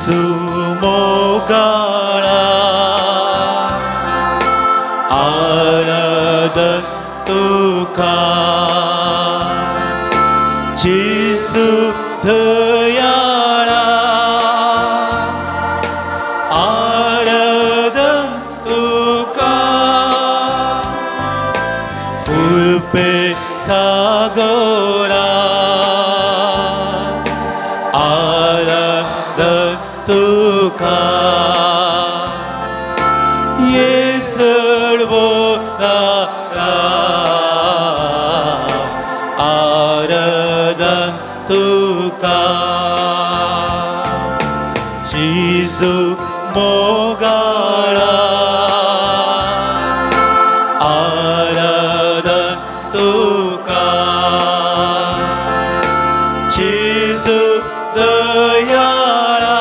जेजू मोगाळा आराधन तुका जेजू दयाळा आराधन तुका कृपे सागरा आराधन तुका येसळवोदारा आराधन तुका जेजू मोगाळा आराधन तुका जेजू दयाळा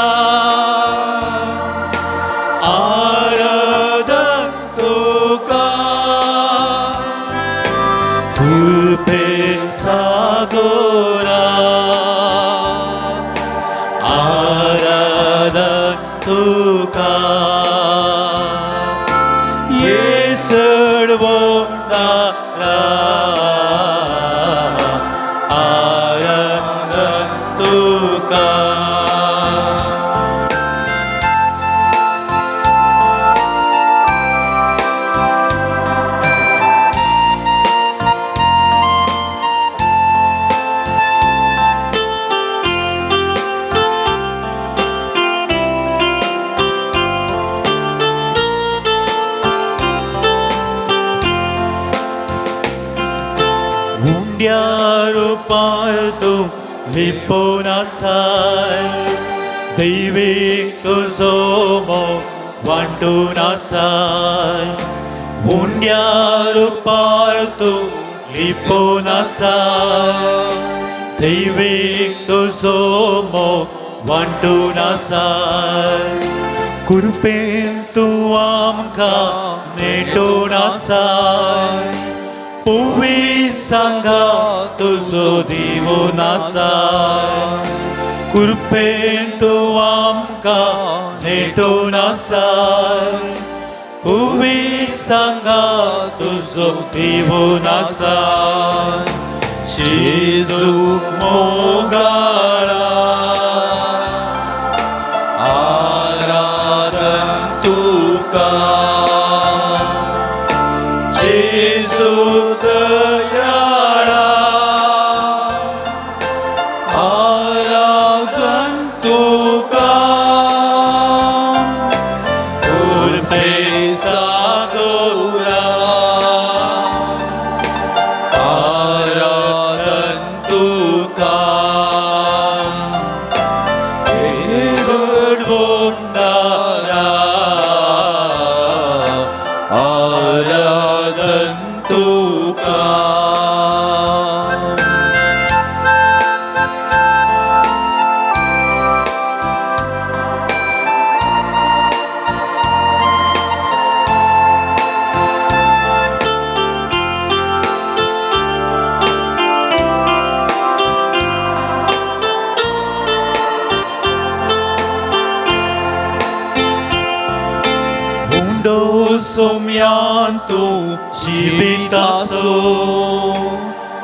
आराधन तुका कृपे सागरा आराधन तुका येसळवोदारा आराधन तुका. उंड्या रुपार तूं लिपोवन आसाय दैवीक तुजो मोग वांटून आसाय उंड्या रुपार तूं लिपोवन आसाय दैवीक तुजो मोग वांटून आसाय कृपेन तूं आमकां नेटून आसाय पुवी सांगा तुजो दिवून आसाय कृपेन तूं आमकां नेटून आसाय पुवी सांगा तुजो दिवून आसाय जेजू मोगाळा आराधन तुका जेजू दयाळा आराधन तुका कृपे सागरा आराधन तुका येसळवोदारा आराधन तुका. उंडो सोम्यान तूं जिविताचो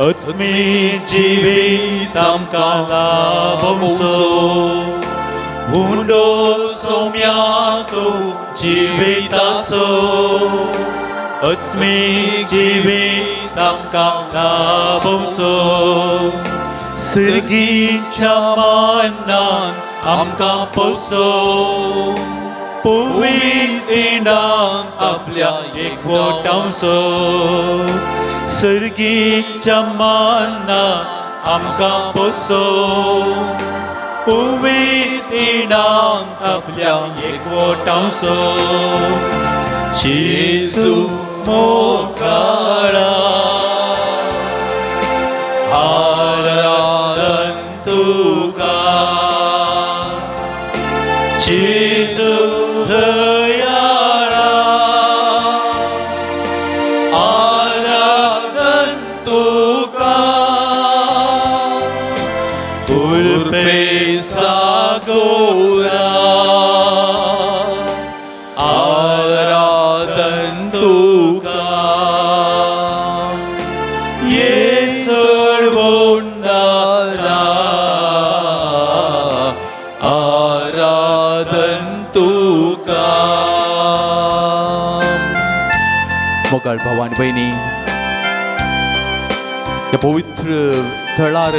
आत्मी जिवीत आमकां लाभोवचो उंडो सोम्यान तूं जिविताचो आत्मी जिवीत आमकां लाभोवचो सर्गीच्या मानान आमकां पोसो पुवीत इंडान आपल्या एकवटांचो सर्गीच्या मानान आमकां पोसो पुवीत इंडान आपल्या एकवटांचो जेजू मोगाळा आराधन तुका जेजू दयाळा आराधन तुका कृपे सागोरा येसळ बोंडारा आराधन तुका. मोगाळ भाव आनी भयणी, ह्या पवित्र थळार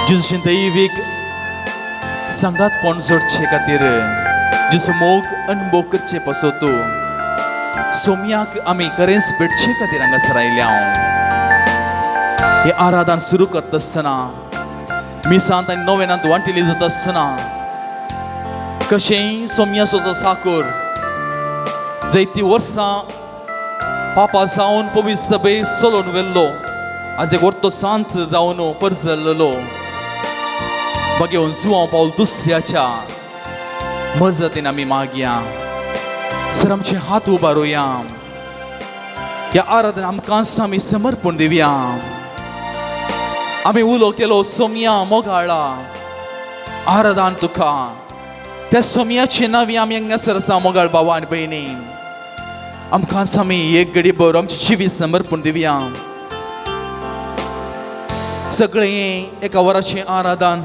जेजूचे दैवीक सांगातपण जोडचे खातीर, जेजू मोग अनुभव करचे पासत, सोमयाक आमी खरेंच भेटचे खातीर हांगासर आयल्या. हे आराधन सुरू करता आसतना, मिसांत आनी नोवेनांत वांटिली जाता आसतना, कशेंय सोमयाचो साकर जैती वर्सां पापा जावन पवित्र सभे चलोवन व्हेल्लो, आज एक वर्तो सांत जावन परजल्लो बघेवन जुवांव पावल दुसऱ्याच्या मजतीन आमी मागया. सर, आमचे हात उबारुया. ह्या आराधन आमकां आमी समर्पण दिवया. आमी उलो केलो, सोमया मोगाळा, आराधन तुका. त्या सोमयाचे नावी आमी हांगासर आसा. मोगाळ भावा आनी भयणी, आमकां आमी एक घडी भर आमचें जिवीत समर्पण दिवया. सगळें एका वराचें आराधन,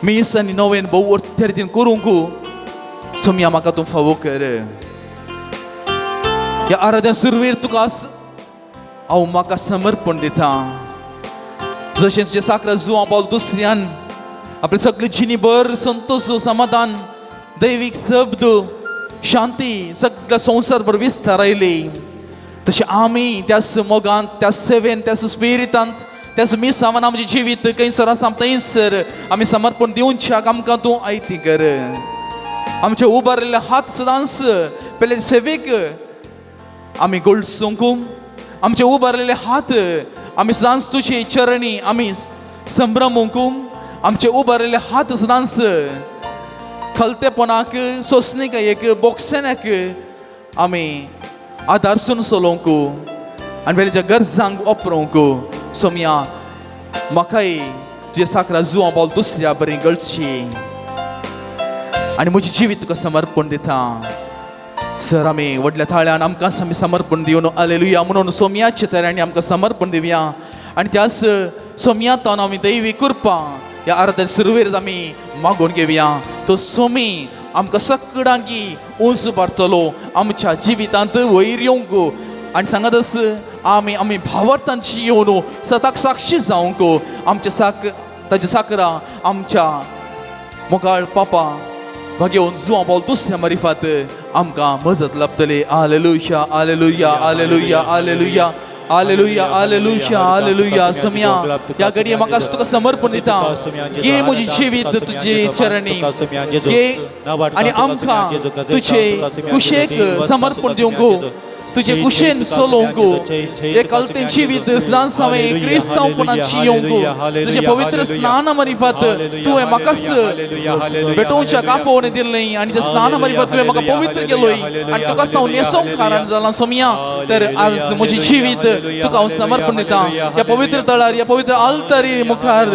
मीस आनी नोवेन भोव त्या रितीन करूंक सोमया म्हाका तूं फावो कर. ह्या आराधन सुरवेर तुका हांव म्हाका समर्पण दिता. जशें तुजें साक्र जुवां पावल दुसऱ्यान आपले सगळे जिणी भर संतोष, समाधान, दैवीक शब्द, शांती सगळ्या संवसारभर विस्तारायली, तशें आमी त्याच मोगांत, त्या सेवेन, त्याच स्पिरितांत, त्याच मिसावान आमचें जिवीत खंयसर आसा थंयसर आमी समर्पण दिवच्याक आमकां तूं आयती कर. आमचे उबारिल्ले हात सदांच पयले सेवेक आमी गळसूंक, आमचे उबारिल्ले हात आमी सदांच तुजे चरणी आमी संभ्रमूंक, आमचे उबारिल्ले हात सदांच खलतेपणाक, सोंसणिकायेक, बोगसेण्याक आमी आदारसून चलोवंक आनी वेल्याच्या गरजांक वापरूंक. सोमया, म्हाकाय तुजे साकरा जुवां पावल दुसऱ्या बरी गळची आनी म्हजें जिवीत तुका समर्पण दिता. सर, आमी व्हडल्या थाळ्यान आमकां आमी समर्पण दिवन आलेलुया म्हणून सोमयाच्या तऱ्यांनी आमकां समर्पण दिवया आनी त्याच सोमयांत आमी दैवी कृपा ह्या आराधन सुरवेर आमी मागून घेवया. तो सोमी आमकां सगळ्यांकी उंच उबारतलो, आमच्या जिवितांत वयर येवंक आनी सांगत आमी आमी भावार्थांची येवन सताक साक्षी जावंक आमच्या साक ताच्या साकरा आमच्या मोगाळ पापा भागेवन जुवां पावल दुसऱ्या मारिफात आमकां मजत लाभतली. आलेलुया, आलेलुया, आलेलुया, आलेलुया, आलेलुया, आलेलुया, आलेलुया. समया, ह्या घडये म्हाका तुका समर्पण दिता. घे म्हजी जिवीत तुजे चरणी घे आनी आमकां तुजे कुशेक समर्पण दिवंक, तुजे कुशेन चलोवंक, एक कलतें जिवीत सदांच हांवें क्रिस्तांवपणाची येवंक, तुजें पवित्र स्नान मारिफात तुवें म्हाकाच भेटोवच्याक आपोवणें दिल्लें आनी त्या स्नान मारिफात तुवें म्हाका पवित्र केलोय आनी तुका हांव न्हेसोवंक कारण जालां. सोमया, तर आज म्हजें जिवीत तुका हांव समर्पण दिता. ह्या पवित्र तळार, ह्या पवित्र आल्तारी मुखार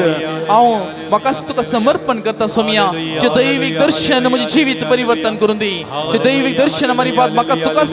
हांव म्हाकाच तुका समर्पण करता. सोमया, जे दैवीक दर्शन म्हजें जिवीत परिवर्तन करून दी. जे दैवीक दर्शन मारिफात म्हाका तुकाच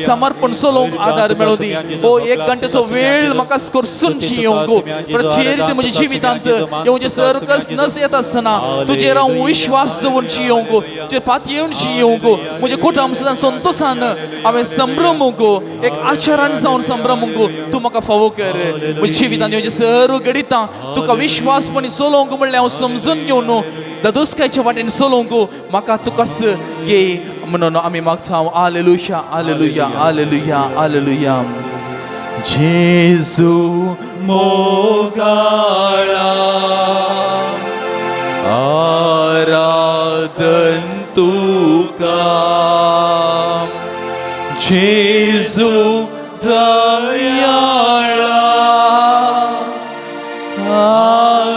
समर्पण चलोवंक आदार मेळूं दी. ओ एक घंटेचो वेळ म्हाका करसून येवंक प्रत्येक म्हज्या जिवितांत येवचे सर्कस नस येता आसतना तुजेर हांव विश्वास दवरून येवंक, तुजे पात येवन येवंक, म्हजे कुटुंब सदां संतोशान हांवें संभ्रमूंक, एक आचारान जावन संभ्रमूंक तूं म्हाका फावो कर. म्हज्या जिवितांत येवचे सर्व घडितां तुका विश्वासपणी चलोवंक म्हणल्यार हांव समजून घेवन दादोसकायच्या वाटेन चलोवंक म्हाका तुकाच घे म्हणून आमी मागता. आलेलुया, आलेलुया, आलेलुया, आलेलुया. जेजू मोगाळा, आराधन तुका. जेजू दयाळा,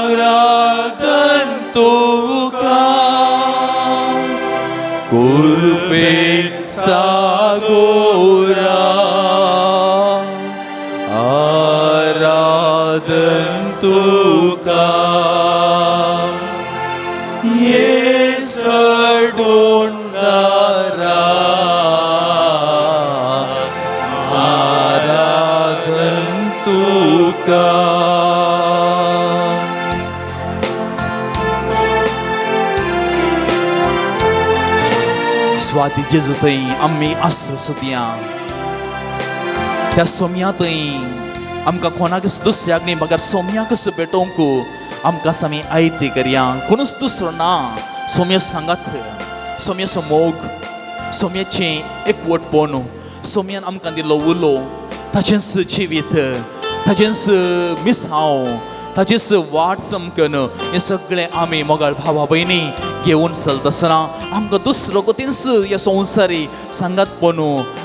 आराधन तुका. कुर्पे सागोरा, आराधन तुका. येसडोंडारा, आराधन तुका. स्वाती जेजू थंय आमी आसरो सोदया. त्या सोम्या थंय आमकां कोणाकच दुसऱ्याक न्ही बगर सोम्याकच भेटोवंक आमकां आमी आयती करया. कोणूच दुसरो ना. सोम्या सांगात, सोम्याचो मोग, सोम्याचें एकवटपण, सोम्यान आमकां दिल्लो उलो, ताचेंच जिवीत, ताचेंच मिसांव, ताचेच वाट चमकन, हें सगळें आमी मोगाळ भावा भयणी घेवन चलता आसतना आमकां दुसरो कोतींच ह्या संवसारी सांगातपण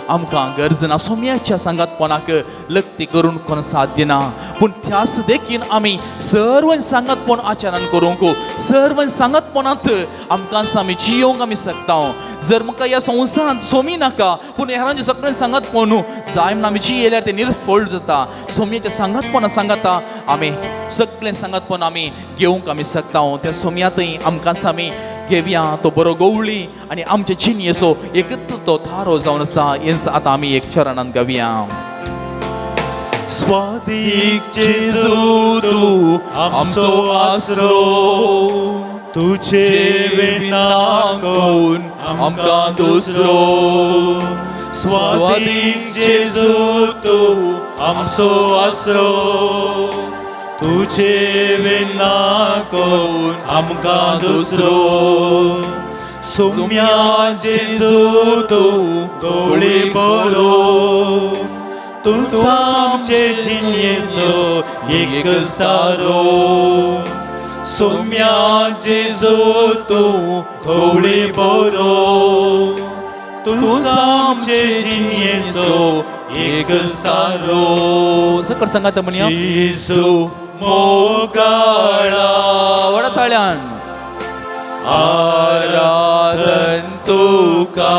आमकां गरज ना. सोम्याच्या सांगातपणाक लक्ती करून कोण साथ दिना, पूण त्याच देखीन आमी सर्व सांगातपण आचरण करूंक, सर्व सांगातपणांत आमकां आमी जियोंक आमी शकता. जर म्हाका ह्या संवसारांत सोमी नाका, पूण हेरांचें सगळें सांगातपण जाय म्हूण आमी जियेल्यार तें निर्फळ जाता. सोम्याच्या सांगातपणा सांगाता आमी सगळें सांगातपण आमी घेवंक आमी शकता. त्या सोम्यांतय आमकां आमी घेवया तो बरो गवळी आनी आमचे जिणयेचो एकच तो थारो जावन आसा. हेंच आतां आमी एक चरणान गावया. स्वादीक जेजू तूं आमचो आसरो, तुजे विना कोण आमकां दुसरो. स्वादीक जेजू तूं आमचो आसरो, तुजे विना कोण आमकां दुसरो. सुम्या जेजू तूं गोळी बरो, तूं आमचे जिणयेचो एकच तारो. सुम्या जेजू तूं गोळी बरो, तूं आमचे जिणयेचो एकच तारो. सकट सांगात म्हणया. जेजू मोगाळा, व्हडा ताळ्यान. आराधन तुका.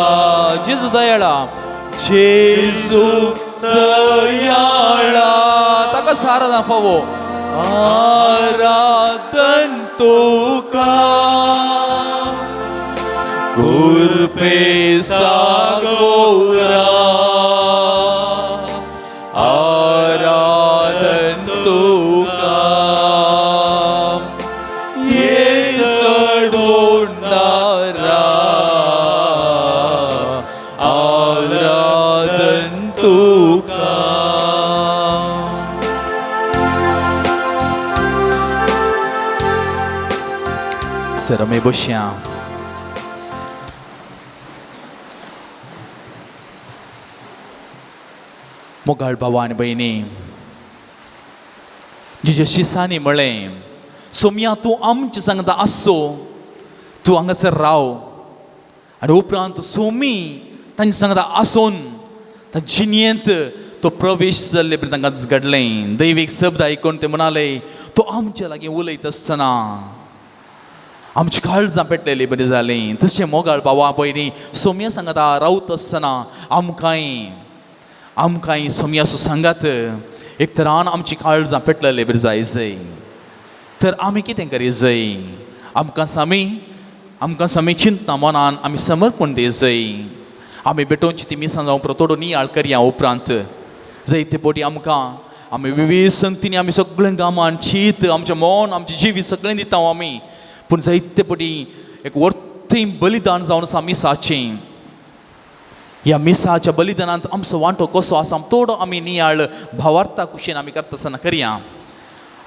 जेजू दयाळा, जेजू दयाळा, ताका सारा ना फावो. आराधन तुका. कृपे सागोरा, आराधन तुका. येसडोंडारा, आराधन तुका. सर आमी बसया. मोगाळ भावा आनी भयणी, जिजे शिसांनी म्हळें, सोमया तूं आमचे सांगता आसो, तूं हांगासर राव. आनी उपरांत सोमी तांचे सांगता आसून तांचे जिणयेंत तो प्रवेश जाल्ले परी तांकां घडलें. दैवीक शब्द आयकून ते म्हणाले, तो आमचे लागीं उलयत आसतना आमची काळजां पेटलेली बरी जालीं. तशें मोगाळ भावा भयणी, सोमया सांगाता रावत आसतना आमकांय आमकांय सोमयाचो सांगात एक तरान आमची काळजां पेटलेली बरी जाय जाय. तर आमी कितें करी जाय? आमकां सामी चिंतना मनान आमी समर्पण दी जाय. आमी भेटोवची ती मिसां जावं थोडो नियाळ करया. उपरांत जायते पटी आमकां आमी विवीध संगतींनी आमी सगळें गामान चीत आमचें मन आमचें जिवीत सगळें दिता आमी, पूण जायते पटी एक वर्ती बलिदान जावन आसा मिसाचें. ह्या मिसाच्या बलिदानांत आमचो वांटो कसो आसा थोडो आमी नियाळ भावार्था कुशीन आमी करता आसतना करया.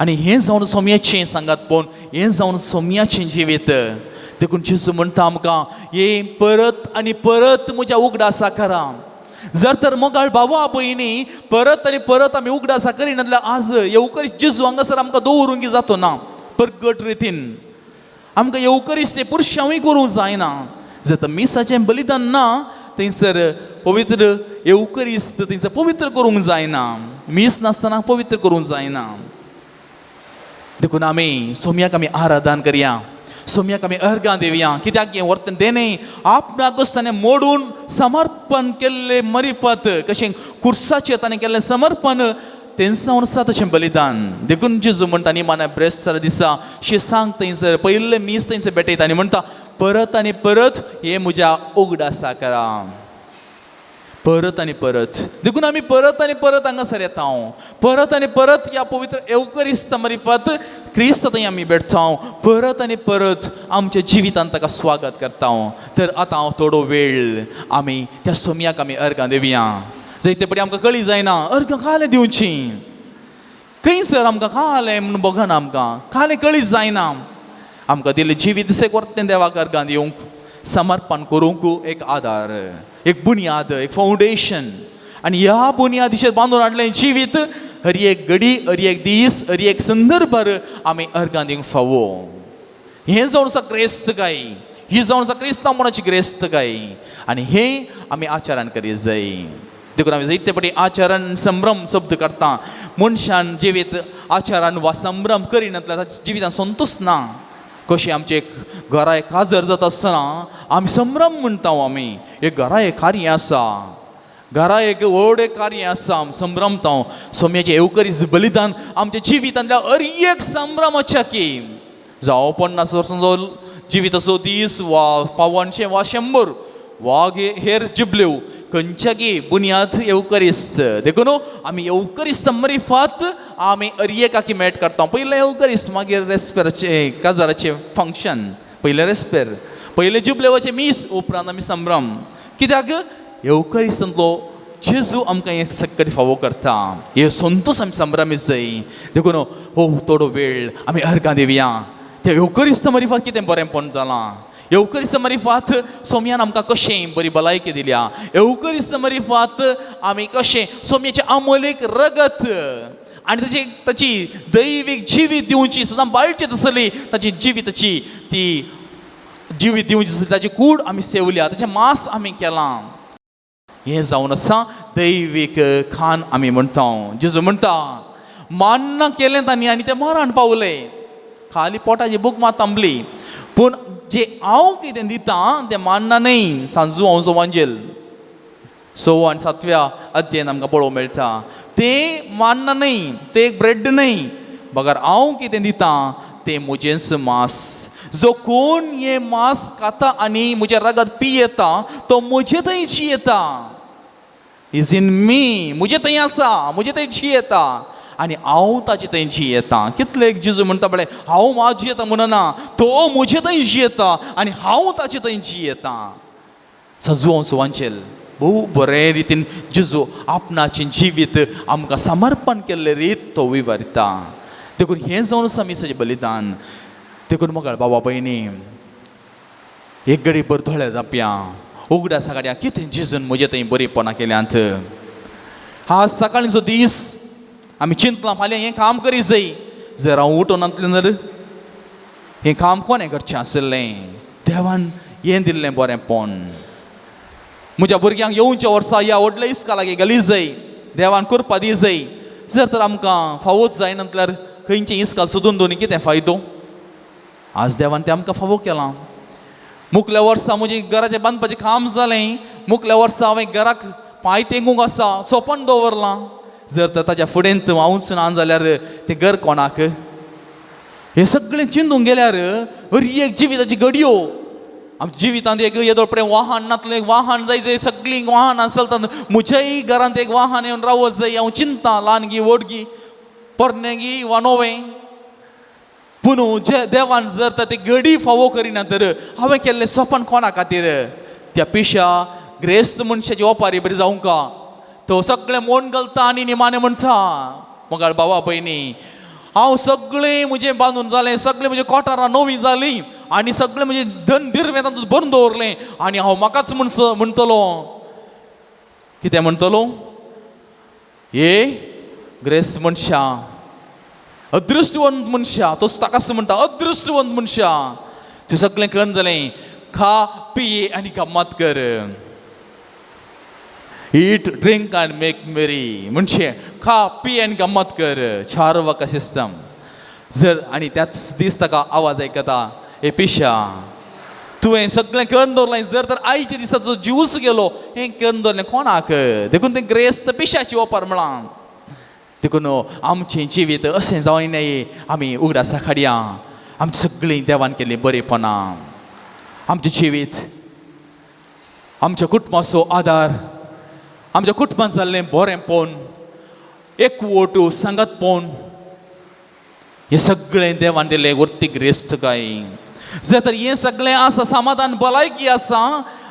आनी हें जावन सोम्याचें सांगात, पूण हें जावन सोम्याचें जिवीत. देखून जेजू म्हणटा आमकां, हे परत आनी परत म्हज्या उगडासा करा. जर तर मोगाळ भावा भयणी परत आनी परत आमी उगडासा करिना जाल्यार आज येवकरीच जेजू हांगासर आमकां दवरूंक जातो ना परगट रितीन. आमकां येवकरीच तें पुरशांवूय करूंक जायना. जर तर मिसाचें बलिदान ना थंयसर पवित्र येवकरीस्त थंयसर पवित्र करूंक जायना. मीस नासतना पवित्र करूंक जायना. देखून आमी सोम्याक आमी आराधन करया, सोम्याक आमी अर्गां दिवया. कित्याक हें वर्तन देणें आपणाकच ताणें मोडून समर्पण केल्लें मरिफत कशें कुर्साचेर ताणें केल्लें समर्पण तेंच जावन आसा तशें बलिदान. देखून जेजू म्हणटा निमाण्या ब्रेस्तारा दिसा शिसांक थंयसर पयल्लें मीस थंयसर भेटयता आनी म्हणटा, परत आनी परत हें म्हज्या उगडासा करा. परत आनी परत. देखून आमी परत आनी परत हांगासर येता, परत आनी परत ह्या पवित्र एवकरिस्त मारिफत क्रिस्त थंय आमी भेटता, परत आनी परत आमच्या जिवितांत ताका स्वागत करता. तर आतां हांव थोडो वेळ आमी त्या सोमयाक आमी अर्गां दिवया. जंय पळय आमकां कळी जायना अर्गां खालें दिवची, खंयसर आमकां खालें म्हणून बगना, आमकां खालें कळी जायना. आमकां दिल्लें जिवीत दिसेक देवाक अर्गां दिवंक, समर्पण करूंक एक आदार, एक बुन्याद, एक फावंडेशन. आनी ह्या बुन्यादीचेर बांदून हाडलें जिवीत हर एक घडी, हर एक दीस, हर एक संदर्भार आमी अर्गां दिवंक फावो. हें जावन आसा ग्रेस्तकाय, ही जावन आसा क्रिस्तांवपणाची ग्रेस्तकाय. आनी हें आमी आचरण करीत जाय. देखून आमी जायते फावटी आचरण संभ्रम शब्द काडटा. मनशान जिवीत आचरण वा संभ्रम करिनासल्यार ताच्या जिवितान संतोश ना. कशें आमचें एक घरा एक काजर जाता आसतना आमी संभ्रम म्हणटा. आमी एक घरा एक कार्य आसा, घरा एक व्हड एक कार्य आसा, संभ्रमता. सोम्याचें एवकरीस बलिदान आमच्या जिवितांतल्या हर एक संभ्रमाच्या की जावं 50 वर्सांचो जिविताचो दीस वा 500 वा 100 वा हेर जिबल्यो, खंयच्याकी बुन्याद एवकरिस्त. देखून आमी एवकरिस्त मरिफात आमी हर एकाकी मेट करता. पयलें एवकरिस्त, मागीर रेस्पेराचें काजाराचें फंक्शन, पयलें रेस्पेर, पयलें जुबलेवाचें मीस, उपरांत आमी संभ्रम. कित्याक एवकरिस्तांतलो जेजू आमकां हें सक्कट फावो करता, हे संतोश आमी संभ्रमीत जाय. देखून हो थोडो वेळ आमी अर्गां दिवया. त्या एवकरिस्त मरिफात कितें बरेंपण जालां, एवकरिस्त मरिफात सोम्यान आमकां कशें बरी भलायकी दिल्या, एवकरिस्त मरिफात आमी कशें सोम्याचें अमोलीक रगत आनी ताची ताची दैवीक जिवीत दिवची सदां बाळची तसली ताची जिविताची ती जिवीत दिवची तसली ताची कूड आमी सेवल्या, ताचें मांस आमी केलां. हें जावन आसा दैवीक खान आमी म्हणटा. जेजू म्हणटा मान्ना केलें तांणी आनी तें मरण पावलें, खाली पोटाची भूक मात थांबली. पूण जे हांव कितें दिता तें मान्ना न्हय. सांजू हांव वांजेल 6 आनी 7व्या अध्यायान आमकां पळोवंक मेळटा. तें मान्ना न्हय, तें एक ब्रेड न्हय, बगर हांव कितें दिता तें म्हजेंच मांस. जो कोण हें मांस खाता आनी म्हजें रगत पियेता तो म्हजे थंय जियेता. Is in मी, म्हजे थंय आसा, म्हजे थंय जियेता आनी हांव ताचे थंय जियेता. कितले एक जेजू म्हणटा पळय, हांव मात जियेता म्हणना, तो म्हजे थंय जियेता आनी हांव ताचे थंय जियेता. सजू हांव वांचेल भोव बरे रितीन जेजू आपणाचें जिवीत आमकां समर्पण केल्ले रीत तो विवरता. देखून हें जावन आसा मिसाचें बलिदान. देखून मोगाळ बाबा भयणी एक घडी भर दोळे धांपया, उगडासा काडया कितें जेजून म्हजे थंय बरीपणां केल्यांत. आज सकाळींचो दीस आमी चिंतलां फाल्यां हें काम करी जाय, जर हांव उठून नासलें जाल्यार हें काम कोणें करचें आशिल्लें? देवान हें दिल्लें बरेंपण. म्हज्या भुरग्यांक येवच्या वर्सा ह्या व्हडल्या इस्कालाक लागीं घाली जाय, देवान करपा दी जाय. जर तर आमकां फावोच जायना जाल्यार खंयचें इस्काल सोदून दोनी कितें फायदो? आज देवान तें आमकां फावो केलां. मुखल्या वर्सा म्हजें घराचें बांदपाचें काम जालें, मुखल्या वर्सा हांवें घराक पांय तेंकूंक आसा सोपण दवरलां. जर तर ताच्या फुडेंच हांवूच ना जाल्यार तें घर कोणाक? हें सगळें चिंतूंक गेल्यार हर एक जिविताची घडयो आमच्या जिवितांत एक येदोळ पर्यंत वाहन नातलें, एक वाहन जाय जाय, सगळीं वाहनां चलतात. म्हज्याय घरांत एक वाहन येवन रावत जाय हांव चिंता, ल्हान गी व्हड गी, पोरणें गी वा नवें. पूण जे देवान जर तर ती घडी फावो करिना तर हांवें केल्लें सपन कोणा खातीर? त्या पिशा ग्रेस्त मनशाची ओपारी बरी जावंक का तो सगळें मोन घालता आनी निमाणें म्हणटा. मोगाळ भावा भयणी हांव सगळें म्हजें बांदून जालें, सगळें म्हजें कोठारां नवीं जालीं आनी सगळें म्हजें धन दिर्वें तातूंत भरून दवरलें आनी हांव म्हाकाच म्हणटलो कितें म्हणटलो? हे ग्रेस्त मनशा, अदृश्टवंत मनशा, तो ताकाच म्हणटा अदृश्टवंत मनशा, तुवें सगळें करून जालें, खा पिये आनी गम्मत कर. Eat drink and make merry म्हणजे खा पी आनी गम्मत कर. चार वका सिस्टम जर आनी त्याच दीस ताका आवाज आयकता, ए पिशा तुवें सगळें करून दवरलें, जर तर आयच्या दिसाचो ज्यूस गेलो हें करून दवरलें कोणाक? देखून तें ग्रेस्त पिशाची ओपार म्हळां. देखून आमचें जिवीत अशें जावं आमी उगडासा काडया आमची सगळीं देवान केल्लीं बरेपणां, आमचें जिवीत, आमच्या कुटुंबाचो आदार, आमच्या कुटुंबांत जाल्लें बरेंपण, एकवट, सांगातपण, हें सगळें देवान दिलें वर्ती गिरेस्तकाय. जर तर हें सगळें आसा, समाधान भलायकी आसा,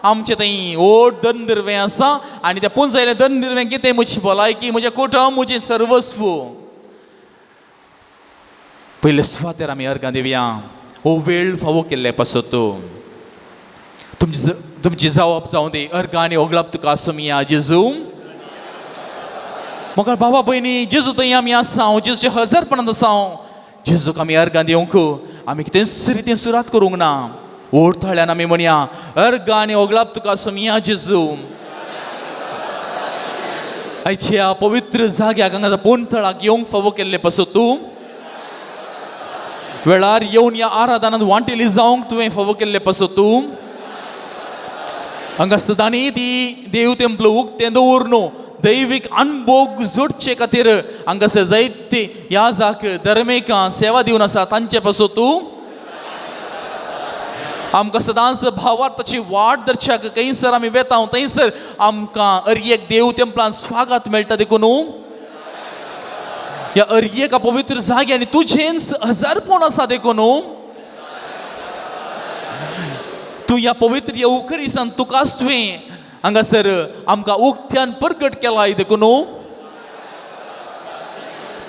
आमचें थंय व्हड दंदर्वें आसा आनी तें पुंजायलें दंदर्वें कितें? म्हजी भलायकी, म्हजें कुटुंब, म्हजें सर्वस्व. पयले सुवातेर आमी अर्गां दिवया हो वेळ फावो केल्ले पासत. तुमची तुमची जावप जावं दी. अर्गां आनी ओगळाप तुका आसुया जेजू. म्हाका बाबा भयणी, जेजू थंय आमी आसा, जेजूचे हजारपणांत आसा. जेजूक आमी अर्गां दिवंक आमी कितेंच रितीन सुरात करूंक ना. व्हड थाळ्यान आमी म्हणया, अर्गां आनी ओगळाप तुका आसुया जेजू. आयच्या पवित्र जाग्याक हांगा पोनथळाक येवंक फावो केल्ले पासत, तूं वेळार येवन ह्या आराधनांत वांटेली जावंक तुवें फावो केल्ले पासत, तूं हांगा सदांनी ती देव तेंपलो उक्तें दवर न्हू दैवीक अनभोग जोडचे खातीर हांगासर जायते याजाक धर्मेकां सेवा दिवन आसा तांचे पासून, तूं आमकां सदांच भावार्थाची वाट धरच्याक खंयसर आमी वेता थंयसर आमकां अरयेक देव तेंपलान स्वागत मेळटा देखून ह्या अरयेका पवित्र जाग्यांनी तुजेंच हजारपण आसा देखून तूं ह्या पवित्र येवकरीसान तुकाच तुवें हांगासर आमकां उक्त्यान परगट केलाय देखून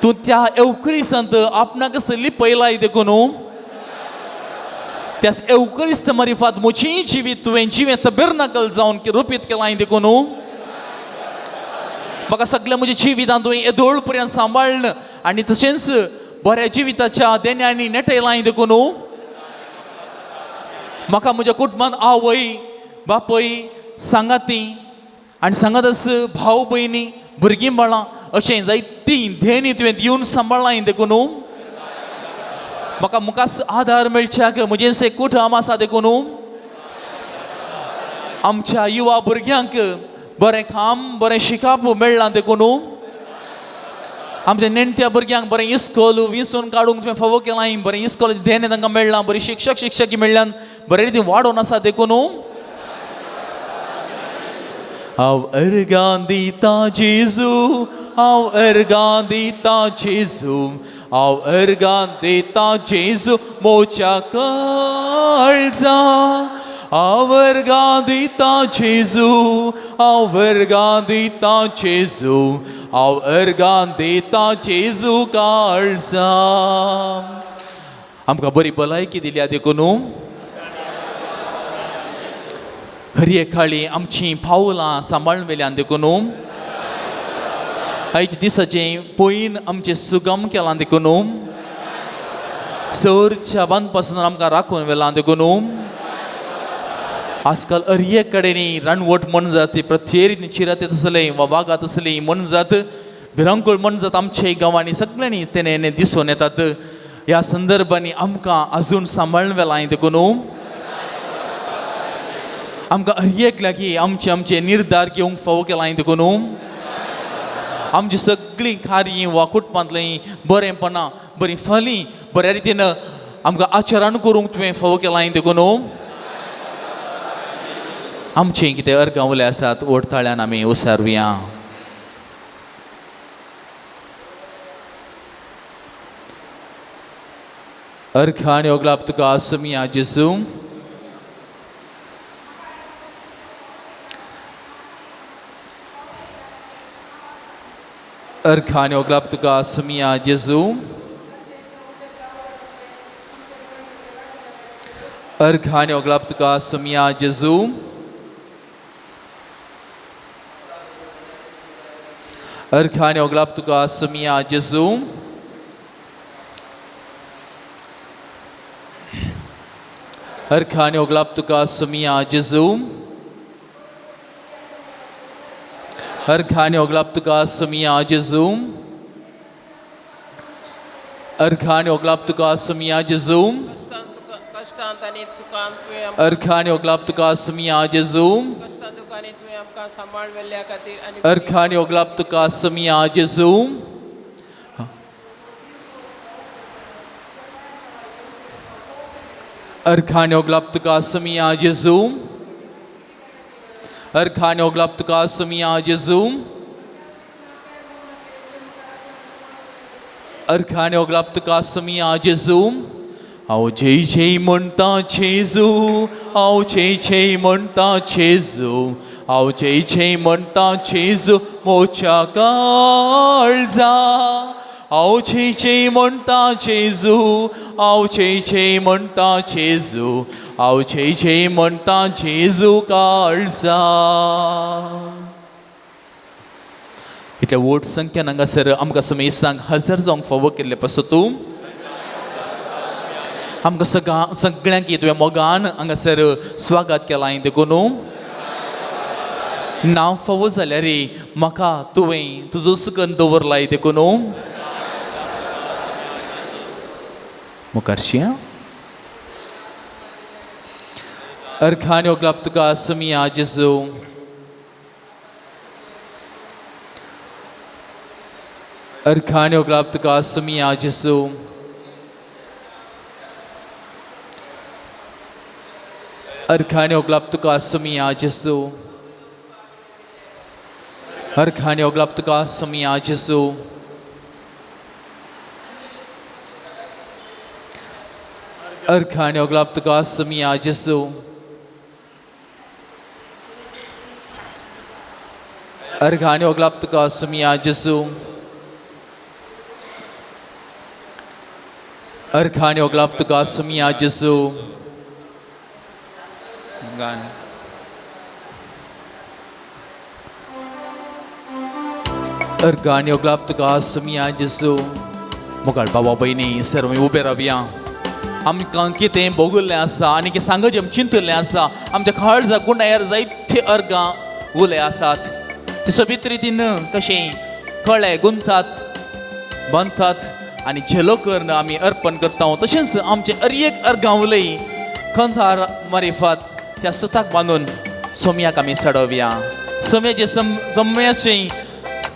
तूं त्या एवकरीसांत आपणाकच लिपयलाय देखून त्याच एवकरिस्त मारिफात म्हजें जिवीत तुवें जिवें तबेरनाकल जावन रुपीत केलाय देखून म्हाका सगळ्या म्हज्या जिवितांत तुवें येदोळ पर्यंत सांबाळ्ळ आनी तशेंच बऱ्या जिविताच्या देण्यांनी नेटयलाय देखून म्हाका म्हज्या कुटुंबांत आवय बापय सांगाती आनी सांगातच भाव भयणी भुरगीं बाळां अशें जायतीं देणी तुवें दिवन सांबाळ्ळां देखून म्हाका मुखार आदार मेळच्याक म्हजें कुटुंब आसा देखून आमच्या युवा भुरग्यांक बरें काम बरें शिकप मेळ्ळां देखून आमच्या नेणट्या भुरग्यांक बरें इस्कोल विंचून काडूंक तुवें फावो केलां, बरें इस्कोल देणें तांकां मेळ्ळां, बरी शिक्षक शिक्षकी मेळ्ळ्यान बरे रितीन वाडोवन आसा देखून हांव अर्गां दिता जेजू, हांव अर्गां दिता जेजू, हांव अर्गां दिता जेजू मोच्या काळजा. हांव अर्गां दिता जेजू, हांव अर्गां दिता जेजू, हांव अर्गां दिता जेजू काळजा. आमकां बरी भलायकी दिल्या देखून हरये काळी आमचीं पावलां सांबाळून वेल्यान देखून आयच्या दिसाचें पयन आमचें सुगम केलां देखून सरच्या बांदपासून आमकां राखून व्हेलां देखून आजकाल हरये कडेन रानवट मनजात प्रत्येक चिरात तसलें वा वागात तसली मनजात भिरांकूळ मनजात आमच्या गांवांनी सगळ्यांनी तेणे दिसून येतात. ह्या संदर्भांनी आमकां अजून सांबाळून व्हेलां देखून आमकां हर लागीं आमचे आमचे निर्धार घेवंक फावो केलां देखून आमची सगळीं कार्य वा कुटुंबांतलीं बरेंपणां बरीं फलीं बऱ्या रितीन आमकां आचरण करूंक तुवें फावो केलां देखून आमचें कितें अर्गां आसात ओडताळ्यान आमी उसारुया. अर्घ आनी ओगलाप तुका आसुया जेजू. अर्घ आनी ओगलाप तुका आसुया जेजू. अर्घ आनी ओगलाप तुका आसुया जेजू. अर्घ आनी ओगलाप तुका आसुया जेजू. अर्घ आनी ओगलाप तुका आसुया जेजू. अर्घ आनी ओगलाप तुका आसुया जेजू. अर्घ आनी ओगलाप तुका आसुया जेजू. कश्टांत आनी सुखांत तुवें अर्घ आनी ओगलाप तुका आसुया जेजू. कश्टां दुखांनी तुवें आमकां सांबाळ व्हेल्ल्या खातीर आनी अर्घ आनी ओगलाप तुका आसुया जेजू. अर्घ आनी ओगलाप तुका आसुया जेजू. अर्घान ओगलाप तुका सोमिया जेजू. अर्घान ओगलाप तुका सोमिया जेजू. हांव जय जय म्हणटा जेजू, हांव जय जय म्हणटा जेजू, हांव जय जय म्हणटा जेजू मोच्या काळजा. हांव जय जय म्हणटा जेजू, हांव जय जय म्हणटा जेजू, हांव जय जय म्हणटा जेजू काळजा. इतल्या व्हड संख्येन हांगासर आमकां समेस्तांक हजर जावंक फावो केल्ले पासत तूं आमकां सगळ्यांक तुवें मोगान हांगासर स्वागत केलां. देखून ना फावो जाल्यार म्हाका तुवें तुजो सुगंध दवरलाय. देखून मुखारशी अर्घान ओगलाप तुका सोमिया जेजू. अर्घान ओगलाप तुका सोमिया जेजू. अर्घान ओगलाप तुका सोमिया जेजू. अर्घान ओगलाप तुका सोमिया जेजू. अर्घान ओगलाप तुका सोमिया जेजू. अर्घान ओगलाप तुका सोमिया जेजू. अर्घान ओगलाप तुका सोमिया जेजू. अर्घान ओगलाप तुका सोमिया जेजू. मुखार बाबा भयणी सर्व उबे रावया. आमकां कितें भोगल्लें आसा आनी कितें सांगचें आमी चिंतिल्लें आसा. आमच्या काळजा गुंडायर जायते अर्गां उले आसात. ते सोबीत रितीन कशें कळे गुंथतात बांदतात आनी झेलो करून आमी अर्पण करता. तशेंच आमचें अर एक अर्गां उलय कंथार मारिफात त्या सुताक बांदून सोम्याक आमी चडोवया. सोम्याचें सम्याचें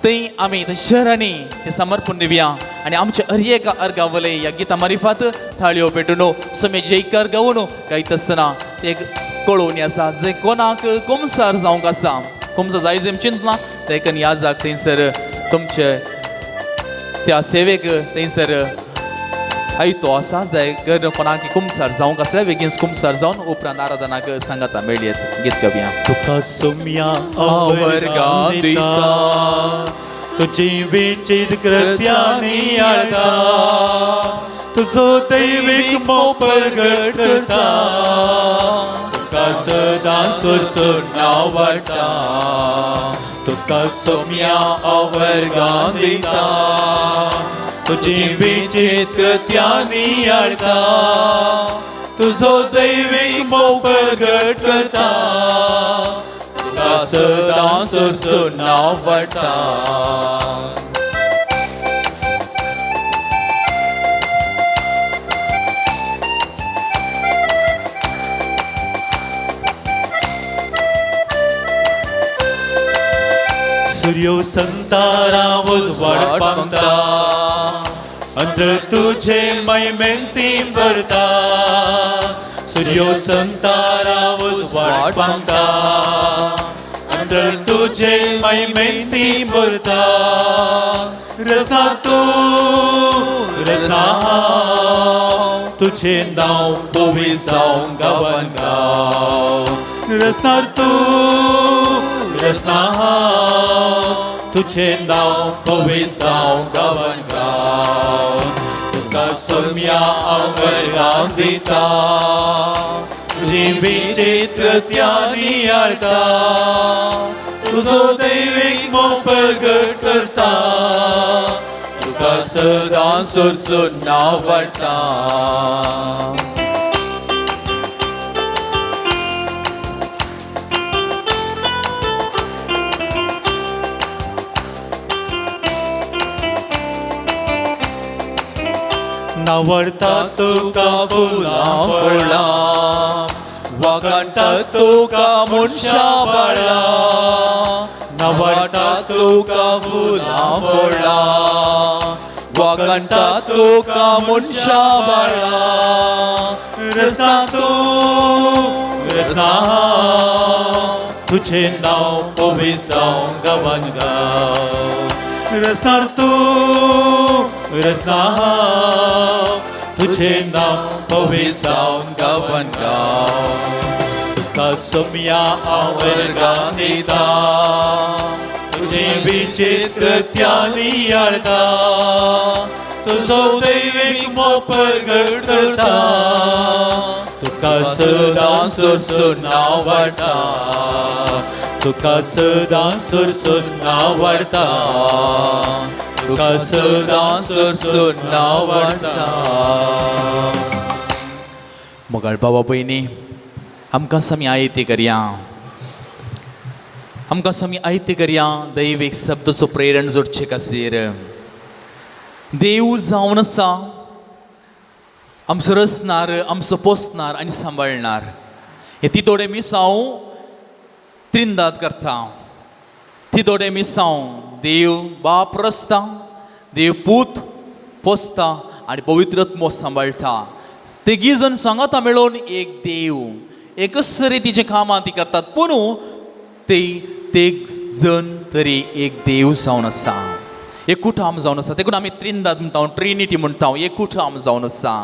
थंय आमी शहरांनी तें समर्पण दिवया आनी आमचे हर एका अर्गा वलय ह्या गितां मारिफात थाळयो पेटून सोमे जयकार गावन गायता आसतना ते एक कळोवणी आसा. जंय कोणाक कुमसार जावंक आसा, कुमसार जाय जंय चिंतलां तेकन ह्या जाग थंयसर तुमचे त्या सेवेक थंयसर आयतो आसा. जाय घर कोणाक कुमसार जावंक आसल्यार बेगीन कुमसार जावन उपरांत आराधनाक सांगाता मेळयेत. गीत गावया. तुका सोम्या अवर्गां दिता, तुजी विचित कृत्यांनी आळता, तुजो दैवीक मोग प्रगट करता, तुका सदां सुरसून आवडटा. तुका सोम्या अवर्गां दिता, तुजी विचित कृत्यांनी आळता, तुजो दैवीक मोग प्रगट करता, तुका सदां सुरसून आवडटा. सूर्यो संतारा उजवाड पांगता, अंतर तुझे महिमेंती भरता. सूर्यो संतारा उजवाड पांगता, अंतर तुझे महिमेंती भरता. रचना तू रचना तुझे नाव पवी जावं गावन गाव. रचना तू रचना तुझे नाव पवी जावं गावन गाव. तुका सोम्या अवर्गां दिता, तुजी विचित्र कृत्यांनी आळता, तुजो दैवीक मोग प्रगट करता, तुका सदां सुरसून आवडटा. नावडता तुका फुलां फळां, वागणटा तुका मनशां बाळां. नावडता तुका फुलां फळां, वागणटा तुका मनशां बाळां. रचना तूं रचना तुझें नांव पवित्र जावं गांवान गांव रसनार तूं रसना हांव तुझें नांव पवित्र जावं गांवान गांव तुका सोम्या हांव वर्गां दिता तुजें विचित्र त्यानी याळता तुजो दैवीक मोपरगट करता तुका सदां सुरसून आवडटा तुका सदां सुरसून आवडटा तुका सदां सुरसून आवडटा. मोगाळ बाबा भयणी, आमकां समी आयती करया, आमकां समी आयती करया दैवीक शब्दाचो प्रेरण जोडचे खातीर. देव जावन आसा आमचो रचणार, आमचो पोसणार आनी सांबाळणार. हे तितोडे मिसांव त्रिंदाद करता, तितोडे मिसांव देव बाप रचता, देव पूत पोसता आनी पवित्र आत्मो सांबाळटा. तेगी जण सांगाता मेळोवन एक देव एकच रितीचें कामां ती करतात, पूण ते तेग जण तरी एक देव जावन आसा, एकूठ आम जावन आसा. देखून आमी त्रिंदाद म्हणटा, ट्रिनिटी म्हणटा, एकूठ आम जावन आसा.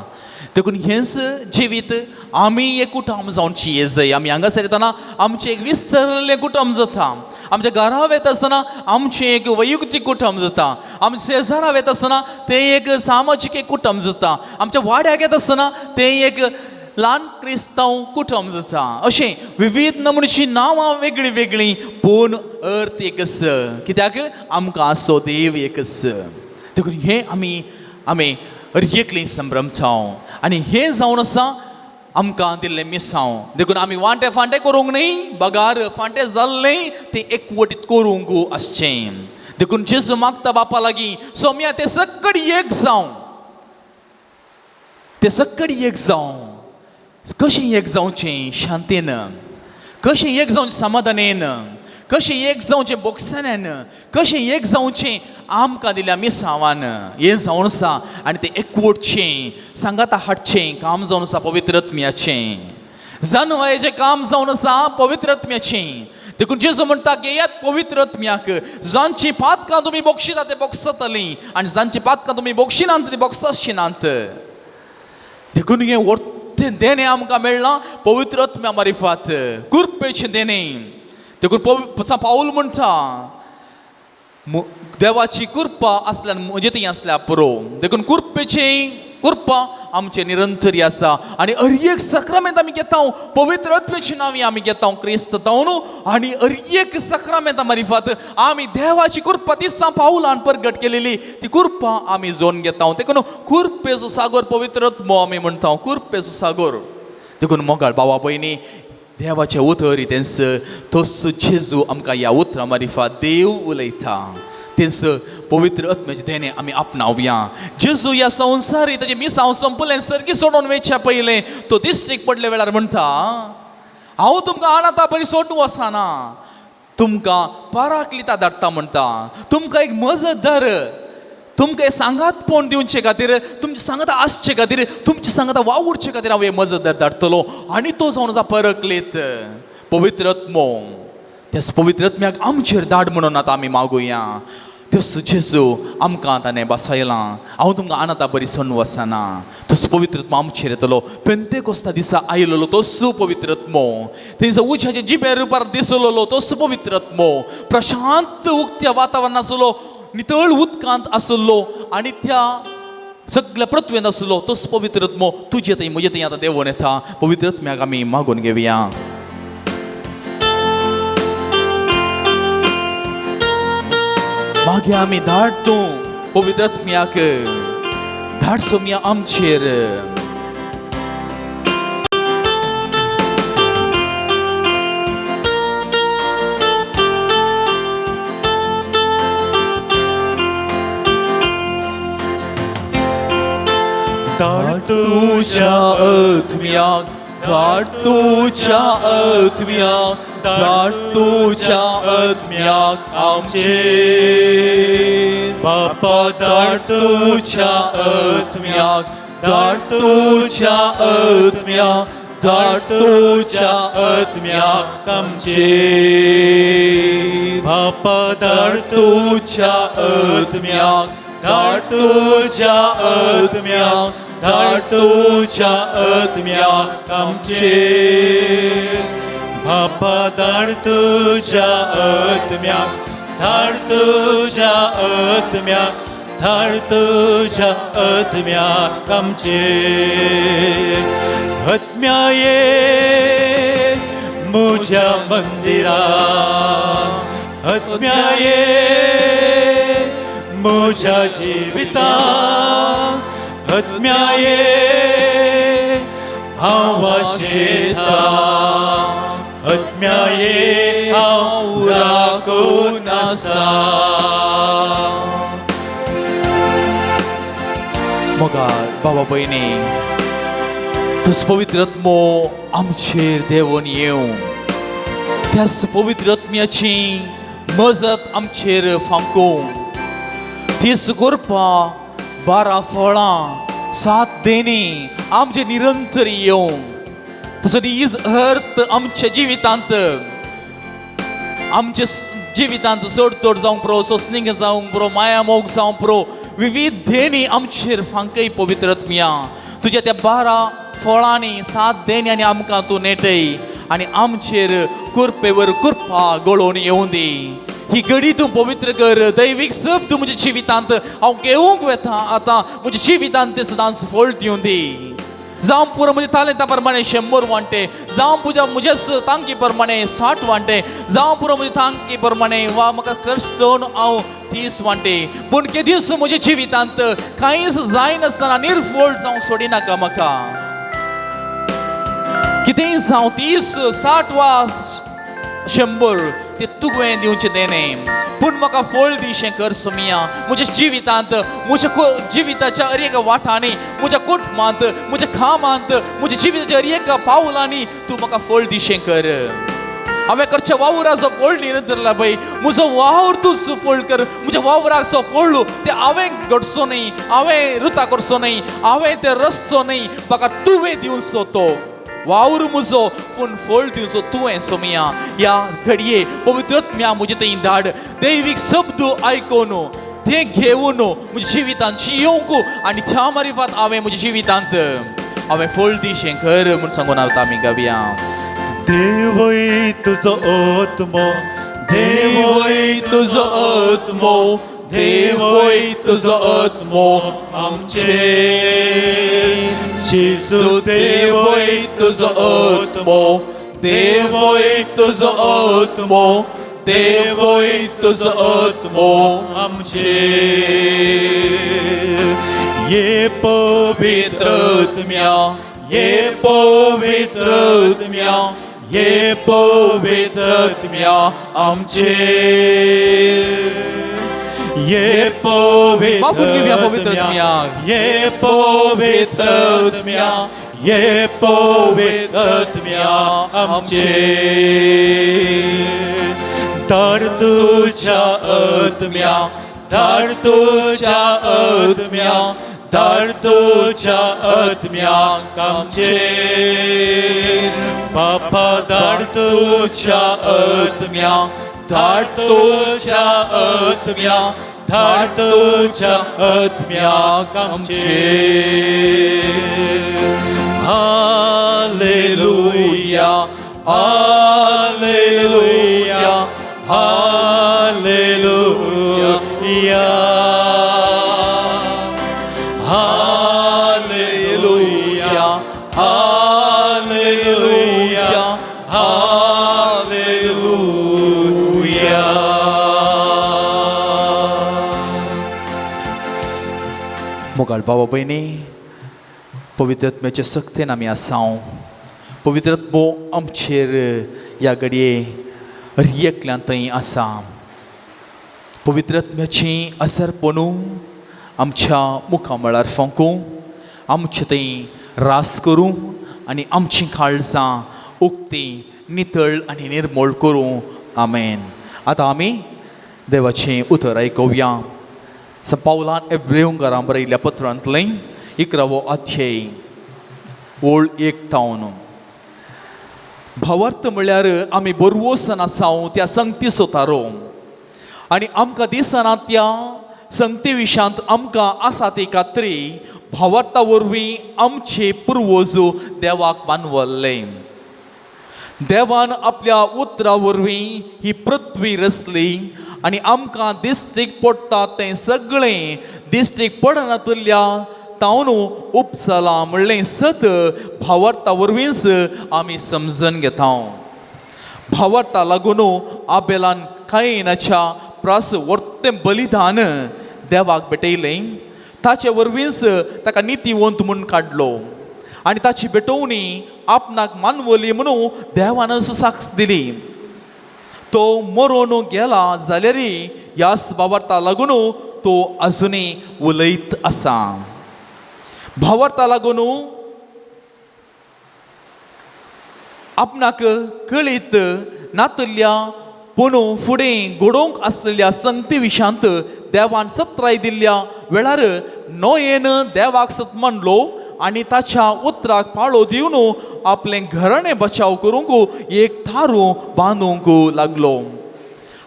देखून हेंच जिवीत आमी एकूठ आम जावची हें जय. आमी हांगासर येतना आमचें एक विस्तरलें कुटुंब जाता, आमच्या घरा वयता आसतना आमचें एक वैयक्तीक कुटुंब जाता, आमच्या शेजारा वयता आसतना तें एक सामाजीक एक कुटुंब जाता, आमच्या वाड्याक येता आसतना तें एक ल्हान क्रिस्तांव कुटुंब जाता. अशें विविध नमुन्याचीं नांवां वेगळीं वेगळीं, पूण अर्थ एकच. कित्याक आमकां आसो देव एकच. देखून हें आमी आमी एकली संभ्रमचाव आनी हें जावन आसा आमकां दिल्लें मिसांव. देखून आमी वांटे फांटे करूंक न्हय, बगार फांटे जाल्ले तें एकवटीत करूंक आसचें. देखून जेजू मागता बापा लागीं, सोम्या तें सकड एक जावं, तें सकड एक जावं. कशें एक जावचें? शांतीन. कशें एक जावचें? समाधानेन. कशें एक जावचें? बोगसण्यान. कशें एक जावचें? आमकां दिल्या मिसांवान. हें जावन आसा आनी तें एकवटचें, सांगाता हाडचें काम जावन आसा पवित्र आत्म्याचें. जानवायेचें काम जावन आसा पवित्र आत्म्याचें. देखून जेजू म्हणटा, घेयात पवित्र आत्म्याक, जांची पातकां तुमी बोगशितात ते बोगसतलीं आनी जांची पातकां तुमी बोगशिनात ती बोगसचिनात. देखून हें वर्तें देणें आमकां मेळ्ळां पवित्र आत्म्या मारिफात, कृपेचें देणें. देखून पावल म्हणटा, देवाची कृपा आसल्यार म्हजे थंय आसल्यार पुरो. देखून कृपेची कृपा आमचे निरंतरी आसा आनी हर एक सक्रामेंत आमी घेता, पवित्र आत्म्याची नांवी आमी घेता क्रिस्त जावन आनी हर एक सक्रामेंता मारिफात आमी देवाची कृपा दिसां पावलान परगट केलेली ती कृपा आमी जोन घेता. देखून कृपेचो सागोर पवित्र आत्मो आमी म्हणटा, कृपेचो सागोर. देखून मोगाळ भावा भयणी, देवाचें उतर तेंच तोच जेजू आमकां ह्या उतरां मारिफात देव उलयता, तेंच पवित्र आत्म्याचें देणें आमी आपणावया. जेजू ह्या संवसारी ताजें मिसांव संपलें, सर्गी सोडून वयच्या पयलें तो दिश्टीक पडले वेळार म्हणटा, हांव तुमकां अनाथा बरी सोडून वचना, तुमकां पराकलिता धाडटा म्हणटा, तुमकां एक मजतदार, तुमकां सांगातपण दिवचे खातीर, तुमचे सांगाता आसचे खातीर, तुमचे सांगाता वावुरचे खातीर हांव एक मजतदार धाडटलो. आनी तो जावन आसा परकलीत पवित्र आत्मो. त्याच पवित्र आत्म्याक आमचेर धाड म्हणून आतां आमी मागुया. तस जेजू आमकां ताणें बसयलां, हांव तुमकां अनाथा बरी सोडून वचना. तसो पवित्र आत्मो आमचेर येतलो. पेंतेकोस्ता दिसा आयलेलो तसो पवित्र आत्मो, तेंच्या उज्याचे जिबे रुपार दिसलेलो तसो पवित्र आत्मो, प्रशांत उक्त्या वातावरण आसलो, नितळ उदकांत आसलो आनी त्या सगळ्या पृथ्वेंत आसलो तसो पवित्र आत्मो तुजे थंय म्हजे थंय आतां देंवोन येता. पवित्र आत्म्याक आमी मागून घेवया. मागीर आमी धाड तूं पवित्र आत्म्याक, धाड सोम्या आमचेर. धाड तुज्या आत्म्याक, धाड तुज्या आत्म्याक, धाड तुज्या आत्म्याक आमचेर. बापा धाड तुज्या आत्म्याक, धाड तुज्या आत्म्याक, धाड तुज्या आत्म्याक आमचेर. बापा धाड तुज्या आत्म्याक, धाड तुज्या आत्म्याक, धाड तुज्या आत्म्याक आमचेर. बापा धाड तुज्या आत्म्याक, धाड तुज्या आत्म्याक, धाड तुज्या आत्म्याक आमचेर. आत्म्या ये म्हज्या मंदिरा, आत्म्या ये म्हज्या जिविता, आत्म्या ये हांव आशेता, आत्म्या ये हांव राखून आसा. मोगाळ बाबा भयणी, तुज पवित्र आत्मो आमचेर देंवोन येवं, त्याच पवित्र आत्म्याची मजत आमचेर फांकूं. तीस गोरपां, 12 फळां, 7 देणी आमचे निरंतर येवं. तसो नीज अर्थ आमच्या जिवितांत, आमच्या जिवितांत चड चड जावंक पुरो, सोंसणीक जावंक पुरो, माया मोग जावंक पुरो, विविध देणी आमचेर फांकय पवित्र आत्म्या. तुज्या त्या 12 फळांनी 7 देण्यांनी आमकां तूं नेटय आनी आमचेर कृपेवर कृपा गळोवन येवं दी. ही घडी तूं पवित्र कर. दैवीक सब तूं म्हज्या जिवितांत हांव घेवंक वेता आतां, म्हज्या जिवितांत तें सदांच फळ दिवं दी. जावं पुरो म्हज्या तालेंता प्रमाणे 100 वांटे, जावं पुजा म्हज्याच तांकी प्रमाणे 60 वांटे, जावं पुरो म्हज्या तांकी प्रमाणे वा म्हाका कश्ट दोन हांव 30 वांटे. पूण केदीस म्हज्या जिवितांत कांयच जायनासतना निर्फळ जावं सोडिनाका म्हाका. कितेंय जावं 30, 60 वा 100 ते तुवें दिवचें देणें, पूण म्हाका फळ दिशें कर सोमिया. म्हज्या जिवितांत, म्हज्या जिविताच्या हर एका वाठांनी, म्हज्या कुटुंबांत, म्हज्या कामांत, म्हज्या जिविताच्या हर एका पावलांनी तूं म्हाका फळ दिशें कर. हांवें करच्या वावराचो फळ निरंतर लाभय, म्हजो वावर तूं सुफळ कर. म्हज्या वावराचो फळ तें हांवें घडचो न्हय, हांवें रुता करचो न्हय, हांवें तें रचचो न्हय, म्हाका तुवें दिवचो तो वावर म्हजो, पूण फळ दिवचो तुवें सोमिया. ह्या घडये पवित्र आत्म्या म्हजे थंय धाड, दैवीक शब्द आयकून तें घेवन म्हज्या जिवितांत जियोवंक आनी त्या मारिफात हांवें म्हज्या जिवितांत हांवें फळ दिशें कर म्हूण सांगून आतां आमी गावया. देवय तुजो आत्मो, देवय तुजो आत्मो, देवय तुजो आत्मो आमचेर. जेजू देवय तुजो आत्मो, देवय तुजो आत्मो, देवय तुजो आत्मो आमचेर. ये पवित्र आत्म्या, ये पवित्र आत्म्या, ये पवित्र आत्म्या आमचेर. ये पवित्र मागून घेवया पवित्र आत्म्या, आत्म्याक. ये पवित्र आत्म्या, ये पवित्र आत्म्या आमचेर. धाड तुज्या आत्म्या, धाड तुज्या आत्म्या, धाड तुज्या आत्म्याक आमचेर. बापा धाड तुज्या आत्म्या, धाड तुज्या आत्म्या, धाड तुज्या आत्म्याक आमचेर. Hallelujah, hallelujah, hallelujah, hallelujah, hallelujah, hallelujah. मोगाळ बाबा भयणी, पवित्र आत्म्याचे सक्तेन आमी आसाव. पवित्र आत्मो आमचेर ह्या घडये हर एकल्यान थंय आसा. पवित्र आत्म्याची असरपणू आमच्या मुखामळार फांकूं, आमचे थंय रास करूं आनी आमचीं काळजां उक्ती, नितळ आनी निर्मळ करूं. आमेन. आतां आमी देवाचें उतर आयकुया. संत पावलान एब्रेवकारां बरयल्ल्या पत्रांतलें 11वो अध्याय ओळ 1 तावन. भावार्थ म्हळ्यार आमी बरवसन आसाव त्या संगतीचो थारो आनी आमकां दिसना त्या संगती विशांत आमकां आसा ती खात्री भावार्था वरवीं आमचे पुर्वज देवाक मानवल्ले. देवान आपल्या उतरा वरवीं ही पृथ्वी रचली आनी आमकां दिश्टीक पडटा तें सगळें दिश्टीक पडनातल्या तावन उपसलां म्हणलें सत भावार्था वरवींच आमी समजून घेता. भावार्था लागून आबेलान कायनाच्या प्रास वर्तें बलिदान देवाक भेटयलें. ताचे वरवींच ताका नितीवंत म्हूण काडलो आनी ताची भेटवणी आपणाक मानवली म्हणून देवानच साक्ष दिली. तो मरोन गेला जाल्यार ह्याच भावार्था लागून तो अजुनूय उलयत आसा. भावार्था लागून आपणाक कळीत नातल्या पूण फुडें घडोवंक आसलेल्या संगती विशांत देवान सत्राय दिल्ल्या वेळार नोयेन देवाक सत मानलो आनी ताच्या उतराक पाळो दिवन आपलें घराणें बचाव करूंक एक थारू बांदूंक लागलो.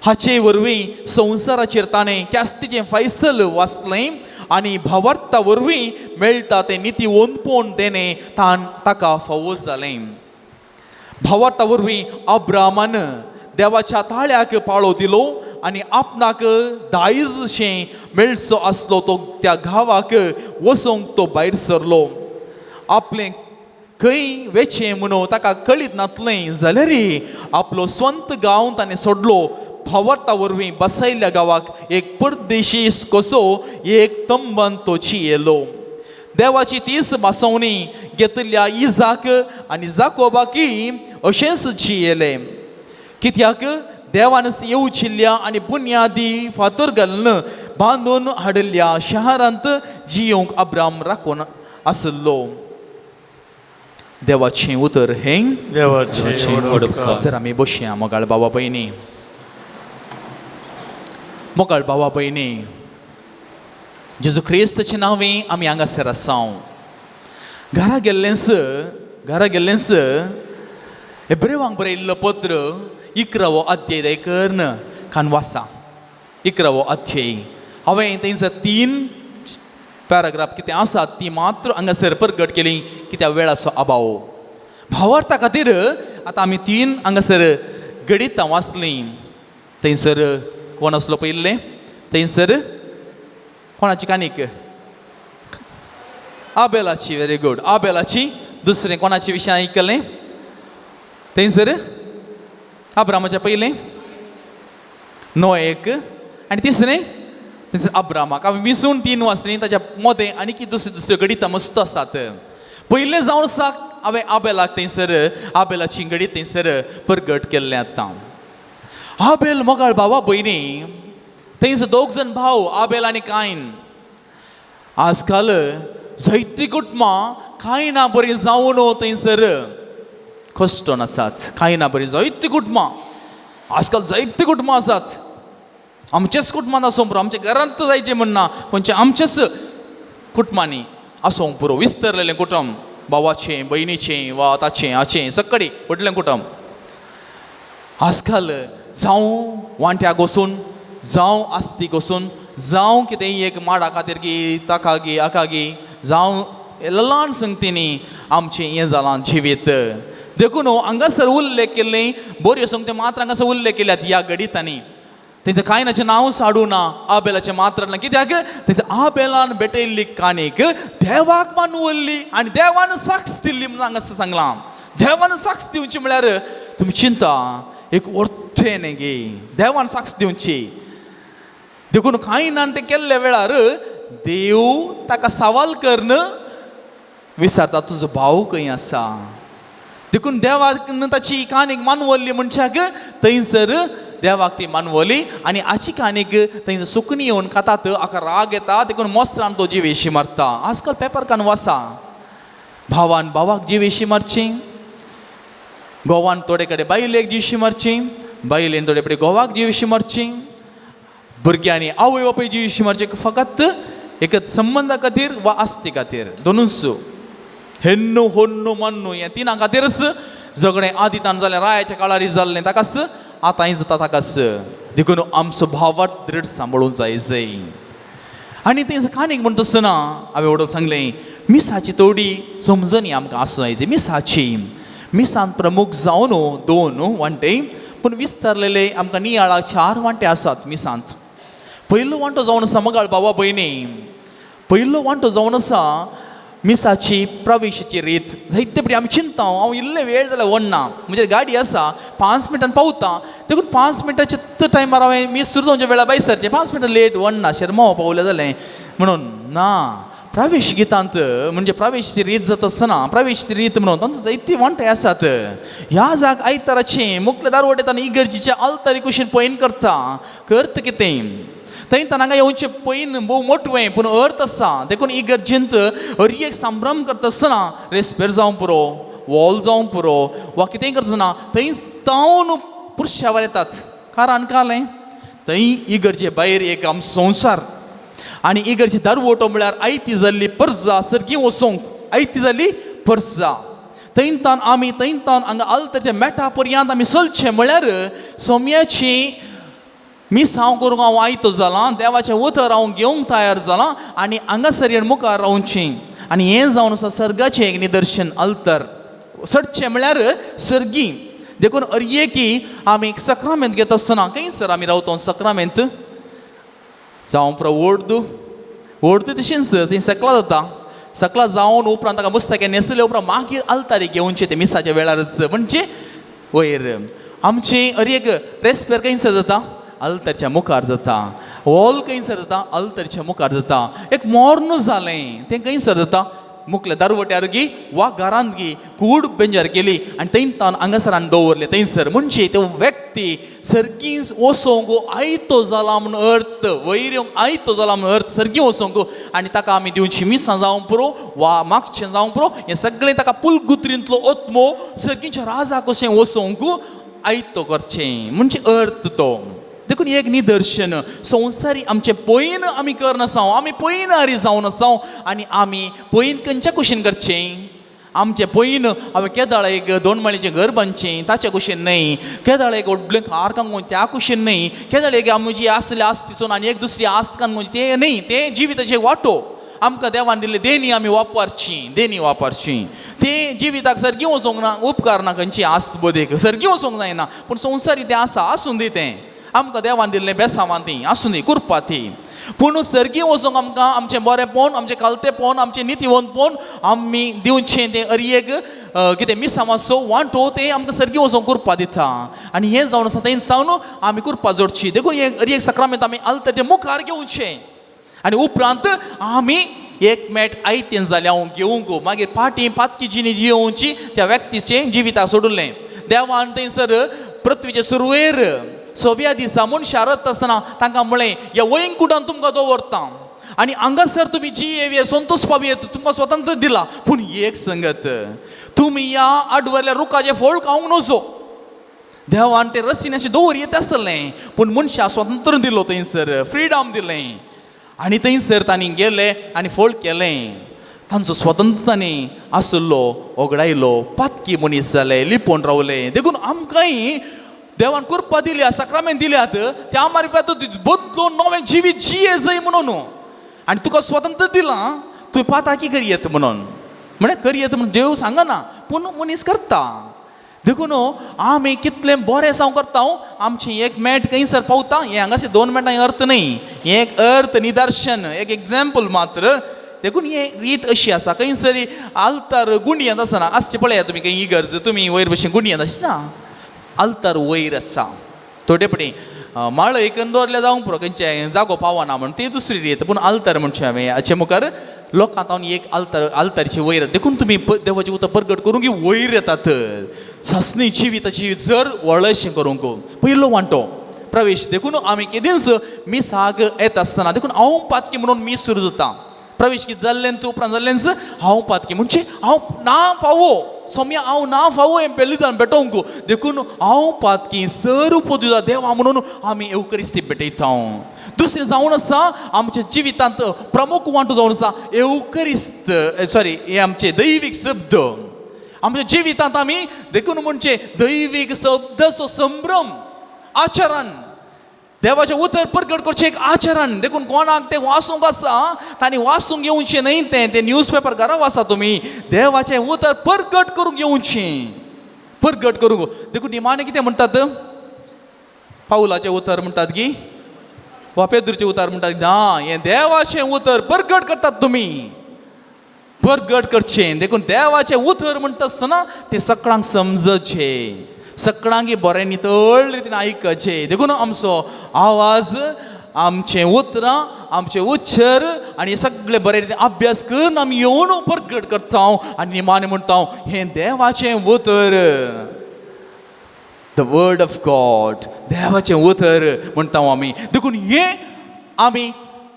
हाचे वरवीं संवसाराचेर ताणें क्यास्तीचें फैसल वाचलें आनी भावार्था वरवीं मेळटा तें निती ओंदपोण तेणें ताका फावो जालें. भावार्था वरवीं अब्रामान देवाच्या ताळ्याक पाळो दिलो आनी आपणाक दायजशें मेळचो आसलो तो त्या गांवाक वचूंक तो भायर सरलो. आपलें खंय वेचें म्हणून ताका कळीत नातलें जाल्यार आपलो स्वंत गांव ताणें सोडलो. भावार्था वरवीं बसयल्ल्या गांवाक एक परदेशी कसो एक तंबन तो चियेलो. देवाची तीच मासवणी घेतिल्ल्या इजाक आनी जाकोबाकी अशेंच जियेलें. कित्याक देवानच येवचिल्ल्या आनी बुन्यादी फातर घालून बांदून हाडिल्ल्या शहरांत जियोंक अब्राम राखून आसलो. देवाचें उतर हें देवाचें व्हड उपकार. सर आमी बसया. मोगाळ बाबा भयणी, मोगाळ बाबा भयणी, जेजू क्रिस्ताचें नांवे आमी हांगासर आसाव. घरा गेल्लेंच, घरा गेल्लेंच एब्रेवांक बरयल्लो पत्र 11वो अध्याय दयकर्न कान वासा. 11वो अध्याय हांवें थंयसर 3 पॅराग्राफ कितें आसात ती मात्र हांगासर परगट केली कित्याक वेळाचो अभाव. भावार्था खातीर आतां आमी 3 हांगासर गणितां वाचलीं. थंयसर कोण आसलो पयिल्लें? थंयसर कोणाची काणीक? आबेलाची. Very good, आबेलाची. दुसरें कोणाची विशय आयकलें थंयसर? अब्रामाच्या पयलें नोएक आनी तिसरें थंयसर अब्रामाक. आमी विसून 3 वाचलीं. ताच्या मदें आनी की दुसऱ्यो दुसऱ्यो गणितां मस्त आसात. पयलें जावन साक हांवें आबेलाक थंयसर आबेलाची गणीत थंयसर परगट केल्लें. आतां आबेल मोगाळ भावा भयणी, थंयसर दोग जाण भाव आबेल आनी कायन. आजकाल जायतीं कुटुंबां कांय ना बरीं जावन थंयसर कश्टन आसात. कांय ना बरीं जायतीं कुटुंबां आजकाल जायतीं कुटुंबां आसात. आमचेच कुटुंबांत आसूंक पुरो, आमच्या घरांत जायचें म्हण ना, खंयच्या आमच्याच कुटुंबांनी आसूंक पुरो. विस्तरलेलें कुटुंब, भावाचें भयणीचें वा ताचें हाचें सगळें व्हडलें कुटुंब. आजकाल जावं वांट्याक वचून, जावं आस्तीक वचून, जावं कितेंय एक माडा खातीर गी ताका गी हाका गी, जावं ल्हान संगतींनी आमचें हें जालां जिवीत. देखून हांगासर उल्लेख केल्लें बऱ्यो संगती मात्र हांगासर उल्लेख केल्यात ह्या गणितांनी. तेंचें कायनाचें नांव साडूं ना, आबेलाचें मात्र ना. कित्याक तेंच्या आबेलान भेटयल्ली काणीक देवाक मानवल्ली आनी देवान साक्ष दिल्ली म्हणून हांगासर सांगलां. देवान साक्ष दिवची म्हळ्यार तुमी चिंता एक वर्थें न्ही गे, देवान साक्ष दिवची. देखून कायनान तें केल्ल्या वेळार देव ताका सवाल करून विचारता तुजो भाव खंय आसा. देखून देवाक ताची काणीक मानवल्ली मनशाक थंयसर देवाक ती मानवली आनी हाची काणीक थंयसर सुकणी येवन खातात. हाका राग येता देखून मोस्त्रान तो जिवेशी मारता. आजकाल पेपर कान वासा, भावान भावाक जिवेशी मारची, घोवान थोडे कडेन बायलेक जिवेशी मारची, बायलेन थोडे कडेन घोवाक जिवेशी मारची, भुरग्यांनी आवय बापूय जिवेशी मारची, फकत एकच संबंदा खातीर वा आस्ती खातीर. दोनूच हेन्नू होन्नू मन्नू ह्या तिना खातीरच झगडें आदितान जालें, रायाच्या काळारी जाल्लें ताकाच आतांय जाता ताकाच. देखून आमचो भावार्थ दृढ सांबाळूंक जाय जय. आनी तें काणीक म्हणटा आसतना हांवें वडोवन सांगलें, मिसाची थोडी समजणी आमकां आसूं जाय. मिसाची मिसान प्रमुख जावन 2 वांटे, पूण विस्तारलेले आमकां नियाळाक 4 वांटे आसात मिसांत. पयलो वांटो जावन आसा मगाळ बाबा भयणी, पयलो वांटो जावन आसा मिसाची प्रवेशाची रीत. जायते पटी आमी चिंता, हांव इल्लें वेळ जाल्यार वडना, म्हणजे गाडी आसा 5 मिनटान पावता, देखून 5 मिनटाचे टायमार हांवें मीस सुरू जावच्या वेळा भायर सरचें, 5 मिनटां लेट वडना, शेरमांव पावलें जालें म्हणून ना. प्रवेश गितांत म्हणजे प्रवेशाची रीत जाता आसतना प्रवेशाची रीत म्हणून तातूंत जायती वांटे आसात. ह्या जाग आयताराचें मुखले दारवटेंत आनी इगर्जीच्या आल्तारी कुशीन पयन करता करता कितें थंय हांगा येवचें पयन भोव मोटवें पूण अर्थ आसा. देखून इगर्जेंत हर एक संभ्रम करता आसतना रेस्पेर जावं पुरो, वॉल जावं पुरो वा कितेंय करता आसतना थंय तावन पुरशावर येतात. कारण कालें थंय इगर्जे भायर एक आमचो संवसार आनी इगर्जे दारवटो म्हळ्यार आयती जाल्ली परजा सर्गी वचोंक, आयती जाल्ली परजा. थंय तावन आमी थंय तावन हांगा आल्तरच्या मेटा पर्यंत आमी चलचें म्हळ्यार सोम्याची मिसांव करूंक हांव आयतो जालां, देवाचें उतर हांव घेवंक तयार जालां आनी हांगासर येवन मुखार रावचें. आनी हें जावन आसा सर्गाचें एक निदर्शन अल्तर सडचें म्हळ्यार सर्गी. देखून अरयेकी आमी सक्रामेंत घेता आसतना खंयसर आमी रावता सक्रामेंत जावं पुरो ओर्द ओर्द तशेंच थंय सकला जाता, सकला जावन उपरांत ताका मुस्ताके न्हेसले उपरांत मागीर आल्तारी घेवचें तें मिसाच्या वेळारच. म्हणजे वयर आमची अरयेक रेस्पेर खंयसर जाता आल्तारच्या मुखार जाता, वॉल खंयसर जाता आल्तारच्या मुखार जाता. एक मोर्न जालें तें खंयसर जाता मुखले दारवट्यार गी वा घरांत गी कूड बेंजार केली आनी थंय तावन हांगासरान दवरलें थंयसर. म्हणजे तो व्यक्ती सर्गी वचोंक आयतो जाला म्हूण अर्थ, वयर येवंक आयतो जाला म्हूण अर्थ सर्गी वचोंक आनी ताका आमी दिवची मिसां जावं पुरो वा मागचें जावं पुरो हें सगळें ताका पुलगुत्रींतलो ओत्मो सर्गीच्या राजा कशें वचोंक आयतो करचें म्हणजे अर्थ तो. देखून एक निदर्शन संवसारी आमचें पयन आमी करनासांव, आमी पयनारी जावन आसाव आनी आमी पयन खंयच्या कुशीन करचें. आमचें पयन हांवें केदाळ एक 2 माळयेचें घर बांदचें ताच्या कुशीन न्हय, केदाळ एक व्हडलें कार कांगोन त्या कुशीन न्हय, केदाळ एक आमची आसली आस्त दिसून आनी एक दुसरी आस्त कांगोन तें न्हय. तें जिविताचें वांटो आमकां देवान दिल्ले देणी आमी वापरची, देणी वापरची. तें जिविताक सर्गी वचोंक ना, उपकारना खंयची आस्त बोदेक सर्गी वचोंक जायना, पूण संवसारी तें आसा आसूं दी, तें आमकां देवान दिल्लें बेसांवां ती आसूं दी कुरपा ती. पूण सर्गी वचोंक आमकां आमचें बरेंपण, आमचें कालतेपण, आमचें नितीवंतपण आमी दिवचें तें अरयेक कितें मिसांवाचो वांटो तें आमकां सर्गी वचोंक कुरपा दिता. आनी हें जावन आसा थंय जावन आमी कुरपा जोडची. देखून हें अरयेक सक्रामेंत आमी आल्तारच्या मुखार घेवचें आनी उपरांत आमी एक मेट आयतें जालें हांव घेवंक मागीर फाटीं पातकी जिणी जियोवची त्या व्यक्तीचें जिविताक सोडलें. देवान थंयसर पृथ्वीचे सुरवेर सव्या दिसा मनशां रत आसतना तांकां म्हळें ह्या वैकुंठान तुमकां दवरता आनी हांगासर तुमी जियेवये संतोश पावयेत, तुमकां स्वतंत्र दिला, पूण एक संगत तुमी ह्या आडवरल्या रुखाचें फळ खावंक नजो. देवान तें रसीन अशें दवरयेत आसलें, पूण मनशां स्वतंत्र दिलो थंयसर फ्रिडम दिलें आनी थंयसर तांणी गेले आनी फळ केलें. तांचो स्वतंत्र तांणी आसलो ओगडायलो, पातकी मनीस जाले, लिपोवन रावले. देखून आमकांय देवान कृपा दिल्या, सक्रामेंत दिल्यात, त्या मार्फत बदलून नवें जिवीत जिये जाय म्हणून आनी तुका स्वतंत्र दिलां तुवें पाताकी करयेत म्हणून, म्हळ्यार करयेत म्हणून देव सांगना पूण मनीस करता. देखून आमी कितलें बरें साव करता, आमचें एक मेट खंयसर पावता हें हांगासर 2 मेटां अर्थ न्हय, हें एक अर्थ निदर्शन, एक एग्जाम्पल मात्र. देखून हे रीत अशी आसा खंयसर आल्तार गुंडयेंत आसना आसचें पळयात तुमी खंय इगर्ज तुमी वयर भशेन गुंडयेंत आसना ना, आल्तार वयर आसा. थोडे पटी माळ एक दवरल्या जावंक पुरो खंयचे जागो पावना म्हण ती दुसरी रीत, पूण आल्तार म्हणचें हांवें हाचे मुखार लोकां तावन एक आल्तार आल्तारची वयर. देखून तुमी देवाचें उतर परगट करूंक की वयर येतात सासणी जिविताची जर वळशें करूंक पयलो वांटो प्रवेश. देखून आमी केदींच मिसाक येता आसतना देखून हांव पातकी म्हणून मीस सुरू जाता. प्रवेश कितें जाल्लेंच उपरांत जाल्लेंच हांव पातकी म्हणजे हांव ना फावो सोम्या हांव ना फावो हें बेलिदान भेटोवंक, देखून हांव पातकी सर तुज्या देवा म्हणून आमी येवकरिस्ती भेटयता. दुसरें जावन आसा आमच्या जिवितांत प्रमुख वांटो जावन आसा येवकरिस्त सॉरी हे आमचे दैवीक शब्द. आमच्या जिवितांत आमी देखून म्हणजे दैवीक शब्दाचो संभ्रम आचरण, देवाचें उतर परगट करचें एक आचरण. देखून कोणाक तें वाचूंक आसा तांणी वाचूंक येवचें न्हय, तें तें न्यूज पेपर घरा वाचा तुमी, देवाचें उतर परगट करूंक येवचें, परगट करूंक. देखून निमाणें कितें म्हणटात, पावलाचें उतर म्हणटात की वा पेद्रूचें उतर म्हणटात, ना हें देवाचें उतर परगट करतात तुमी, परगट करचें. देखून देवाचें उतर म्हणटा आसतना तें सगळ्यांक समजचें, सगळ्यांक बरें नितळ रितीन आयकचें. देखून आमचो आवाज, आमचें उतरां, आमचें उच्चर आनी सगळें बरें रितीन अभ्यास करून आमी येवन परगट करता आनी निमाणें म्हणटा हें देवाचें उतर, the word of God, देवाचें उतर म्हणटा आमी. देखून हें आमी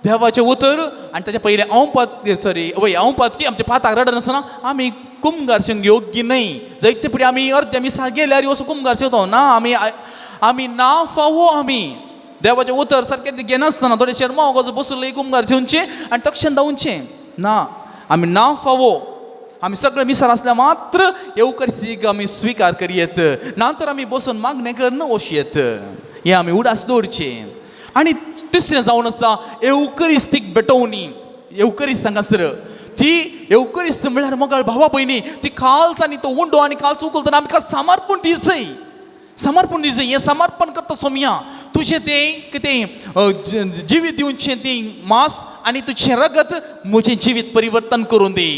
देवाचें उतर आनी ताच्या पयलें हांव पात सॉरी वय हांव पातकी आमच्या पाताक रडनासतना आमी कुमगार योग्य न्हय. जायते फुडें आमी अर्दे मिसां गेल्यार वचून कुमगार शेवतो ना, आमी आमी ना फावो. आमी देवाचें उतर सारकें घेनासतना थोडे शेरमांव कसो बसले कुमगार जेवचें आनी तक्षण धांवचें ना, आमी ना फावो. आमी सगळे मिसार आसल्यार मात्र येवकरीक आमी स्विकार करयेत, ना तर आमी बसून मागणें करून वशयेत. हें आमी उडास दवरचें. आनी तिसरें जावन आसा येवकरिस्तीक भेटोवणी. येवकरिस्त हांगासर ती येवकरिस्त म्हळ्यार मोगाळ भावा भयणी ती खालच आनी तो उंडो आनी खालच उखलतना आमकां समर्पण दिसय, समर्पण दिसय. हें समर्पण करता सोमया तुजें तें कितें जिवीत दिवचें ती मांस आनी तुजें रगत म्हजें जिवीत परिवर्तन करून दी.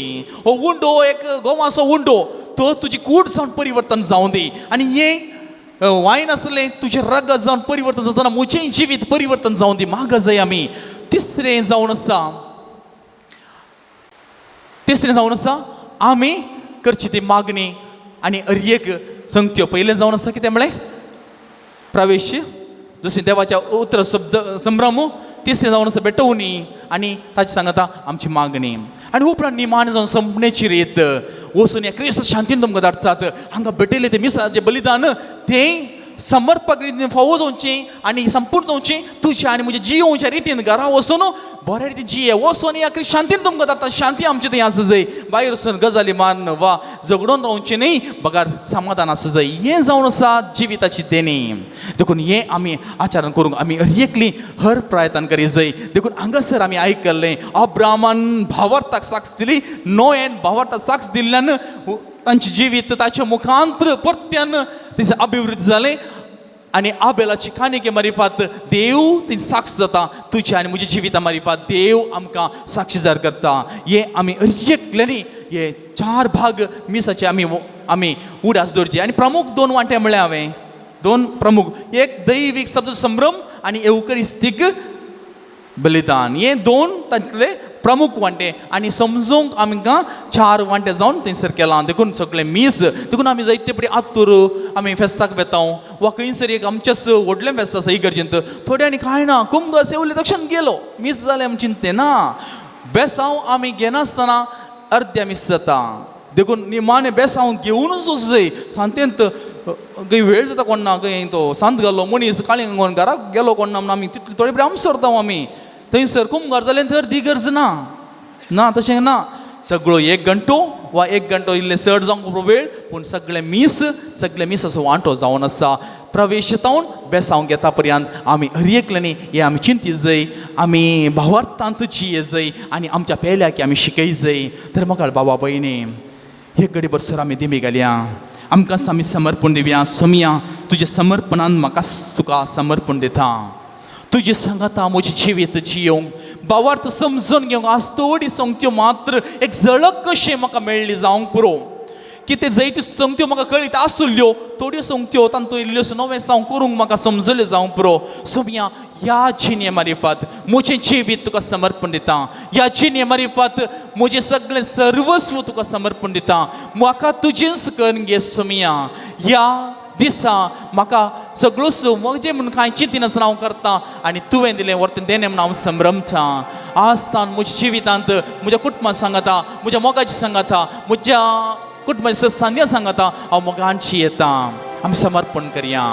हो उंडो एक गोवाचो उंडो तो तुजी कूड जावन परिवर्तन जावं दी आनी हें वायन आसलें तुजें रगत जावन परिवर्तन जातना म्हजें जिवीत परिवर्तन जावं दी. माग जाय आमी. तिसरें जावन आसा, तिसरें जावन आसा आमी करची ती मागणी आनी अरयेक संगत्यो. पयलें जावन आसा कितें म्हळें प्रवेश, दुसरें देवाच्या उतर शब्द संभ्रम, तिसरें जावन आसा भेटोवणी आनी ताचे सांगता आमची मागणी. आनी उपरांत निमाणें जावन संपण्याची रीत वचून ह्या क्रिस्त शांतीन तुमकां धाडटात. हांगा भेटयलें तें मिसाचें बलिदान तें समर्पक रितीन फावो जावचें आनी संपूर्ण जावचें तुज्या आनी म्हज्या जियोवच्या रितीन घरा वचून बऱ्या रितीन जिये वचून ह्या क्रिस्त शांतीन तुमकां धाडटा. शांती आमची थंय आसा जाय, भायर वचून गजाली मारून वा झगडोन रावचें न्हय, बगार समाधान आसा जाय. हें जावन आसा जिविताची देणी. देखून हें आमी आचरण करूंक आमी एकली हर प्रयत्न करी जाय. देखून हांगासर आमी आयकल्लें अब्राहमान भावार्थाक साक्ष दिली, नोयेन भावार्थाक साक्ष दिल्ल्यान तांचें जिवीत ताच्या मुखांतर परत्यान तिचें अभिवृद्धी जालें आनी आबेलाची काणिके मारिफात देव ती साक्ष जाता. तुज्या आनी म्हज्या जिविता मारिफात देव आमकां साक्षीदार करता. हे आमी एकल्यांनी हे चार भाग मिसाचे आमी आमी उडास दवरचे. आनी प्रमुख दोन वांटे म्हळ्यार हांवें दोन प्रमुख, एक दैवीक शब्द संभ्रम आनी येवकरिस्तीक बलिदान, हे दोन तांतले प्रमुख वांटे. आनी समजूंक आमकां चार वांटे जावन थंयसर केलां. देखून सगळें मीस देखून आमी जायते पळय आत्तूर आमी फेस्ताक वेता वा खंयसर एक आमचेच व्हडलें फेस्त आसा इगर्जेंत, थोड्यांनी कांय ना कुमगार सेवले तक्षण गेलो मीस जालें आमी चिंतते ना. बेसांव आमी घेनासतना अर्द्या मीस जाता. देखून निमाणें बेसांव घेवनूच वचूं जाय. सांतेंत खंय वेळ जाता कोण ना, खंय तो सांत घालो मनीस काळींग घराक गेलो कोण ना म्हणून आमी तितले थोडे पळय आमी सरता आमी थंयसर कुमगार जालें तर दी गरज ना, ना तशें ना. सगळो एक घंटो वा एक घंटो इल्लें चड जावंक वेळ, पूण सगळें मीस सगळें मीस असो वांटो जावन आसा. प्रवेश जावन बेसांव घेता पर्यंत आमी हर एकल्यांनी हें आमी चिंती जाय, आमी भावार्थांत जिये जाय आनी आमच्या पेल्याक आमी शिकय जाय. तर म्हाका बाबा भयणी हे घडी बरसर आमी दिमी घालया, आमकां आमी समर्पण दिवया. सोमया तुज्या समर्पणान म्हाका तुका समर्पण दिता, तुजे सांगाता म्हजें जिवीत जियोवंक भावार्थ समजून घेवंक आज थोडी संगत्यो मात्र एक झळक कशें म्हाका मेळ्ळी जावंक पुरो. कितें जायत्यो संगत्यो म्हाका कळीत आसुल्ल्यो, थोड्यो संगत्यो तांतूं इल्ल्योश्यो नवें सावंक करूंक म्हाका समजलें जावंक पुरो. सोमया ह्या जिणे मारिफात म्हजें जिवीत तुका समर्पण दिता, ह्या जिणे मारिफात म्हजें सगळें सर्वस्व तुका समर्पण दिता. म्हाका तुजेंच करून घे सोमया. ह्या दिसा म्हाका सगळोच म्हजें म्हूण कांय चिंतिनासतना हांव करता आनी तुवें दिलें वर्तन देणें म्हूण हांव संभ्रमता. आज तान म्हज्या जिवितांत म्हज्या कुटुंबा सांगाता, म्हज्या मोगाची सांगाता, म्हज्या कुटुंबाची सांध्या सांगाता हांव मोगांची येता. आमी समर्पण करया.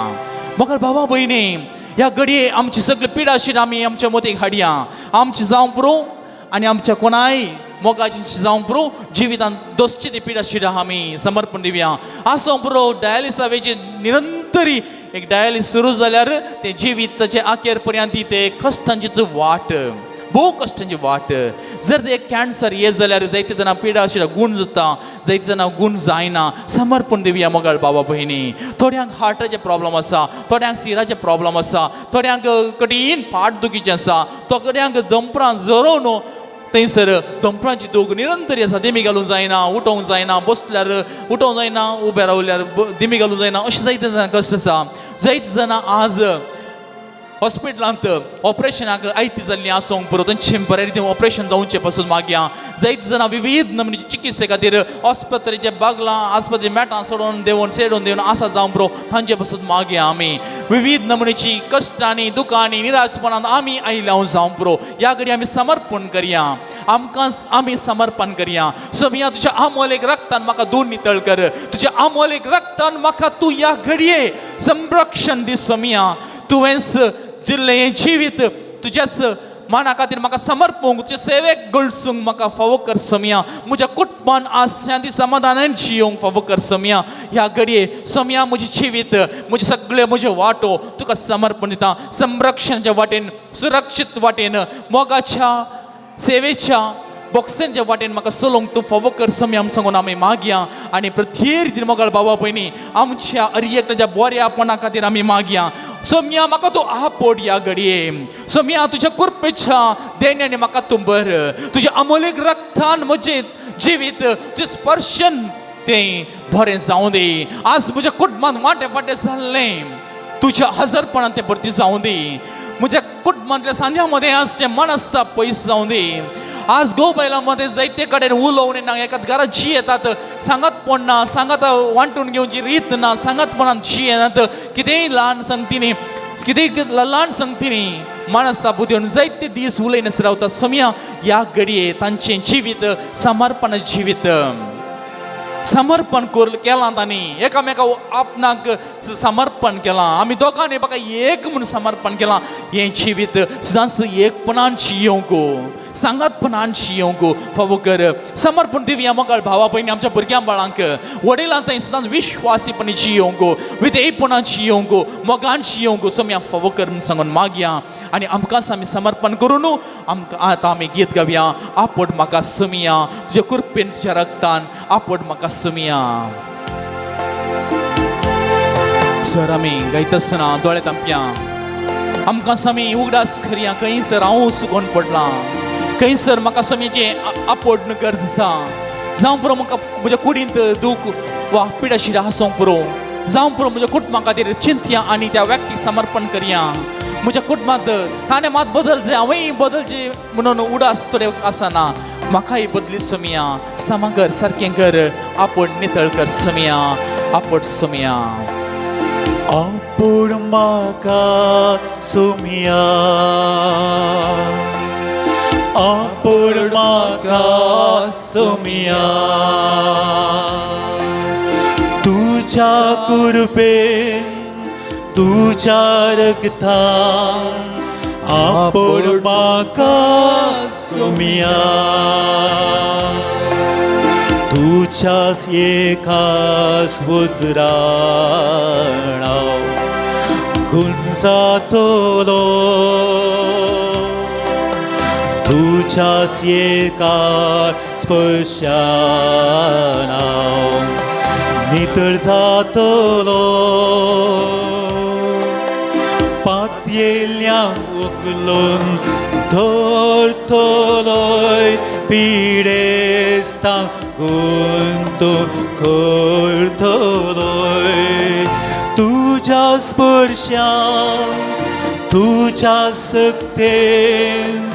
मोगाळ भावा भयणी ह्या घडये आमची सगळी पिडाशीर आमी आमच्या मोतीक हाडया. आमची जावं पुरो आनी आमच्या कोणाय मोगाची जावंक पुरो जिवितांत दोसची ती पिडा शिडा आमी समर्पण दिवया. आसों पुरो डायलिसावेची निरंतरी एक डायलिस सुरू जाल्यार ते जिविताचे आखेर पर्यंत ते कश्टांचीच वाट, भोव कश्टांची वाट. जर ते कॅन्सर येत जाल्यार जायते जाणां पिडा शिडा गूण जाता, जायते जाणां गूण जायना. समर्पण दिवया मोगाळ बाबा भयणी. थोड्यांक हार्टाचे प्रॉब्लम आसा, थोड्यांक सिराचे प्रॉब्लम आसा, थोड्यांक कठीण पाट दुखीचें आसा, थोड्यांक दंपरां जरोवन थंयसर दंपरांची दूख निरंतरी आसा. दिमी घालूंक जायना, उठोवंक जायना, बसल्यार उठोवंक जायना, उबें रावल्यार दिमी घालूंक जायना, अशें जायते जाणां कश्ट आसा. जायते जाणां आज हॉस्पिटलांत ऑपरेशनाक आयती जाल्लीं आसूंक पुरो, तांचें बरें रितीन ऑपरेशन जावचें पासून मागया. जायते जाणां विविध नमुन्याचे चिकित्से खातीर आस्पत्रेचे बागलां, आस्पत्रे मेटां सोडून देंवोन सेडून देवन आसा जावंक पुरो, तांचे पासून मागया. आमी विविध नमुन्याची कश्टांनी, दुखांनी, निराशपणान आमी आयल्या जावंक पुरो. ह्या घडी आमी समर्पण करया, आमकां आमी समर्पण करया. सोमिया तुज्या आमोलेक रक्तान म्हाका दूर नितळ कर, तुज्या आमोलेक रक्तान म्हाका तूं ह्या घडये संरक्षण दी. सोमिया तुवेंच दिल्लें हें जिवीत तुज्याच माना खातीर म्हाका समर्पूंक, तुजे सेवेक गळसूंक म्हाका फावो कर सोमिया. म्हज्या कुटुंबान आज शांती समाधानान जियोंक फावो कर सोमिया. ह्या घडये सोमिया म्हजें जिवीत, म्हजें सगळें म्हजें वांटो तुका समर्पण दिता. संरक्षणाच्या वाटेन, सुरक्षीत वाटेन, मोगाच्या सेवेच्या बॉक्सांच्या वाटेन म्हाका चलोवंक तूं फावो कर सोमिया सांगून आमी मागया. आनी प्रत्येक रितीन मोगाळ बाबा भयणी आमच्या अरियकच्या बऱ्यापणा खातीर आमी मागया. सोमिया म्हाका तूं आपोड ह्या घडये. सोमिया तुज्या कृपेच्या देण्याने म्हाका तूं बर, तुज्या अमोलीक रक्तान म्हजें जिवीत तुजें स्पर्शन तें बरें जावं दी. आज म्हज्या कुटुंबान वांटे फांटे जाल्लें तुज्या हजरपणान तें भरती जावं दी. म्हज्या कुटुंबांतल्या सांध्या मदें आज तें मनस्ताप पयस जावं दी. आज घोव बायलां मदें जायते कडेन उलोवणी ना, एकाच घरात जी येतात सांगातपण ना, सांगात वांटून घेवची रीत ना, सांगातपणान जी येनात, कितेंय ल्हान संगतींनी, कितेंय ल्हान संगतींनी मनस्ताप दिवन जायते दीस उलयनासतना रावता. सोमिया ह्या घडये तांचें जिवीत समर्पण जिवीत समर्पण केलां तांणी, एकामेका आपणाक समर्पण केलां. आमी दोगांनी म्हाका एक म्हूण समर्पण केलां. हें जिवीत सदांच एकपणान जियोवंक, सांगातपणान जियोवंक फावो कर. समर्पण दिवया मोगाळ भावा भयणी आमच्या भुरग्यां बाळांक, वडिलां थंय सदांच विश्वासीपणी जियोवंक, विधेयपणान जियोवंक, मोगान जियोवंक सोम्या फावो कर म्हूण सांगून मागया. आनी आमकांच आमी समर्पण करून आमकां आतां आमी गीत गावया. आपड म्हाका सोमिया तुज्या कृपेन, तुज्या रक्तान आपड म्हाका सोमिया. सर आमी गायता आसतना दोळे तांपया, आमकां स्वामी उगडास करया खंयसर हांव चुकोन पडलां, खंयसर म्हाका स्वामीचें आपोडण गरज आसा. जावं पुरो म्हाका म्हज्या कुडींत दूख वा पिडाशीर आसूंक पुरो, जावं पुरो म्हज्या कुटुंबा खातीर चिंतया आनी त्या व्यक्तीक समर्पण करया. म्हज्या कुटुंबांत ताणें मात बदल जाय, हांवूय बदलचें म्हणून उडास थोडे आसना, म्हाकाय बदली सोमिया. समा कर, सारकें कर, आपोड नितळ कर सोमिया, आपोड सोमिया. आपोड म्हाका सोमिया, आपोड म्हाका सोमिया, तुज्या कृपेन तुज्या रक्तान आपोड म्हाका सोमिया, तुज्याच एकाच उजराणाव गुंजातलो, तुज्याच एका स्पर्शान हांव नितळ जातलो. पातयेल्यांक उखलून धरतलोय, पिडेस्तांक गुंतून करतलोय. तुज्या स्पर्शान, तुज्या सक्तेन,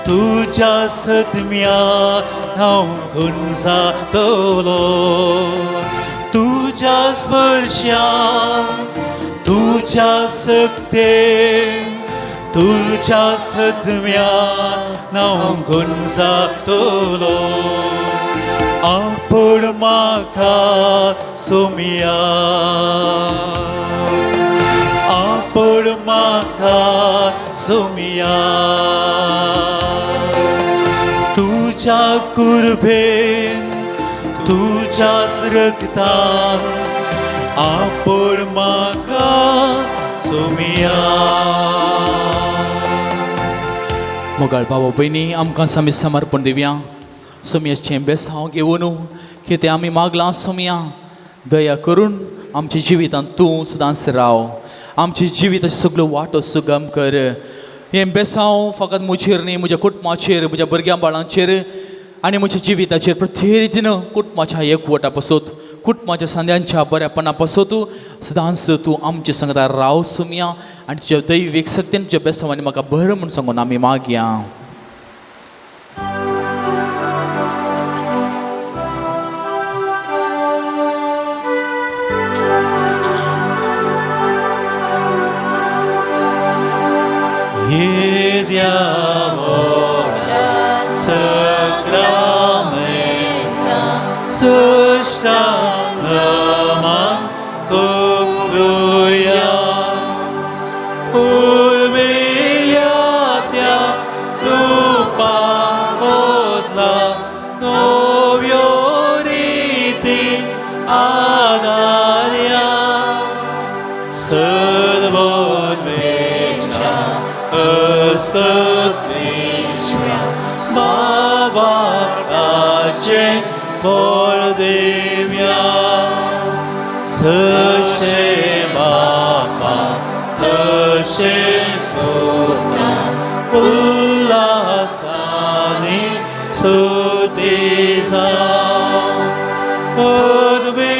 तुज्या सत्म्यान हांव गुंजातलो. तुज्या स्पर्शान, तुज्या सक्तेन, तुज्या सत्म्यान हांव गुंजातलो. आपोड म्हाका सोमिया, आपोड म्हाका सोमिया, तुज्या कुरभेन तुज्याच रगतान आपण म्हाका सोमिया. मोगाळ भाव भयणी, आमकां आमी समर्पण दिवया. सोमयाचें बेसांव घेवन कितें आमी मागलां सोमया, दया करून आमच्या जिवितांत तूं सदांच राव. आमच्या जिविताच्यो सगळ्यो वाटो सुगम कर. हें बेसांव फकत म्हजेर न्ही, म्हज्या कुटुंबाचेर, म्हज्या भुरग्यां बाळांचेर आनी म्हज्या जिविताचेर प्रत्येक रितीन कुटुंबाच्या एकवटा पासत, कुटुंबाच्या सांद्यांच्या बऱ्यापणा पासत सदांच तूं आमचे संगता राव सोमया. आनी तुज्या दैवीक शक्तीन तुज्या बेसांवांनी म्हाका बरें म्हूण सांगून आमी मागया. येद्या व्हडल्या सक्रामेंता सश्टांगमां करुया उर्मिल्या त्या रुपा बदला नव्यो रिती आदार्या सर्वोन्मेषा अस्तित्वेश्व्या बाबाचे बळ देव्या सशे बापा तशें पुता उल्हासानी सुती जावं पदवी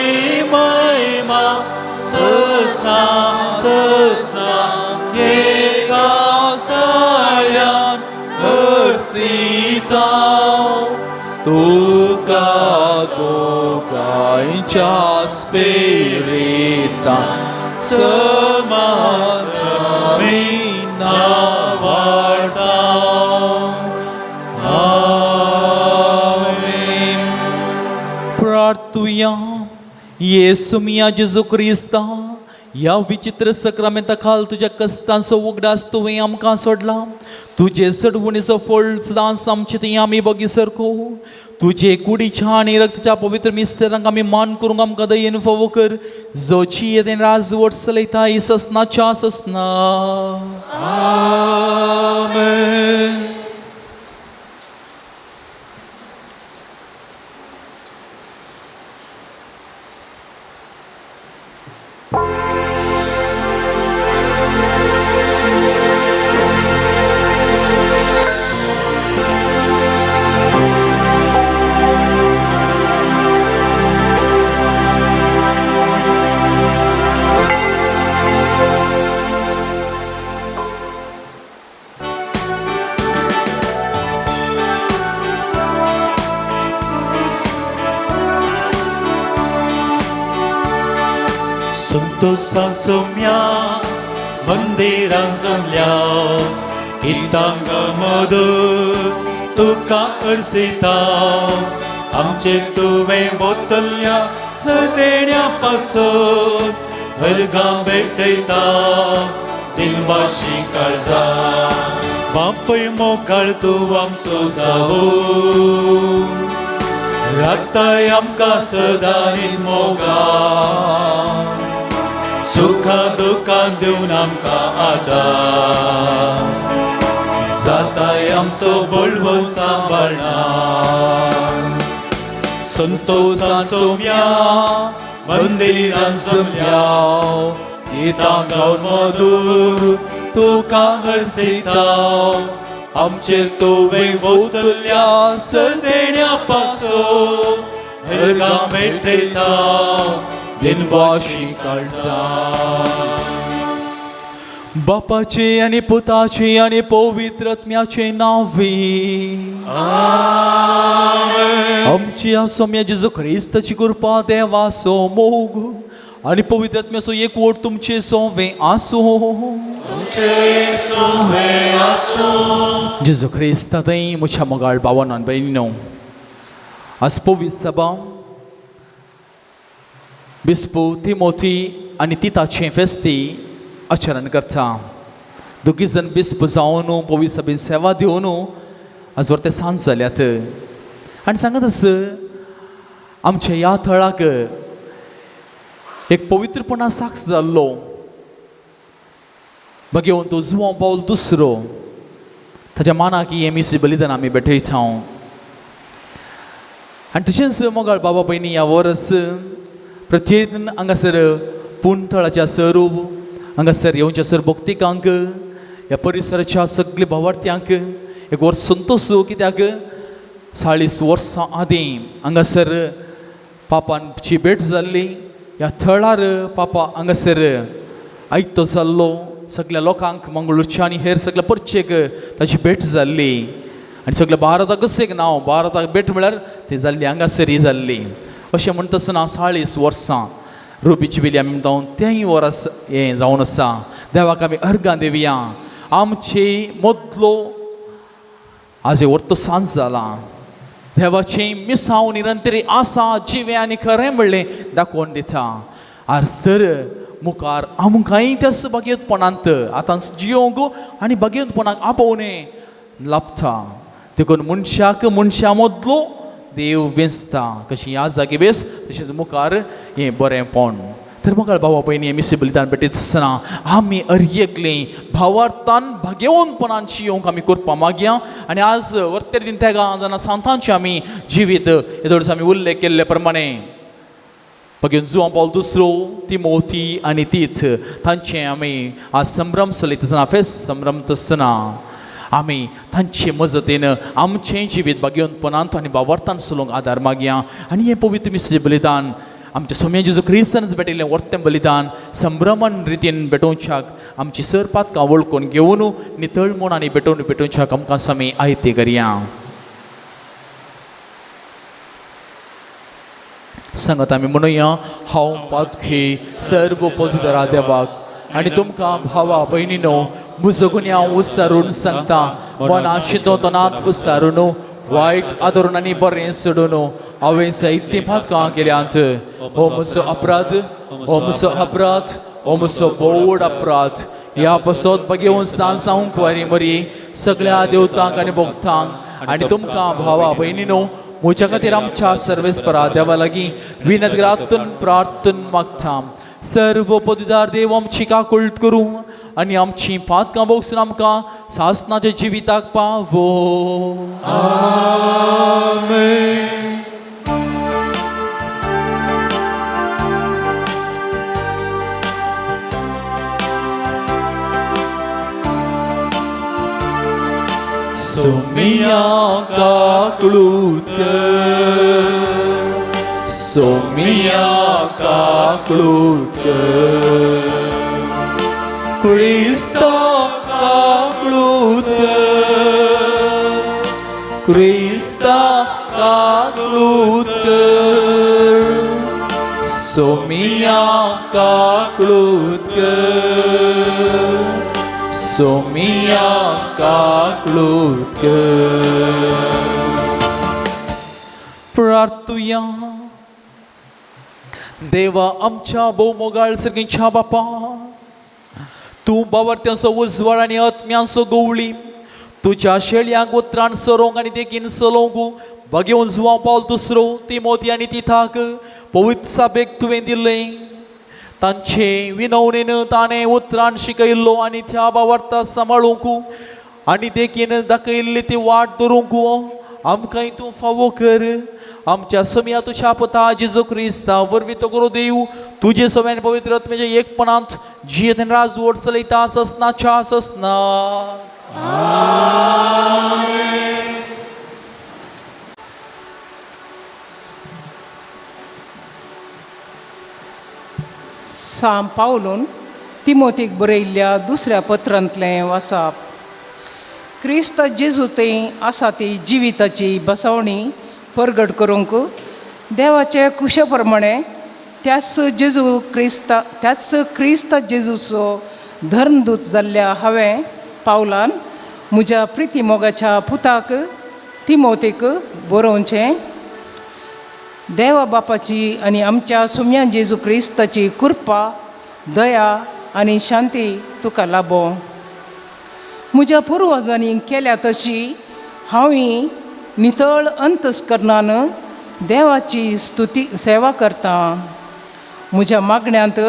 महिमा ससा ससा एका साळ्यान हर्सिता तुका दोगांयच्या स्पिरिता समासमी नावाडता. आमेन. प्रार्थुया. येसू मिया जेजू क्रिस्ता, ह्या विचित्र सक्रामेंता खाल तुज्या कश्टांचो उगडास तुवें आमकां सोडला. तुजे चडवणीचो फळ सदांच आमचे थंय आमी बगी सरको. तुजे कुडीच्या आनी रक्ताच्या पवित्र मिस्तेरांक आमी मान करूंक आमकां दयेन फावो कर, जो जियेत राजवट चलयता ससनाच्या ससना. आमेन. संतोषान सोम्या मंदिरान जमल्या गीतांग मधुर तुका अर्सिता आमचे तुवें बोतल्या सदेण्या पासून हरगां भेटयता दिलवाशी काळजा बापय मोगाळ तूं आमचो जावो राखताय आमकां सदां मोगा सुखा दुखान दिवन आमकां आदार जाताय आमचो बळवंत सांबाळना संतोषान सोम्या मंदिरान जमल्या गीतां गावन मधुर तुका हर्सिता आमचेर तुवें वतल्या सदेण्या पासून हरगां भेटयता दिनवाशी काळजा. बापाचे आनी पुताचे आनी पवित्र आत्म्याचे नांवे. आमची सोम्या जेजू क्रिस्ताची कृपा, देवाचो मोग आनी पवित्र आत्म्याचो एकवट तुमचे सोवे आसूं. जेजू क्रिस्ता थंय म्हज्या मोगाळ भावान आनी भयणीनो, आज पवित्र सभा बिस्पू तिमोथी आनी तिताचें फेस्ती आचरण करता. दोगी जाण बिस्प जावन पवित्र सभेन सेवा दिवन आज ते सांज जाल्यात. आनी सांगत आस आमच्या ह्या थळाक एक पवित्रपणा साक्ष जाल्लो भगेवन तो जुवांव पावल दुसरो ताच्या मानाक ही मिसी बलिदान आमी भेटयता. आनी तशेंच मोगाळ बाबा भयणी ह्या वर्स प्रत्येक हांगासर पुणथळाच्या सरूप हांगासर येवच्या सर भक्तिकांक ह्या परिसराच्या सगल्या भावार्थ्यांक एक वर्स संतोश कित्याक 40 वर्सां आदीं हांगासर पापांची भेट जाल्ली. ह्या थळार पापा हांगासर आयतो जाल्लो सगल्या लोकांक मंगळूरच्या आनी हेर सगल्या परचेक ताची भेट जाल्ली. आनी सगल्या भारताकच एक नांव भारताक भेट म्हळ्यार ती जाल्ली हांगासर ही जाल्ली. अशें म्हणटा आसतना 40 वर्सां रुबीची बेली आमी म्हणटा तेंय वर्स हें जावन आसा. देवाक आमी अर्गां दिवया. आमचे मदलो आज वर्तो सांज जाला. देवाचें मिसांव निरंतरी आसा जिवें आनी खरें म्हणलें दाखोवन दिता. आज तर मुखार आमकांय त्याच भाग्यपणांत आतां जियोंक आनी भाग्यपणाक आपोवणें लाभता. देखून मनशाक मनशा मदलो देव वेंचता. कशी ह्या जागे बेस तशेंच मुखार हें बरेंपण. तर मुखार बाबा भयणी मिसी बलिदान भेटयता आसतना आमी अरयेकलीं भावार्थान भाग्यवंतपणान जियोंक आमी करपा मागया. आनी आज वर्तेर दिन तेगा जाणा सांतांचें आमी जिवीत येदोळच आमी उल्लेख केल्ले प्रमाणे भगेन जुवां पावल दुसरो तिमोती आनी तीथ तांचें आमी आज संभ्रम चलयता आसतना फेस संभ्रमता आसतना आमी तांचे मजतीन आमचें जिवीत भाग्यवंतपणांत आनी भावार्थान चलोवंक आदार मागया. आनी हें पवित्र मिसाचें बलिदान आमच्या सोम्या जेजू क्रिस्तानच भेटिल्लें वर्तें बलिदान संभ्रमान रितीन भेटोवच्याक आमची सर पातकां वळखून घेवन नितळ म्हूण आनी भेटोवन भेटोवच्याक आमकां स्वामी आयती करया. सांगत आमी म्हणुया हांव पातकी सर्व पवित्र देवाक आनी तुमकां भावा भयणीनो म्हजो गुन्यांव उच्चारून सांगता. मनाची दोतोनांत उच्चारून वायट आदरून आनी बरें सोडून हांवें जायतीं पातकां केल्यांत. हो म्हजो अपराध, हो म्हजो अपराध, हो म्हजो बोड अपराध. ह्या पसत बगेवन स्नान जावंक वारी मरी सगळ्या देवतांक आनी भक्तांक आनी तुमकां भावा भयणीनो म्हज्या खातीर आमच्या सर्वेस्परा देवा लागीं विनंती प्रार्थन मागता. सर्व पदवीदार देव आमची काकुळट करूं आनी आमची पातकां भोगसून आमकां सासनाच्या जिविताक पावो. आमेन. सोमिया काकळूत कर, सोमिया काकळूत कर, क्रिस्ता काकळूत कर, क्रिस्ता काकळूत कर, सोमिया काकळूत कर, सोमिया काकळूत कर. प्रार्थुया. देवा आमच्या भोवमोगाळ सर्गीच्या बापा, तूं बावर्त्यांचो उजवाड आनी आत्म्यांचो गवळी तुज्या शेळयांक उतरान सरोंक आनी देखीन चलोवंक बगेवन जुवांव पावल दुसरो तिमोती आनी तिथाक पवित्र साबेक तुवें दिल्लें. तांचे विनवणेन ताणें उतरान शिकयल्लो आनी त्या बावर्ता सांबाळूंक आनी देखीन दाखयल्ली ती वाट धरूंक आमकांय तूं फावो कर. आमच्या समया तुज्या पुता जेजू क्रिस्ता वरवीं तो करूं देव तुजे सगळ्यान पवित्र आत्म्याच्या एकपणांत जियेत आनी राजवट चलयता ससनाच्या ससना. सां पावलून तिमोतीक बरयल्ल्या दुसऱ्या पत्रांतलें वाचप. क्रिस्त जेजू थंय आसा ती जिविताची बसवणी परगट करूंक देवाचे कुशे प्रमाणे त्याच जेजू क्रिस्ता त्याच क्रिस्त जेजूचो धर्मदूत जाल्ल्या हांवें पावलान म्हज्या प्रिती मोगाच्या पुताक तिमोतीक बरोवचें. देवा बापाची आनी आमच्या सुम्या जेजू क्रिस्ताची कृपा दया आनी शांती तुका लाबो. म्हज्या पुर्वजांनी केल्या तशी हांवूय नितळ अंतस्करणान देवाची स्तुती सेवा करता. म्हज्या मागण्यांत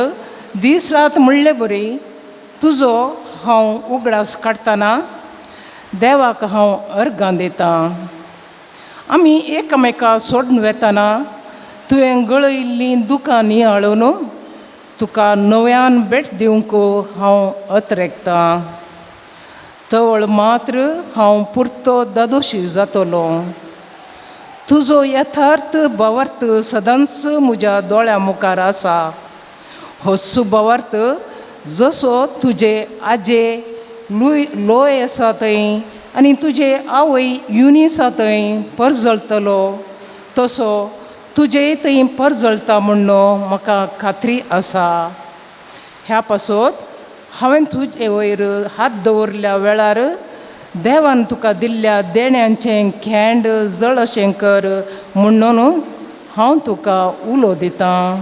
दीस रात म्हणले बरी तुजो हांव उगडास काडटना देवाक हांव अर्गां दितां. आमी एकामेका सोडून वेतना तुवें गळयल्लीं दुकां नियाळून तुका नव्यान भेट दिवंक हांव अत्रेकतां. तवळ मात्र हांव पुरतो दादोशी जातलो. तुजो यथार्थ भावार्थ सदांच म्हज्या दोळ्या मुखार आसा. होच भावार्थ जसो तुजे आजे लुय लोय आसा थंय आनी तुजे आवय युनिसा थंय परजळटलो तसो तुजेय थंय परजळटा म्हूण म्हाका खात्री आसा. ह्या पासत हांवें तुजे वयर हात दवरल्या वेळार देवान तुका दिल्ल्या देण्यांचें खेंड जळ अशें कर म्हणून हांव तुका उलो दितां.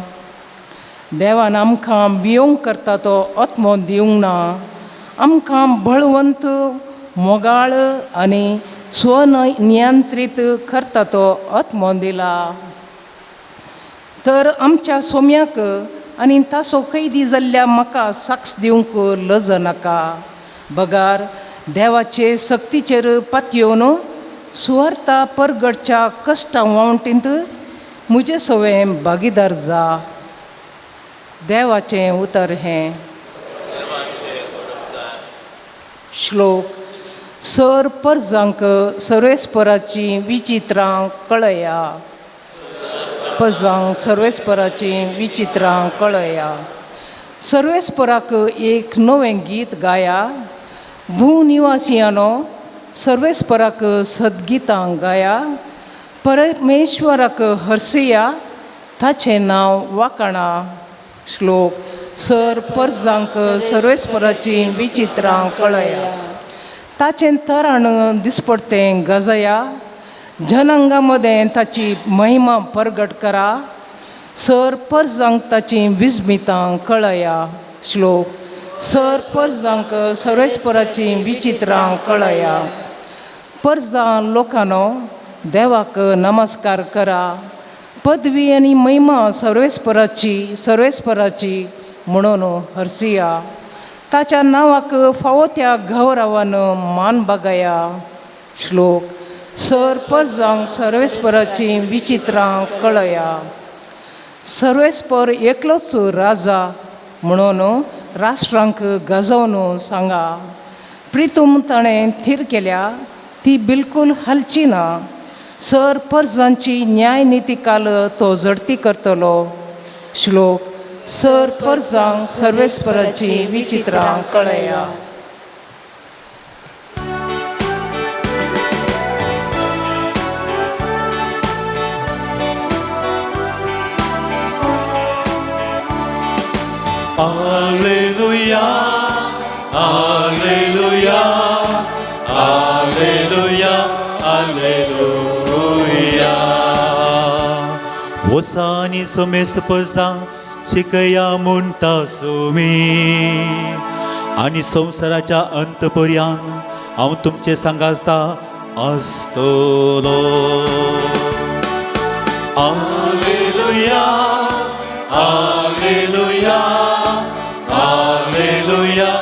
देवान आमकां भियोंक करता तो आत्मो दिवंक ना, आमकां बळवंत मोगाळ आनी स्वनियंत्रीत करता तो आत्मो दिला. तर आमच्या सोम्याक आनी तासो कैदी जाल्ल्या म्हाका साक्ष दिवंक लज नाका, बगार देवाचे सक्तीचेर पातयेवन सुवार्ता परगटच्या कश्टां वावटींत म्हजे सवें भागीदार जा. देवाचें उतर हें. श्लोक. सर परजांक सर्वेस्पराचीं विचित्रां कळया. पजांक सर्वेस्पराचीं विचित्रां कळया. सर्वेस्पराक एक नवें गीत गाया. भूनिवासियानो सर्वेस्पराक सद्गितां गाया. परमेश्वराक हर्सिया ताचें नांव वाकाणा. श्लोक. सर परजांक सर्वेस्पराचीं विचित्रां कळया. ताचें तराण दिसपडतें गजया. जनांगा मदें ताची महिमा परगट करा. सर परजांक ताचीं विस्मितां कळया. श्लोक. सर परजांक सर्वेस्पराचीं विचित्रां कळया. परजां लोकांनो देवाक नमस्कार करा. पदवी आनी महिमा सर्वेस्पराची सर्वेस्पराची म्हणून हर्सिया. ताच्या नांवाक फावो त्या गौरवान मान बागया. श्लोक. सर परजांक सर्वेस्पराचीं विचित्रां कळया. सर्वेस्पर एकलोच राजा म्हणून राष्ट्रांक गाजोवन सांगा. प्रितूम ताणें थीर केल्या ती बिलकूल हालची ना. सर परजांची न्यायनिती काल तो झडती करतलो. श्लोक. सर परजांक सर्वेस्पराचीं विचित्रां कळया. Alleluia, Alleluia, Alleluia, Alleluia. वसानी समेस्त पजांक शिकया म्हणटा सुमी आनी संवसाराच्या अंत पर्यंत हांव तुमचे सांगासता आसतलो. Alleluia, Alleluia, Alleluia,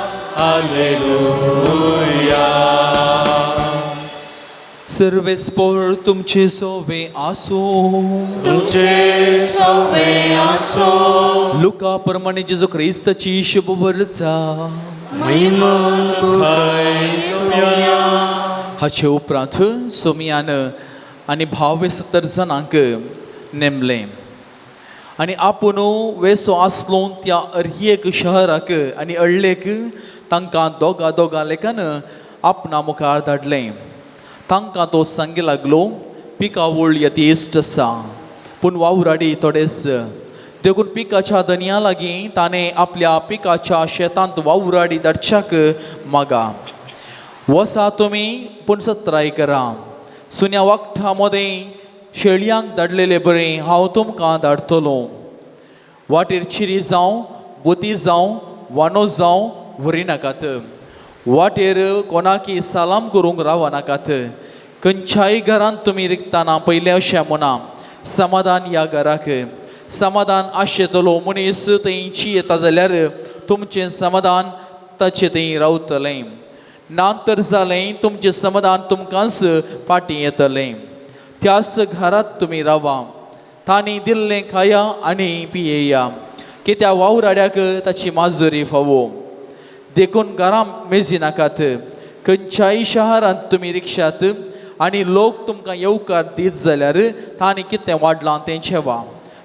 Alleluia. सर्वेस्पोर तुमचे सोवे आसूं. तुमचे सोवे आसो. लुका प्रमाणे जेजू क्रिस्ताची शुभवर्ता. महिमान तुकाय सोम्या. हाचे उपरांत सोमियान आनी भावे 70 जाणांक नेमलें आनी आपूण वेसो आसलो त्या अर्येक शहराक आनी अळ्ळेक तांकां दोगा दोगा लेखान आपणा मुखार धाडलें. तांकां तो सांगी लागलो, पिकावळ यथेश्ट आसा पूण वावराडी थोडेच, देखून पिकाच्या दनया लागीं ताणें आपल्या पिकाच्या शेतांत वावराडी धाडच्याक मागा. वसा तुमी पूण सत्राय करा. सुन्या वागठा मदें शेळयांक धाडलेले बरें हांव तुमकां धाडटलो. वाटेर चिरी जावं बोती जावं वानो जावं व्हरी नाकात. वाटेर कोणाकी सलाम करूंक रावनाकात. खंयच्याय घरांत तुमी रिगतना पयलें अशें म्हणा, समाधान ह्या घराक. समाधान आशेतलो मनीस थंयची येता जाल्यार तुमचें समाधान ताचे थंय रावतलें, ना तर जालें तुमचें समाधान तुमकांच फाटीं येतलें. त्याच घरांत तुमी रावा, तांणी दिल्लें खाया आनी पियेया, कित्याक वावराड्याक ताची माजुरी फावो. देखून घरां मेजी नाकात. खंयच्याय शहरांत तुमी रिक्षात आनी लोक तुमकां येवकार दीत जाल्यार तांणी कितें वाडलां तें जेवा.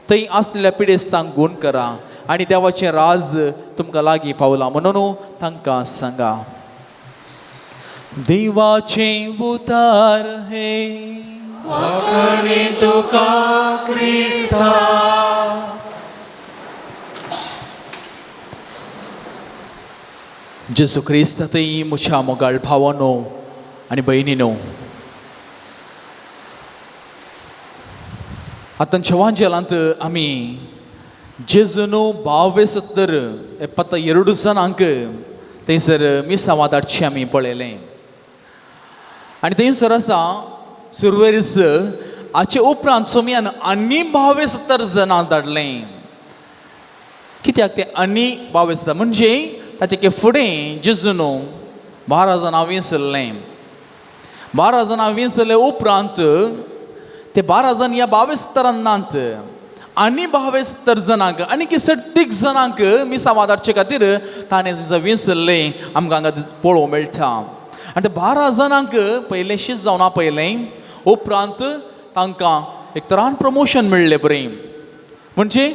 थंय आसलेल्या पिडेस्तांक गूण करा आनी देवाचें राज तुमकां लागीं पावलां म्हणून तांकां सांगा. देवाचें उतार हे वाखाणी तुका क्रिस्ता. जेजू क्रिस्त थंय म्हज्या मोगाळ भावानो आनी भयणीनो, आतां जेवांजेलांत आमी जेजून 72 जाणांक थंयसर मिसांवां धाडचें आमी पळयलें. आनी थंयसर आसा सुरवेरीच हाचे उपरांत सोमयान आनी 72 जाणां धाडलें. कित्याक ते आनी 22 म्हणजे ताचे फुडें जेजून 12 जाणां विसरलें. 12 जाणां विसरले उपरांत ते 12 जाण ह्या 72 नात, आनी 72 जाणांक आनी की 30 जाणांक मिसांवां धाडचे खातीर ताणें विसरलें आमकां हांगा पळोवंक मेळटा. आनी ते 12 जाणांक पयलें शीत जावन आपयलें, उपरांत तांकां एक तरान प्रमोशन मेळ्ळें बरें. म्हणजे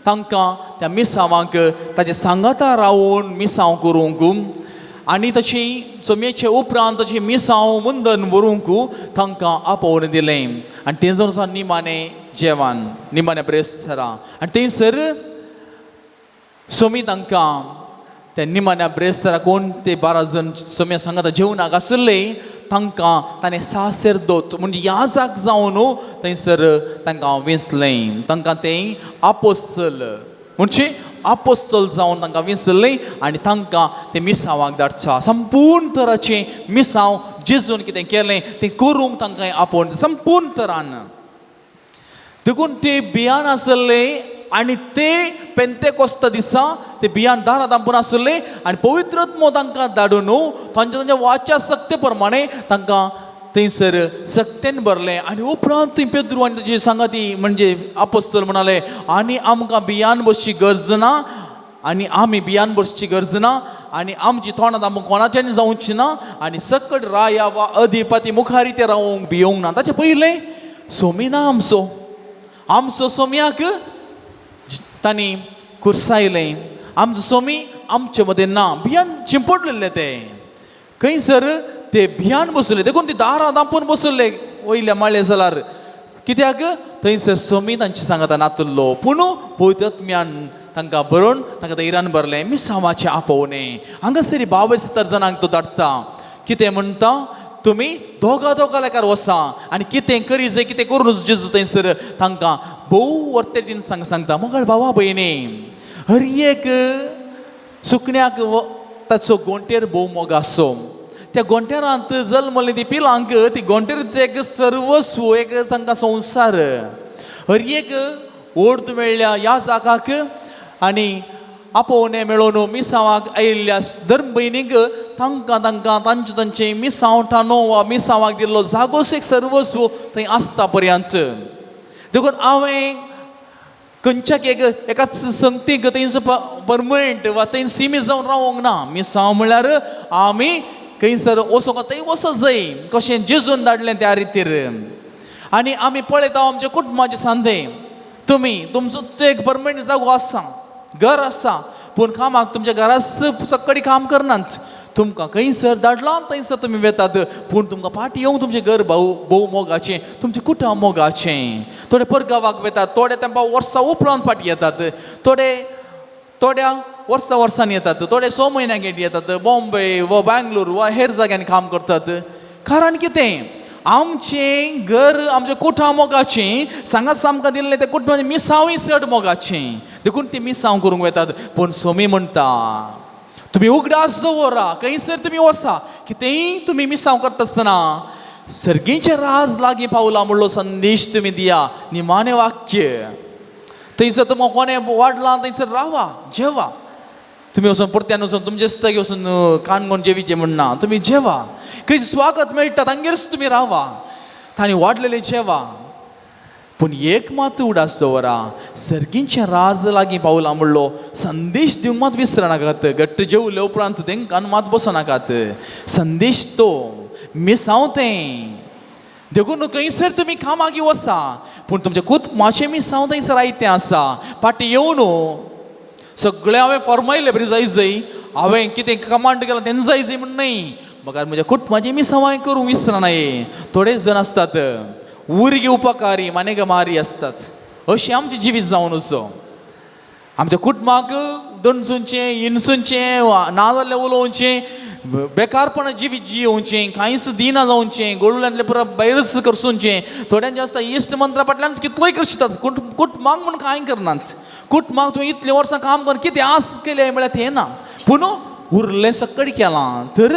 तांकां त्या मिसांवांक ताचे सांगाता रावून मिसांव करूंक आनी तशी चमयेचे उपरांत तशी मिसांव मुंदन व्हरूंक तांकां आपोवन दिलें. आनी तें जावन आसा निमाणें जेवण, निमाणें ब्रेस्तारा. आनी थंयसर सोमी तांकां त्या निमाण्या ब्रेस्तारा कोण ते 12 जाण सोम्या सांगाता जेवणाक आसले तांकां ताणें सासेरदोत म्हणजे याजाक जावन थंयसर तांकां वेंचलें. तांकां तें आपोस्तल म्हणजे आपोस्तल जावन तांकां वेंचलें आनी तांकां तें मिसांवाक धाडचा. संपूर्ण तराचें मिसांव जेजून कितें केलें तें करूंक तांकां आपोवन संपूर्ण तरान. देखून ते बियान आसले आनी ते पेंतेकोस्त दिसा ते बियान दारां दांपून आसले आनी पवित्र आत्मो तांकां धाडून तांच्या तांच्या वाच्या सक्ते प्रमाणे तांकां थंयसर सक्तेन भरलें. आनी उपरांत थंय पेद्रू आनी ताची सांगाती म्हणजे आपोस्तल म्हणाले, आनी आमकां बियान बसची गरज ना, आनी आमी बियान बसची गरज ना, आनी आमची तोंडां आमकां कोणाच्यान जावची ना, आनी सकट राया वा अधिपती मुखारी ते रावंक भियोंक ना. ताचे पयलें सोमी ना आमचो, आमचो सोम्याक तांणी कुर्सायलें, आमचो सोमी आमचे मदें ना. भियान चिंपडलेले ते खंयसर ते भियान बसले, देखून ते दारां दांपून बसले वयल्या माळये जाल्यार. कित्याक थंयसर सोमी तांचे सांगाता नातुल्लो, पूण पवित्र आत्म्यान तांकां बरोवन तांकां धैर्यान भरलें. मिसांवाचें आपोवणें हांगासर 72 जाणांक तो धाडटा. कितें म्हणटा, तुमी दोगा दोगा लेखार वसा आनी कितें करी जाय कितें करून जेजू थंयसर तांकां भोव वर्ते दिन सांगता. मोगाळ भावा भयणी, हर एक सुकण्याक ताचो गोंटेर भोव मोग आसो. त्या गोंटेरांत जल्मली ती पिलांक ती गोंटेर एक सर्वस्व एक तांकां संवसार. हर एक ओर्द मेळ्ळ्या ह्या जागाक आनी आपोवणें मेळोवन मिसांवाक आयिल्ल्या धर्म भयणींक तांकां तांकां तांचे तांचे मिसांव ठाणो वा मिसांवाक दिल्लो जागोच एक सर्वस्व थंय आसता पर्यंत. देखून हांवें खंयच्याक एक एकाच संगतीक थंयसर परमनंट वा थंय सिमीत जावन रावोंक ना. मिसांव म्हणल्यार आमी खंयसर वचोंक थंय वचत जाय कशें जेजून धाडलें त्या रितीर. आनी आमी पळयता आमच्या कुटुंबाचे सांदे, तुमी तुमचो एक परमनंट जागो आसा, घर आसा, पूण कामाक तुमच्या घरा सकडी काम करनात. तुमकां खंयसर धाडलां थंयसर तुमी वेतात, पूण तुमकां फाटी येवंक तुमचें घर भोव भोव मोगाचें, तुमचें कुटुंब मोगाचें. थोडे परगांवाक वेतात, थोडे तेंपा वर्सां उपरांत फाटी येतात, थोडे थोड्या वर्सां वर्सांनी येतात, थोडे 6 म्हयन्यांक येतात, बॉम्बे वा बेंगलोर वा हेर जाग्यांनी काम करतात. कारण कितें, आमचें घर आमचें कुटुंब मोगाचें, सांगात आमकां दिल्लें तें कुटुंबाचें मिसांवूय चड मोगाचें, देखून ती मिसांव करूंक वेतात. पूण सोमी म्हणटा तुमी उगडास दवरा, खंयसर तुमी वसा कितेंय तुमी मिसांव करता आसतना सर्गीचें राज लागीं पावला म्हणलो संदेश तुमी दिया. निमाणें वाक्य, थंयसर तुमकां कोणें वाडलां थंयसर रावा, जेवा. तुमी वचून परत्यान वचून तुमचेच जागे वचून काणकोण जेवीचें म्हणना, तुमी जेवा. खंय स्वागत मेळटा तांगेरच तुमी रावा, तांणी वाडलेलें जेवा. पूण एक मात उडास दवरा, सर्गींचें राज लागीं पावलां म्हणलो संदेश दिवंक मात विसरनाकात. घट्ट जेवले उपरांत तेंकां मात बसनाकात, संदेश तो मिसांव तें. देखून खंयसर तुमी कामाक वसा, पूण तुमचें कुटुंबाचें मिसांव थंयसर आयतें आसा. फाटीं येवन सगळें हांवें फॉर्मायलें बरें जाय जय, हांवें कितें कमांड केलां तें जाय जय म्हण न्हय, मगर म्हज्या कुटुंबाचें मिसांव हांवें करूंक विसरनाये. थोडे जण आसतात उर्गी उपकारी मानेग मारी आसतात, अशें आमचें जिवीत जावन वचो. आमच्या कुटुंबाक दणसुचें, इनसुचें, नाजाल्यार उलोवचें, बेकारपणा जिवीत जियोवचें, कांयच दिना जावचें, गोळुल्यांतलें पुरो भायरच करसुचें. थोड्यांचें आसता इश्ट मंत्रा फाटल्यान कितलोय करशितात, कुटुंबाक म्हूण कांय करनात. कुटुंबाक तुवें इतलीं वर्सां काम करून कितें आस केलें म्हळ्यार तें ना, पूण उरलें सकट केलां. तर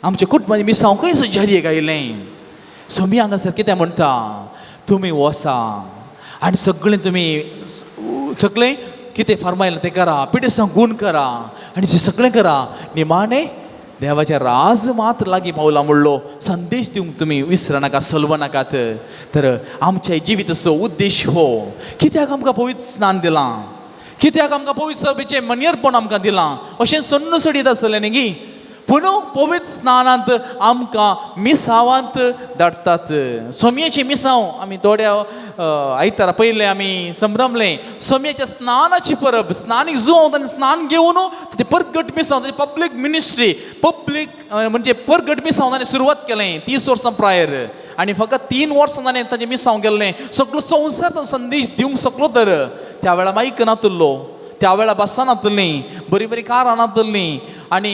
आमच्या कुटुंबाचें मिसांव खंयच जारयेक आयलें. सोमी हांगासर कितें म्हणटा, तुमी वसा आनी सगळें तुमी सगळें कितें फर्मायलां तें करा, पिडेस्तांक गूण करा आनी जें सगळें करा, निमाणें देवाचें राज मात लागीं पावलां म्हणलो संदेश दिवंक तुमी विसरनाका, सलवनाकात. तर आमच्या जिविताचो उद्देश हो, कित्याक आमकां पवित्र स्नान दिलां, कित्याक आमकां पवित्र सभेचें मनियरपण आमकां दिलां, अशें सन्नु सोडीत आसलें न्ही गी. पूण पवित्र स्नानांत आमकां मिसावांत धाडटात. सोमयेचें मिसांव आमी थोड्या आयतारा पयलें आमी संभ्रमलें. सोमयेच्या स्नानाची परब, स्नानीक जुवांव आनी स्नान घेवन ते परगट मिसांव, ताचें पब्लीक मिनिस्ट्री, पब्लीक म्हणजे परगट मिसांव ताणें सुरवात केलें 30 वर्सां प्रायर. आनी फकत 3 वर्सां ताणें ताचें मिसांव केल्लें. सगळो संवसार तो संदेश दिवंक शकलो. तर त्या वेळार मायक नातलो, त्या वेळार बसां नातलीं, बरीं बरीं कारां नातलीं आनी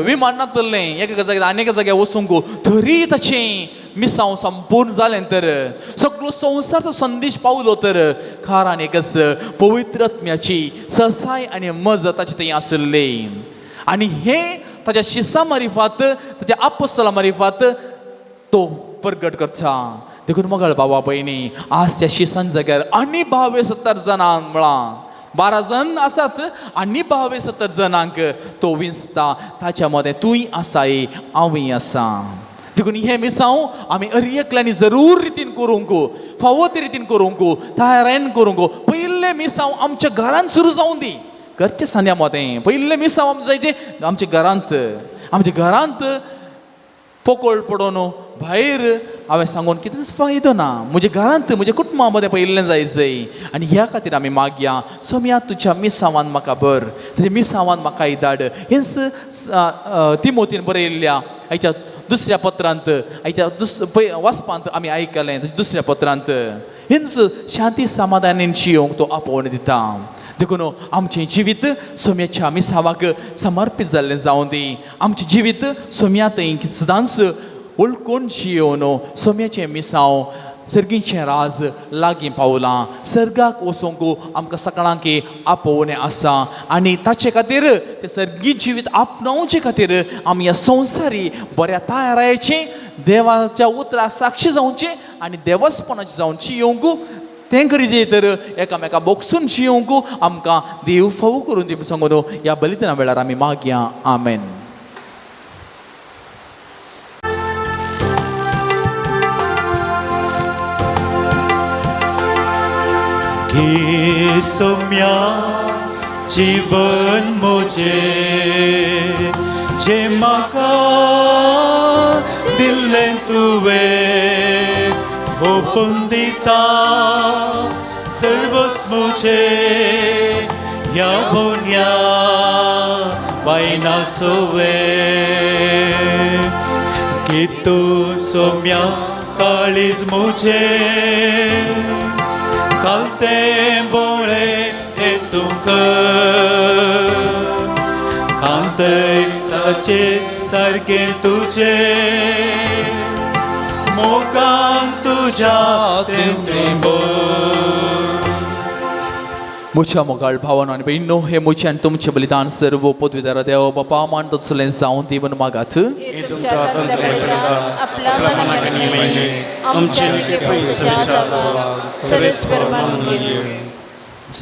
विमान नातलें एका जाग्यार आनी एका जाग्यार वचूंक, तरी ताचें मिसांव संपूर्ण जालें. तर सगळो संवसार तो संदेश पावलो. तर कारण एकच, पवित्र आत्म्याची सहसाय आनी मज ताचे थंय आसली. आनी हें ताच्या शिसा मारिफात, ताच्या आपोस्तला मारिफात तो परगट करता. देखून मगळ बाबा भयणी, आज त्या शिसान जाग्यार आनी 72 जाणांक म्हळां, 12 जण आसात आनी 72 जाणांक तो विंचता. ताच्या मदें तूंय आसाय, हांवूय आसा. देखून हें मिसांव आमी हर एकल्यांनी जरूर रितीन करूंक, फावो ते रितीन करूंक, तयारायेन करूंक. पयलें मिसांव आमच्या घरांत सुरू जावं दी, घरच्या सांद्या मदें पयलें मिसांव आमचें जायचें आमच्या घरांत. आमच्या घरांत पोकळ पडोन भायर हांवें सांगून कितेंच फायदो ना. म्हज्या घरांत म्हज्या कुटुंबा मदें पयिल्लें जाय जय. आनी ह्या खातीर आमी मागया, सोमया तुज्या मिसांवान म्हाका भर, तुज्या मिसांवान म्हाका धाड. हेंच तिमोतीन बरयल्ल्या आयच्या दुसऱ्या पत्रांत, आयच्या पय वाचपांत आमी आयकलें दुसऱ्या पत्रांत. हेंच शांती समाधानान जियोवंक तो आपोवण दिता. देखून आमचें जिवीत सोम्याच्या मिसावाक समर्पीत जाल्लें जावं दी. आमचें जिवीत सोम्या थंय सदांच वळखून जियोवन सोम्याचें मिसांव सर्गीचें राज लागीं पावलां, सर्गाक वचूंक आमकां सगळ्यांक आपोवणें आसा. आनी ताचे खातीर तें सर्गी जिवीत आपणावचे खातीर आमी ह्या संवसारी बऱ्या तयारायेचें, देवाच्या उतराक साक्षी जावचें आनी देवस्पणाचें जावन जियोवंक तें करीजे. तर एकामेका बोगसून जियोवंक आमकां देव फावो करून दी सांगून ह्या बलिदाना वेळार आमी मागया. आमेन. घे सोम्या जीवन म्हजें, जें म्हाका दिल्लें तुवें, ओपून दिता सर्वस्व म्हजें, ह्या बोन्या वायना सोवे. घे तूं सोम्या काळीज म्हजें, घालतें बोळे हें तुमकां, कांतय साचे सारकें तुजें, मोगान तुज्या तें भर. म्हज्या मोगाळ भावानो आनी भयणींनो, हे म्हजें आनी तुमचें बलिदान सर्व पदवीदारा देव बापा मानता तसलें जावन दी म्हूण मागात. हे तुमच्या हातांतलें बलिदान आपल्या मनाक आनी आमच्या पयसुच्या दावाक सर्वेस्पर मानून घेवं.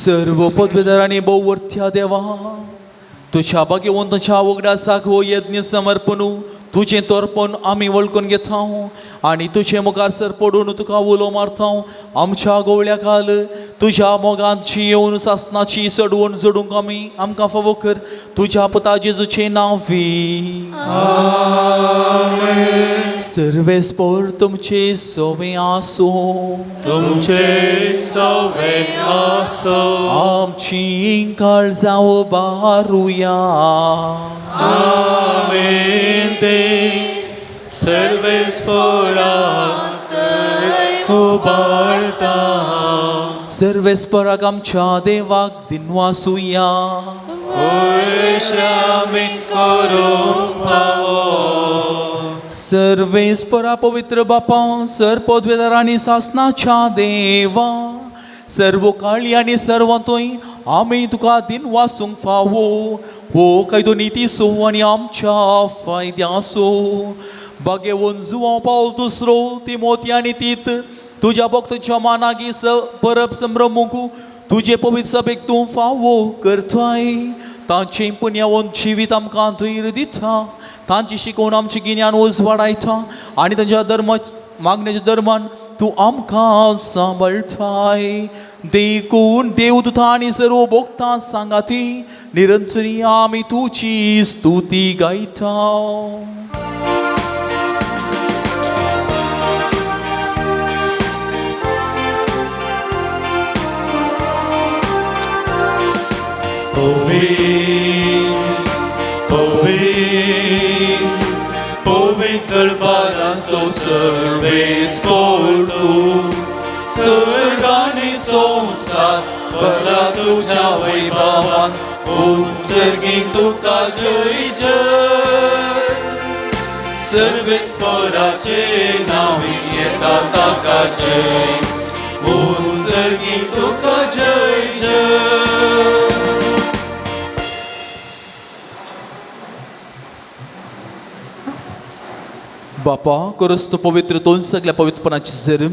सर्व पदवीदारांनी भोववर्थ्या देवा, तुज्या भाग्यवंताच्या वगडासाक हो यज्ञ समर्पणू तुजें तोरपण आमी वळखून घेता आनी तुजे मुखार सर पडून तुका उलो मारता. आमच्या गोवळ्या काल तुज्या मोगांची येवन सासनाची चडवण जोडूंक आमी आमकां फावो कर तुज्या पुता जेजूचें नांवी. सर्वेस्पोर तुमचे सोवे आसूं. तुमचे सवे आसो. आमची काळजां उबारुया. आमेन ते सर्वेस्पोरात उबाळता. सर्वेस्पराक आमच्या देवाक दिनवासुया. श्रामी करूंक फावो. सर्वेस्परा पवित्र बापा, सर पदवेदार आनी सासनाच्या देवा, सर्व काळी आनी सर्वांतूय आमी तुका दिनवासूंक फावो. हो कायदो नितीसो आनी आमच्या फायद्यासो. बागेवन जुवांव पावल दुसरो तिमोती आनी तीत तुज्या भक्तांच्या मानागी स परब संभ्रमूंक तुजे पवित्र सभेक तूं फावो करताय. तांचें पुण्यावन जिवीत आमकां धैर्य दिता, तांची शिकोवन आमचें गिन्यान उजवाडायता आनी तांच्या धर्म मागण्याच्या धर्मान तूं आमकां सांबाळटाय. देखून देवदूतां आनी सर्व भोक्तां सांगाती निरंतरी आमी तुजी स्तुती गायता. पवित्र पवित्र पवित्र बारांचो सर्वेस्पोर तूं, स्वर्ग आनी संवसार भरला तुज्या वैभवान. उत्सर्गी तुका जय जय. सर्वेस्पोराचे नांवी येता ताका जय. उत्सर्गी तुका जय जय. बापा करस तूं पवित्र दोन सगल्या पवित्रपणाची जर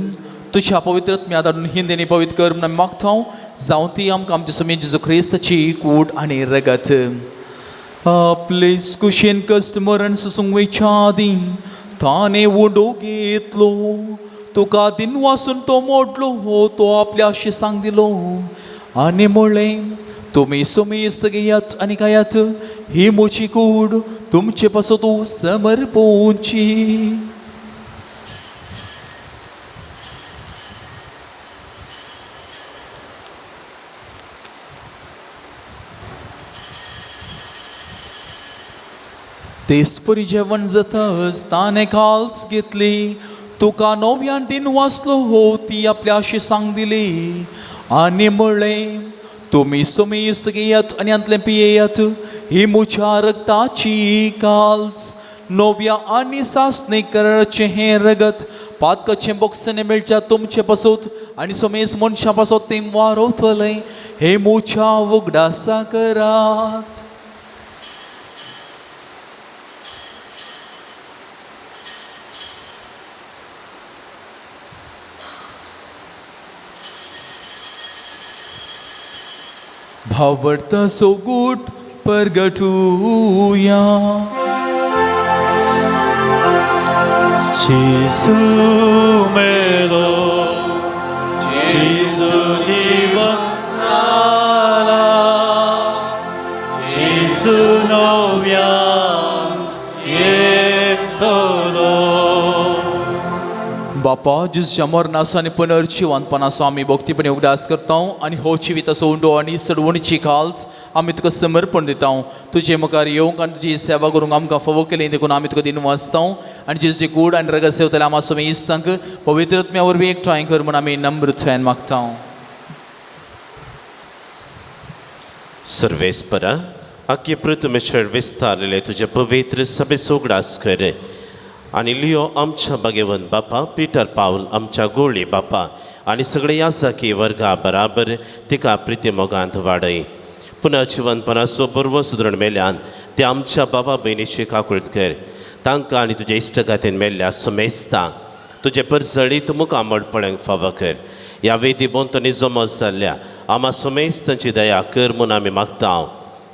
तुज्या पवित्रत्म्या धाडून हिंदेनी पवित्र कर म्हूण आमी मागता. जावं ती आमकां आमच्या स्वामी जेजू क्रिस्ताची कूड आनी रगत. आपले कुशेन कश्ट मरण सोसूंक वयच्या आदीं ताणें उंडो घेतलो, तुका दिनवासून तो मोडलो, हो तो आपल्या शिसांक दिलो आनी म्हणलें, तुमी सुमेस्त घेयात आनी खायात, ही म्हजी कूड तुमचे पासत समर्पोवची. तेचपरी जेवण जातच ताणें काल्स घेतली, तुका नव्यान दिन वाचलो हो ती आपल्या शिसांक दिली आनी म्हणलें, तुमी सुमेस्त घेयात आनी हांतलें पियेयात, ही म्हज्या रगताची काल्स, नव्या आनी सासणे कराराचें हें रगत पातकाचें बोगसणें मेळच्या तुमचे पासत आनी समेस्त मनशां पासत तें वारवतलें. हें म्हज्या उगडासा करात. भावडता सोगूट परगटूया. जेजू मेलो, जेजू जिवन जाला, जेजू नव्यान येतलो. बापा जेजूच्या मरणाचो आनी पुनर्जिवंतपणाचो आमी भक्तीपणी उगडास करता आनी हो जिविताचो उंडो आनी चडवणीची काल्स आमी तुका समर्पण दिता. तुजे मुखार येवंक आनी तुजी सेवा करूंक आमकां फावो केली देखून आमी तुका दिनवासता आनी जेजूची कूड आनी रगत सेवतले आमा स्वामी इस्तांक पवित्र आत्म्या वरवीं एकठांय कर म्हूण आमी नम्रतायेन मागता. सर्वेस्परा आख्खे पृथ्वीचेर विस्तारलेले तुजे पवित्र सभेचो उगडास कर आनी लियो आमच्या भाग्यवंत बापा पिटर पावल आमच्या गोळी बापा आनी सगळे याजाकी वर्गा बराबर तिका प्रिती मोगांत वाडय. पुनः जिवनपणाचो बरवो सुदरण मेल्यान ते आमच्या बाबा भयणीची काकूळत कर. तांकां आनी तुज्या इश्टगातीन मेल्ल्या समेस्तांक तुजे परजळीत मुखामळ पळोवंक फावो कर. ह्या वेदी भोंवतणी जमो जाल्ल्या आमा समेस्तांची दया कर म्हूण आमी मागता.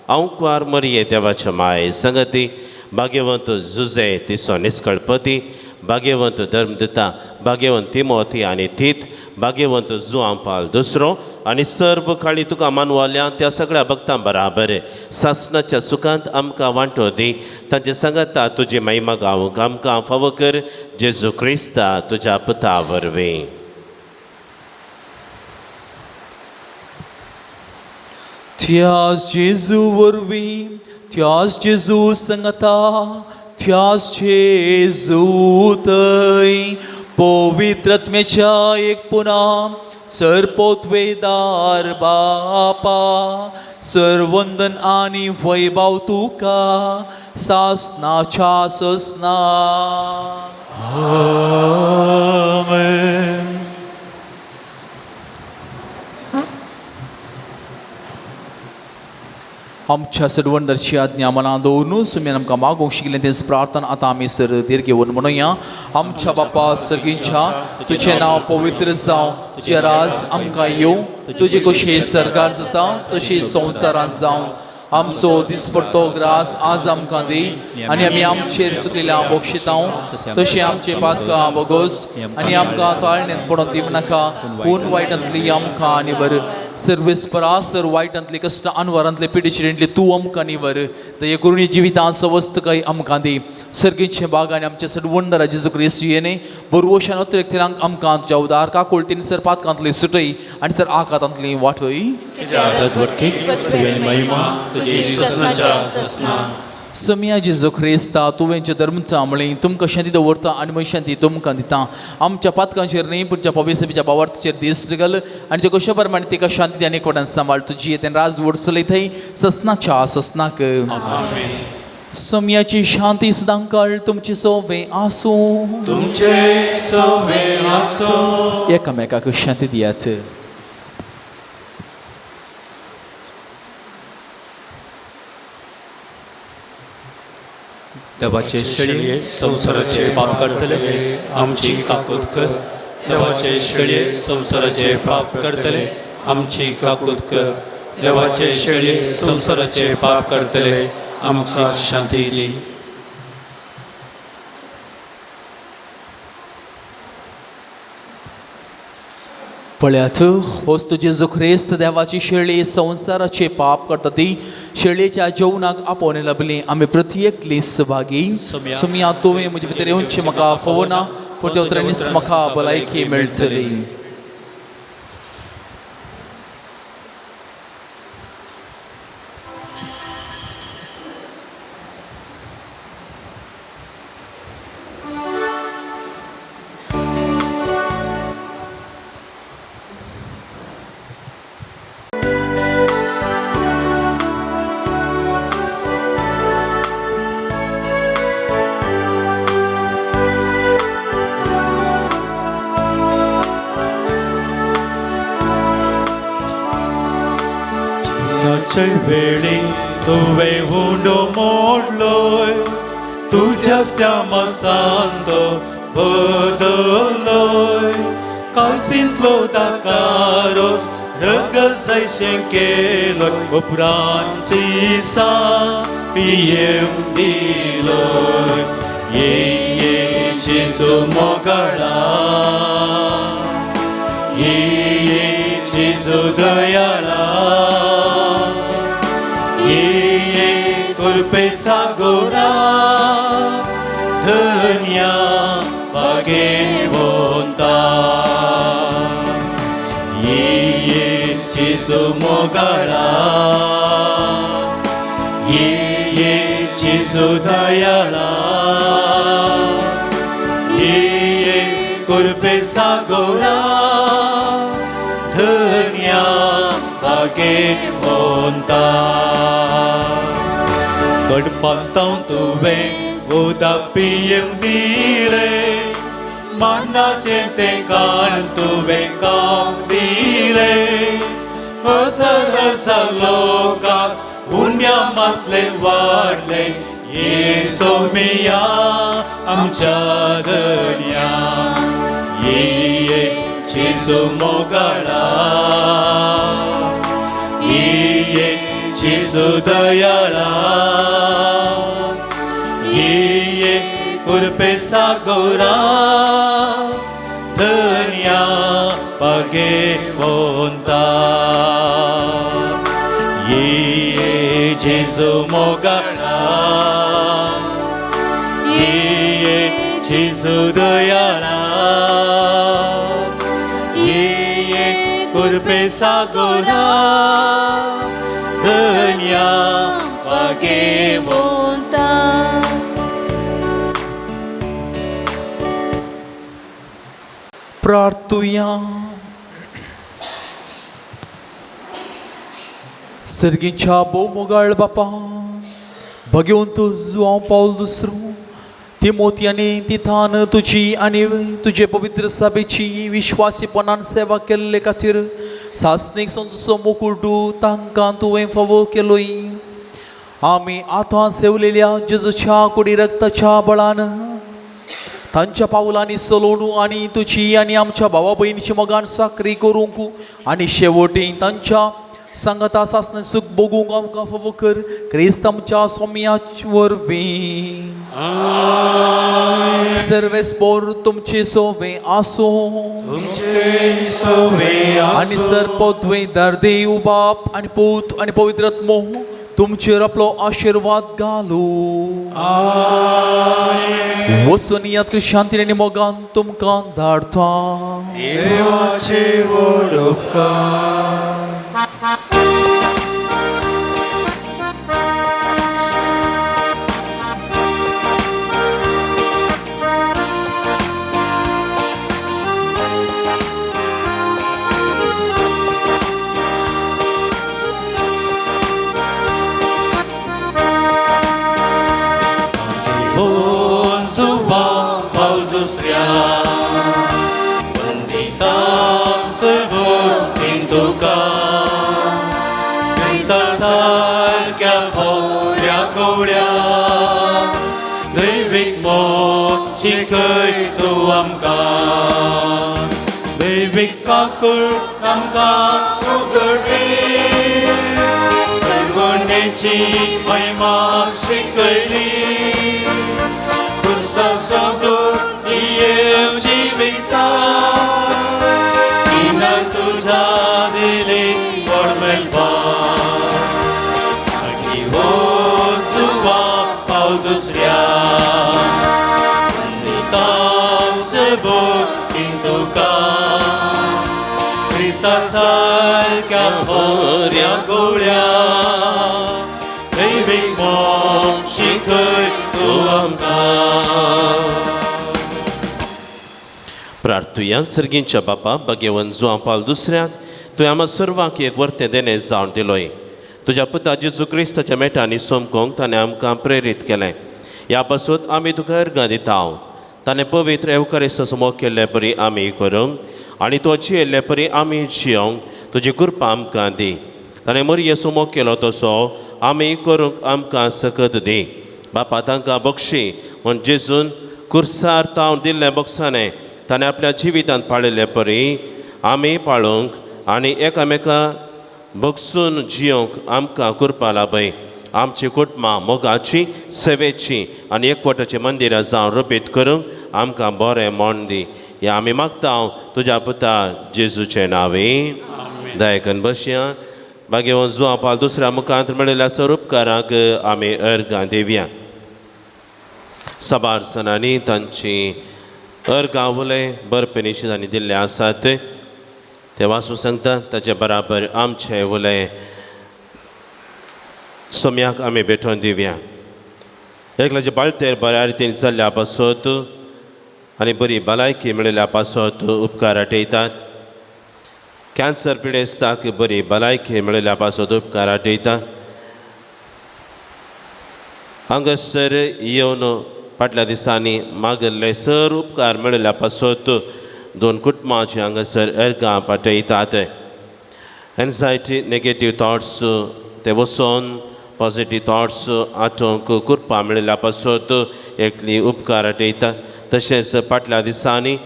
हांव कुवार मरिये देवाच्या माये संगती भाग्यवंत जुजे तिसो निस्कळपती भाग्यवंत धर्मदुता भाग्यवंत तिमोती आनी तीत भाग्यवंत जुआं पाल दुसरो आनी सर्व काळी तुका मानवाल्या त्या सगळ्या भक्तां बराबर सासनाच्या सुखांत आमकां वांटो दी. तांचे सांगाता तुजी महिमा गावंक आमकां फावो कर. जेजू क्रिस्ता तुज्या पुता वरवीं. त्यास जेजू वरवीं, त्यास जेजू संगता, त्यास जेजू थंय पवित्रत्मेच्या एक पुन्हा सरपोतवेदार बापा सरवंदन आनी वैभव तुका सासनाच्या ससना. आमेन. आमच्या सडवंदरची आज्ञा मनां दवरून सुम्यान आमकां मागूंक शिकिल्लें तेच प्रार्थना आतां आमी सर दीर्घ घेवन म्हणुया. आमच्या बापा सर्गीच्या तुजें नांव पवित्र जावं, तुजें राज आमकां येवं, तुजी कशी सरकार जाता तशी संवसारांत जावं. आमचो दिसपडतो ग्रास आज आमकां दी आनी आमी आमचेर चुकलेल्या बक्षितांव तशें आमचे पातकां बोगोस आनी आमकां ताळणेंत पडोन दिवं नाका, पूण वायटांतली आमकां निवर. सर्वेस परासर वायटांतली कश्ट अनवरांतले पिडिशिडेंतली तूं आमकां निवर. दये करुणी जिवितां सवस्तकाय आमकां दी. सर्गीचे बाग आनी आमच्या सडवंदरा जेजू क्रिस्त येणे बरवशान अतिरिक्तांक आमकां तुज्या उदार काकुळतीन सर पातकांतली सुटय आनी सर आकातांतली वाटय. समिया जेजू क्रिस्ता तुवेंचे धर्मचा म्हळें तुमकां शांती दवरता आनी म्हजी शांती तुमकां दिता. आमच्या पातकांचेर न्ही पूण पवित्रच्या बावार्थाचेर दीस घाल आनी जे कशा प्रमाणे तिका शांती आनी एकवटान सांबाळ. तुजी येते राज वडसलय थंय ससनाच्या ससनाक. सम्याची शांती सदांकाळ तुमची सोवे आसूं. तुमचे सोवे आसूं. एकामेकाक शांती दियात. देवाचे शेळये संवसाराचे पाप करतले आमची काकूत कर. देवाचे शेळये संवसाराचे पाप करतले आमची काकूत कर. देवाचे शेळये संवसाराचे पाप करतले आमकां शांती दी. पळयात होच तुजे जेजू क्रिस्त देवाची शेळी संवसाराचे पाप करता ती शेळयेच्या जेवणाक आपोवणे लाभली. आमी प्रत्येकली सहभागी. सुमया तुवें म्हजे भितर येवचें म्हाका फावना, पूण त्या उतरांनीच म्हाका भलायकी मेळटली. वेळी तुवें उंडो मोडलोय तुज्याच त्या मासांत बदललोय. कालसींतलो दाकारोस रगत जायशें केलोय उपरांत सिसा पियेवंक दिलोय. ये ये जेजू मोगाळा, ये ये जेजू दयाळा, कृपेचा गोरा धन्या भाग्यवंता. ये ये जेजू मोगाळा, ये ये जेजू दयाळा, ये ये कृपेचा गोरा धन्या भाग्यवंता. कडपांतां तुवें उदक पियेवंक दिलें दिले मानाचें तें कान तुवें खावंक दिले हजार हजार लोकांक उण्या मासले वाडले येसोमिया आमच्या धनया ये जेजू मोगाळा ये जेजू दयाळा ये कृपेचा गोरा धन्या पगे ये जेजू मोगाळा ये जेजू दयाळा ये कृपेचा गोरा धन्या पगे प्रार्थुया. सर्गीच्या भोव मोगाळ बापा भगवंत जुआंव पावल दुसरो तिमोती आनी तिथान तुजी आनी तुजे पवित्र सभेची विश्वासीपणान सेवा केल्ले खातीर सासणीक संतोसो मुकुटू तांकां तुवें फावो केलोय. आमी आतां सेवलेल्या जेजूच्या कुडी रक्ताच्या बळान तांच्या पावलांनी सलोणू आनी तुजी आनी आमच्या भावा भयणीची मोगान साकरी करूंक आनी शेवटी तांच्या सांगाता सासणें सूख भोगूंक आमकां फावो कर क्रिस्त आमच्या सोम्या वरवीं. सर्वेस्पोर तुमचे सोवे आसूं आनी सर्पद्वे दर्देव बाप आनी पूत आनी पवित्र आत्मो तुमचेर आपलो आशिर्वाद घालू. वचून यात शांतीन आनी मोगान तुमकां धाडता. देवाचे व्हड उपकार. काकूळ आमकां उगडली सर्वणेची महिमा शिकयली पुरसाचो जियेव जिविता तिना तुज्या दिली कोण मेळपाक आनी वचुवा पाव दुसऱ्या सारक्या बऱ्या गोळ्या दैवीक मोग शिकय तूं आमकां. प्रार्थुया. सर्गींच्या बापा भगेवन जुआं पावल दुसऱ्याक तुवें आमकां सर्वांक एक वर्तें देणें जावन दिलोय. तुज्या पुता जेजू क्रिस्ताच्या मेटांनी सोमकोंक ताणें आमकां प्रेरीत केलें. ह्या पासून आमी तुका अर्गां दिता. ताणें पवित्र एवकारिस्ताचो मोग केल्ले परी आमी करूंक आनी तो जियेल्ले परी आमी जियोंक तुजी कृपा आमकां दी. ताणें मरयेचो मोग केलो तसो आमी करूंक आमकां सकत दी. बापा तांकां बक्षी म्हूण जेजून कुर्सार तावन दिल्लें बक्षाणें ताणें आपल्या जिवितांत पाळिल्ले परी आमी पाळूंक आनी एकामेका बक्षून जियोंक आमकां कृपा लाभय. आमची कुटुंबां मोगाची सेवेची आनी एकवटाची मंदिरां जावन रुपीत करूंक आमकां बरें म्हण दी. ह्या आमी मागता तुज्या पुता जेजूचे नांवे. दयाकन बसया. भाग्यवंत जुआं पावल दुसऱ्या मुखांत मेळिल्ल्या स्वरुपकारांक आमी अर्गां दिवया. साबार जाणांनी तांची अर्गां उलय बरपी निशितांनी दिल्ले आसात ते वाचूं सांगता. ताचे बराबर आमचे उलय सोम्याक आमी भेटोवन दिवया. एकल्याचे बाळतेर बऱ्या रितीन जाल्ल्या पासत आनी बरी भलायकी मेळिल्ल्या पासत उपकार आटयतात. कॅन्सर पिडेस्ताक बरी भलायकी मेळिल्ल्या पासत उपकार आटयता. हांगासर येवन फाटल्या दिसांनी मागिल्ले सर उपकार मेळिल्ल्या पासत दोन कुटुंबाची हांगासर अर्गां पाठयतात. एन्जायटी नेगेटीव थॉट्स ते वचोन पॉजिटीव थॉट्स आठोवंक कृपा मेळिल्ल्या पासत एकली उपकार आठयता. तशेंच फाटल्या दिसांनी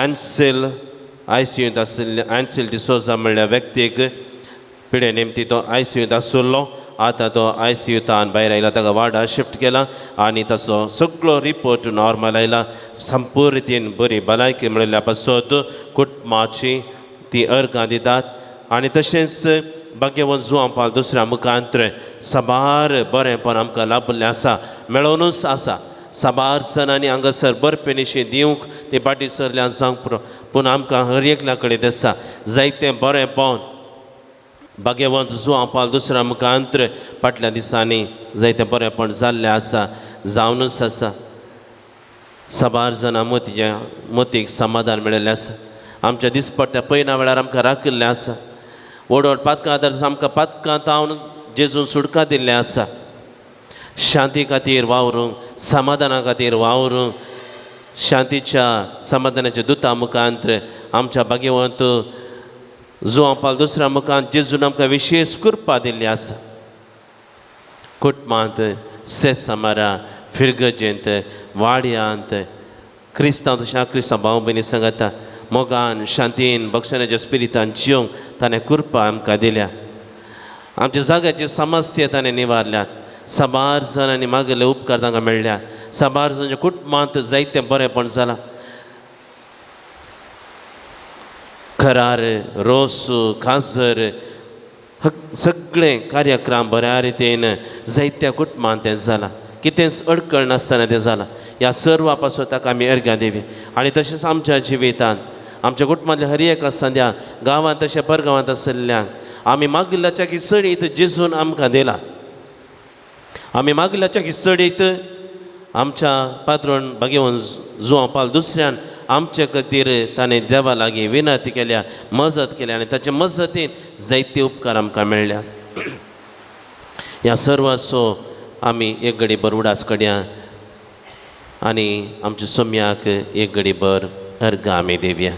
एन्सील आयसीयूंत आशिल्ल्या एन्सील डिसोजा म्हणल्या व्यक्तीक पिडे निमती तो आयसीयूंत आशिल्लो. आतां तो आयसीयूंतान भायर आयला, ताका वार्डार शिफ्ट केला आनी ताचो सगळो रिपोर्ट नॉर्मल आयला. संपूर्ण रितीन बरी भलायकी मेळिल्ल्या पासत कुटुंबाची ती अर्गां दितात. आनी तशेंच भाग्यवंत जुवां पाल दुसऱ्या मुखांत्र साबार बरेंपण आमकां लाभिल्लें आसा, मेळोवनूच आसा. साबार जाणांनी हांगासर बरपेनिशी दिवंक ती फाटीं सरल्यान जावंक पुरो, पूण आमकां हर एकल्या कडेन आसा जायतें बरेंपण भाग्यवंत जुवां पाल दुसऱ्या मुखांत्र फाटल्या दिसांनी जायतें बरेंपण जाल्लें आसा, जावनूच आसा. साबार जाणां मतीच्या मतीक समाधान मेळिल्लें आसा. आमच्या दिसपट्ट्या पयना वेळार आमकां राखिल्लें आसा. व्हड व्हड पातकां आदार आमकां पातकां तावन जेजून सुटका दिल्लें आसा. शांती खातीर वावरूंक, समाधाना खातीर वावरूंक, शांतीच्या समाधानाच्या दुता मुखांत्र आमच्या भाग्यवंत जुवां पाल दुसऱ्या मुखांत जेजून आमकां विशेश कृपा दिल्ली आसा. कुटुंबांत, सेसामारा, फिरगजेंत, वाड्यांत क्रिस्तांव तशें क्रिस्तांव भाव भयणी सांगता मोगान शांतीन बक्षण्याच्या स्पिरितान जिवंक ताणें कृपा आमकां दिल्या. आमच्या जाग्याची समस्या ताणें निवारल्यात. साबार जाणांनी मागिल्ले उपकार तांकां मेळ्ळ्या. साबार जाणांच्या कुटुंबांत जायतें बरेंपण जालां. खरार, रोस, काजर सगळें कार्यक्रम बऱ्या रितीन जायत्या कुटुंबांत तें जालां. कितेंच अडकळ नासतना तें जालां. ह्या सर्वा पासून ताका आमी अर्घ्यां दिवी. आनी तशेंच आमच्या जिवितांत आमच्या कुटुंबांतल्या हर एका संद्या गांवांत तशें परगांवांत आशिल्ल्यांक आमी मागिल्ल्याच्या की चडीत जेजून आमकां दिला. आमी मागिल्ल्याच्या की चडीत आमच्या पात्रोन भाग्यवंत जुवां पाल दुसऱ्यान आमचे खातीर ताणें देवा लागीं विनंती केल्या, मजत केल्या आनी ताचे मजतीन जायते उपकार आमकां मेळ्ळ्या. ह्या सर्वाचो आमी एक घडी भर उडास कडया आनी आमच्या सोम्याक एक घडी भर अर्घां आमी दिवया.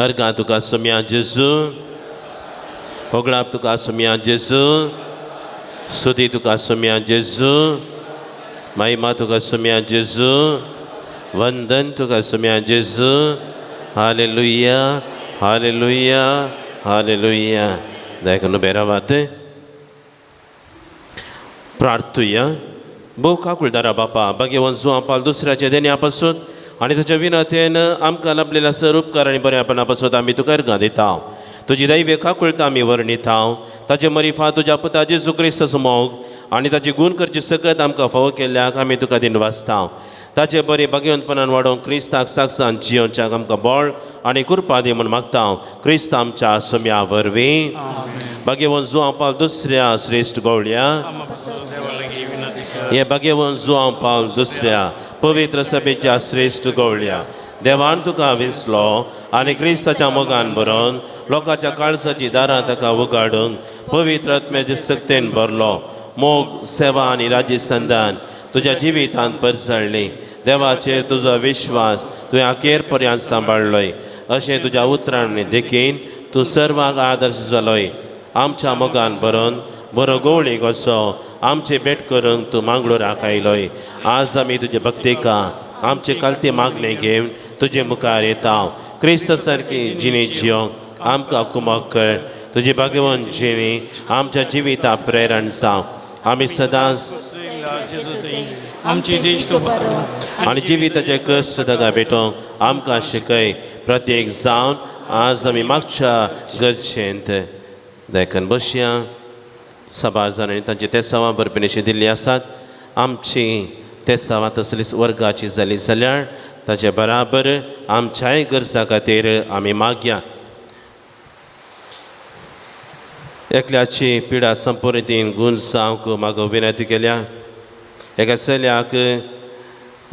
अर्घां तुका सोम्या जेजू, होगळाप तुका सोम्या जेजू, स्तुती तुका सोम्या जेजू, महिमा तुका सोम्या जेजू, वंदन तुका सोम्या जेजू. Hallelujah, hallelujah, hallelujah. दयाकरून उबे रावात. प्रार्थुया. भोव काकुळदारा बापा, भाग्यवंत जुवां पाल दुसऱ्याच्या देण्या पासून आनी ताच्या विनंतेन आमकां लाभलेल्या सर उपकार आनी बऱ्यापणा पासून आमी तुका अर्घां दिता. तुजी दैव्य काकुळता आमी वर्णिता. ताचे मरिफा तुज्या पुता जेजू क्रिस्ताचो मोग आनी ताची गूण करची सकत आमकां फावो केल्ल्याक आमी तुका दिनवासता. ताचे बरे भाग्यवंतपणान वाडोवंक क्रिस्ताक साक्षान जियोवच्याक आमकां बळ आनी कृपा दी म्हूण मागता. क्रिस्त आमच्या सोम्या वरवीं. भाग्यवंत जुवां पाल दुसऱ्या श्रेश्ठ गवळ्या, हे भाग्यवंत जुवां पाल दुसऱ्या पवित्र सभेच्या श्रेश्ठ गवळ्या, देवान तुका विसलो आनी क्रिस्ताच्या मोगान भरोन लोकांच्या काळजाची दारां ताका उगाडून पवित्र आत्म्याचे सक्तेन भरलो. मोग, सेवा आनी राजी संदान तुज्या जिवितांत परजळ्ळी. देवाचेर तुजो विश्वास तुवें अखेर पर्यंत सांबाळ्ळोय. अशें तुज्या उतरांनी देखीन तूं सर्वांक आदर्श जालोय. आमच्या मोगान भरोन बरो गोवळी कसो आमची भेट करूंक तूं मांगलोराक आयलोय. आज आमी तुजे भक्तिका आमचे कालती मागणें घेवन तुजे मुखार येता. क्रिस्त सारकी जिणी जियोंक आमकां कुमक कर. तुजी भाग्यवंत जिणी आमच्या जिविता प्रेरण जावं. आमी सदांच आमची दिश्ट आनी जिविताचे कश्ट ताका भेटोवंक आमकां शिकय. प्रत्येक जावन आज आमी मागच्या गरजेंत देखून बसया. साबार जाणांनी तांची तेसावां बरपिणेशी दिल्ली आसात. आमची तेसावां तसलीच वर्गाची जाली जाल्यार ताचे बराबर आमच्याय गरजा खातीर आमी मागया. एकल्याची पिडा संपूर्ण रितीन गूण जावंक मागो विनंती केल्या. एका चल्याक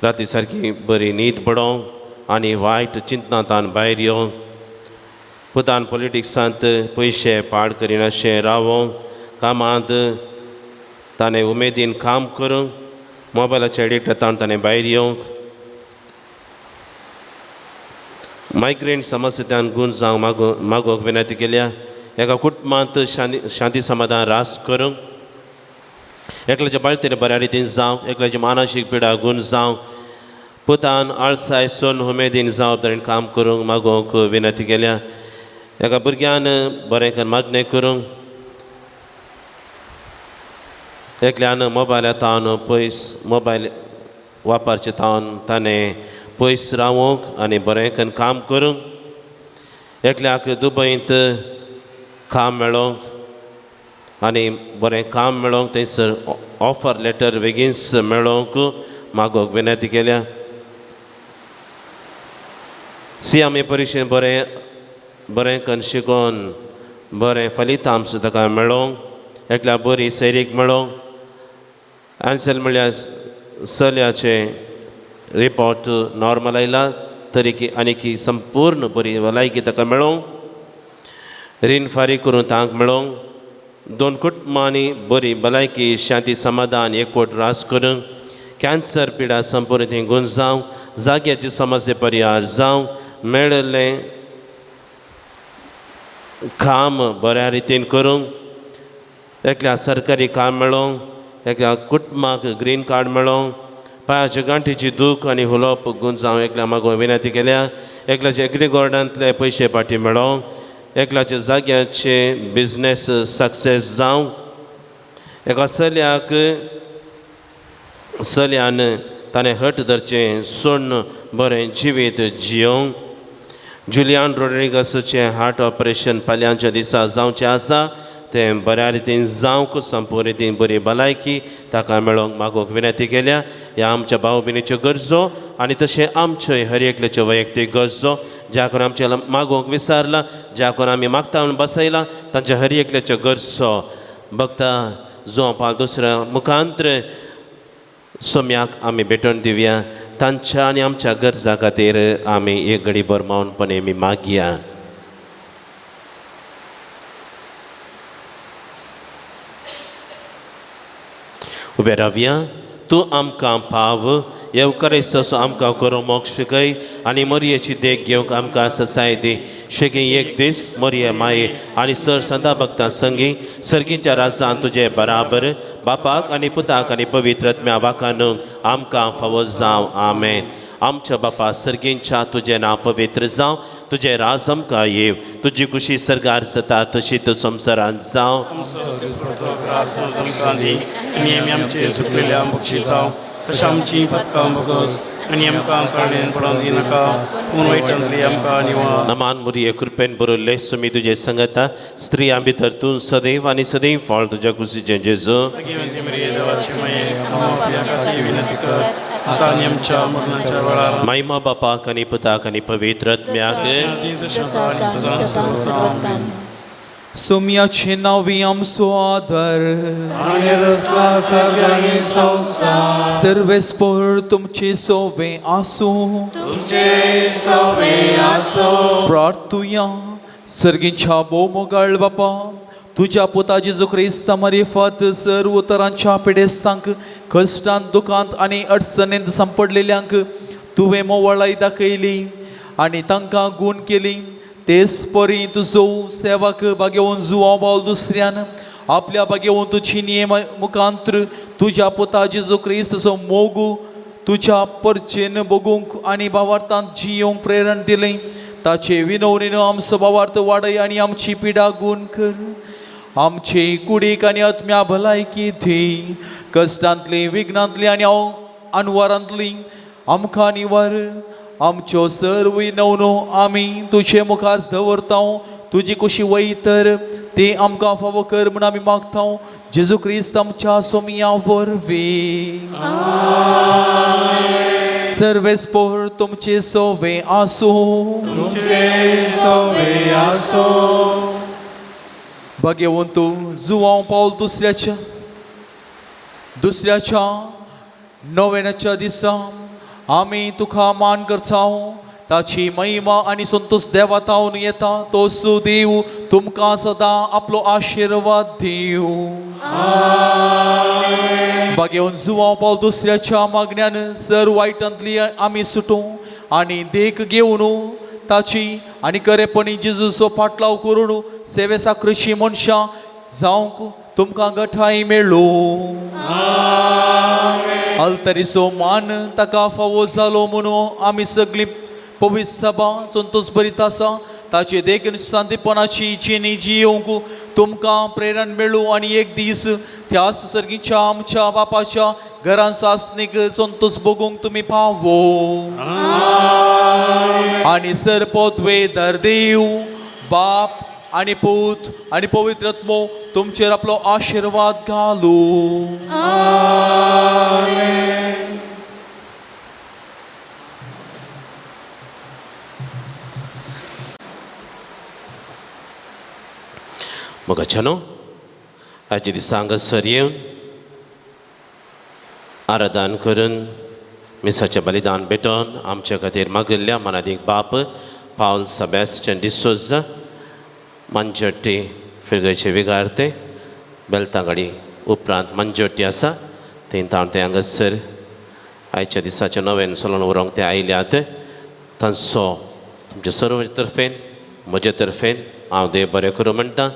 राती सारकी बरी न्हीद पडोवंक आनी वायट चिंतनांतान भायर येवंक पुतान पॉलिटिक्सांत पयशे पाड करिनाशें रावोंक कामांत ताणें उमेदीन काम करूंक मोबायलाचे एडिक्ट जाता ताणें भायर येवंक मायग्रेन समस्येंतल्यान गूण जावंक मागो मागोवंक विनंती केल्या. एका कुटुंबांत शांती शांती समाधान रास करूंक एकल्याच्या बाळतेर बऱ्या रितीन जावंक एकल्याची मानसीक पिडा गूण जावंक पुतान आळसाय सोन उमेदीन जबाबदारीन काम करूंक मागोवंक विनंती केल्या. एका भुरग्यान बरें करून मागणें करूंक एकल्यान मोबायला तावन पयस मोबायल वापरचे तावन ताणें पयस रावोंक आनी बरें करून काम करूंक एकल्याक दुबयंत काम मेळोंक आनी बरें काम मेळोंक थंयसर ऑफर लेटर बेगीनच मेळोंक मागोवंक विनंती केल्या. सी आमी परिक्षेंत बरें बरें करून शिकोवन बरें फलितांश ताका मेळोंक एकल्या बरी सैरीक मेळोंक आन्सर म्हळ्यार चलयाचें रिपोर्ट नॉर्मल आयला तरी की आनी की संपूर्ण बरी भलायकी ताका मेळोंक रीण फारीक करून तांक मेळोंक दोन कुटुंबांनी बरी भलायकी शांती समाधान एकवट रास करूंक कॅन्सर पिडा संपूर्ण थंय गुण जावंक जाग्याची समस्या परिहार जावंक मेळिल्लें काम बऱ्या रितीन करूंक एकल्या सरकारी काम मेळोंक एकल्या कुटुंबाक ग्रीन कार्ड मेळोंक पांयाच्या गांठीची दूख आनी हुलोप गुण जावं एकल्या मागोवंक विनंती केल्या. एकल्याचे एग्री गोर्डांतले पयशे फाटी मेळोंक एकल्याच्या जाग्याचे बिजनेस सक्सेस जावं एका चल्याक चल्यान ताणें हट धरचें सोडून बरें जिवीत जियोवंक जुलियान रोड्रिगसाचें हार्ट ऑपरेशन फाल्यांच्या दिसा जावचें आसा तें बऱ्या रितीन जावंक संपूर्ण रितीन बरी भलायकी ताका मेळोवंक मागोवंक विनंती केल्या. ह्या आमच्या भाव भयणीच्यो गरजो आनी तशें आमच्यो हर एकल्याच्यो वैयक्तीक गरजो ज्या कोण आमच्या मागोवंक विसारला ज्या कोण आमी मागता म्हूण बसयला तांच्या हर एकल्याच्यो गरजो भक्ता जो पाल दुसऱ्या मुखांत्र सोम्याक आमी भेटोवन दिवया तांच्या आनी आमच्या गरजा खातीर आमी एक घडी भर मौनपणे आमी मागया. उबे रावया. तूं आमकां पाव येवकारेस आमकां करूं मोक्ष शिकय आनी मरयेची देख घेवंक आमकां ससाय दी. शेगी एक दीस मरये माये आनी सर संदा भक्तां संगी सर्गीच्या राजान तुजे बराबर बापाक आनी पुताक आनी पवित्र आत्म्या वाखानूंक आमकां फावो जावं. आमेन. आमच्या बापा सर्गींच्या तुजें नांव पवित्र जावं, तुजें राज आमकां येव, तुजी खुशी सर्गार जाता तशी तूं संवसारांत जावं. आनी आमी आमचे सुकलेल्या बक्षिता तशें आमची पदकां बगस आनी आमकां तळणेन पडोवन दिनाका पूण वायटांतली आमकां निवार. नमान मुरये कृपेन बरयल्ले सुमी तुजे संगता स्त्रियां भितर तूं सदैव आनी सदैव फळ तुज्या कुशीचें जेजू. देवाची माये आपल्या खातीर विनंती कर आतां आनी आमच्या मरणाच्या वेळार. महिमा बापाक आनी पुताक आनी पवित्र आत्म्याक. सोम्याचे नांवी आमचो आदार सर्वेस्पोर तुमचे सोवे आसूं. प्रार्थुया. सर्गींच्या भोवमोगाळ बापा तुज्या पुता जेजू क्रिस्ता मारिफात सर्व तरांच्या पिडेस्तांक कश्टांत दुखांत आनी अडचणींत सांपडलेल्यांक तुवें मोवाळाय दाखयली आनी तांकां गूण केली. तेच परी तुजो सेवक बागेवन जुवांव पावल दुसऱ्यान आपल्या बागेवन तुजी नियम मुखांत्र तुज्या पुता जेजू क्रिस्ताचो मोगू तुज्या परचेन बगूंक आनी भावार्थांत जियोंक प्रेरण दिलें. ताचे विनवणीन आमचो भावार्थ वाडय आनी आमची पिडा गूण कर. आमचे कुडीक आनी आत्म्या भलायकी दी. कश्टांतली विघ्नांतली आनी अनवारांतली आमकां निवार. आमच्यो सर्व विनवण्यो आमी तुजे मुखार दवरता. तुजी कुशी वयतर ती आमकां फावो कर म्हूण आमी मागता. जेजू क्रिस्त आमच्या सोमिया वरवीं. सर्वेस्पोर तुमचे सोवे आसूं. भाग्यवंत जुवांव पावल दुसऱ्याच्या दुसऱ्याच्या नोवेनाच्या दिसा आमी तुका मान करता. ताची महिमा आनी संतोष देवा तावन येता तो सुदेव तुमकां सदां आपलो आशिर्वाद दिवं. बागेवन जुवांव पावल दुसऱ्याच्या मागण्यान सर वायटांतली आमी सुटूं आनी देख घेवन ताची आनी खरेपणी जेजूचो पाटलाव करून सेवे साकृशी मनशां जावंक तुमकां गठाय मेळूं. अल्तरीचो मान ताका फावो जालो म्हणून आमी सगळीं पवित्र सभा संतोष भरीत आसा. ताचे देख शांतीपणाची जिणी जियोवंक तुमकां प्रेरण मेळूं आनी एक दीस त्या सर्गीच्या आमच्या बापाच्या घरान सासणीक संतोष भोगूंक तुमी पावो. आनी सर पोतवे दरदेव बाप आनी पूत आनी पवित्र आत्मो तुमचेर आपलो आशिर्वाद घालूं. मोगाच्यानो, आयच्या दिसा हांगासर येवन आराधन करून मिसाचें बलिदान भेटोवन आमच्या खातीर मागिल्ल्या मनादीक बाप पावल सेबॅस्टियन डिसोजा मंजोटी फिरगयचे विगार्ते बेलतांगाडी उपरांत मंजोटी आसा थंय ताण ते हांगासर आयच्या दिसाचें नवें चलोवन व्हरूंक ते आयल्यात. तांचो तुमचे सर्व तर्फेन म्हजे तर्फेन हांव देव बरें करूं म्हणटा.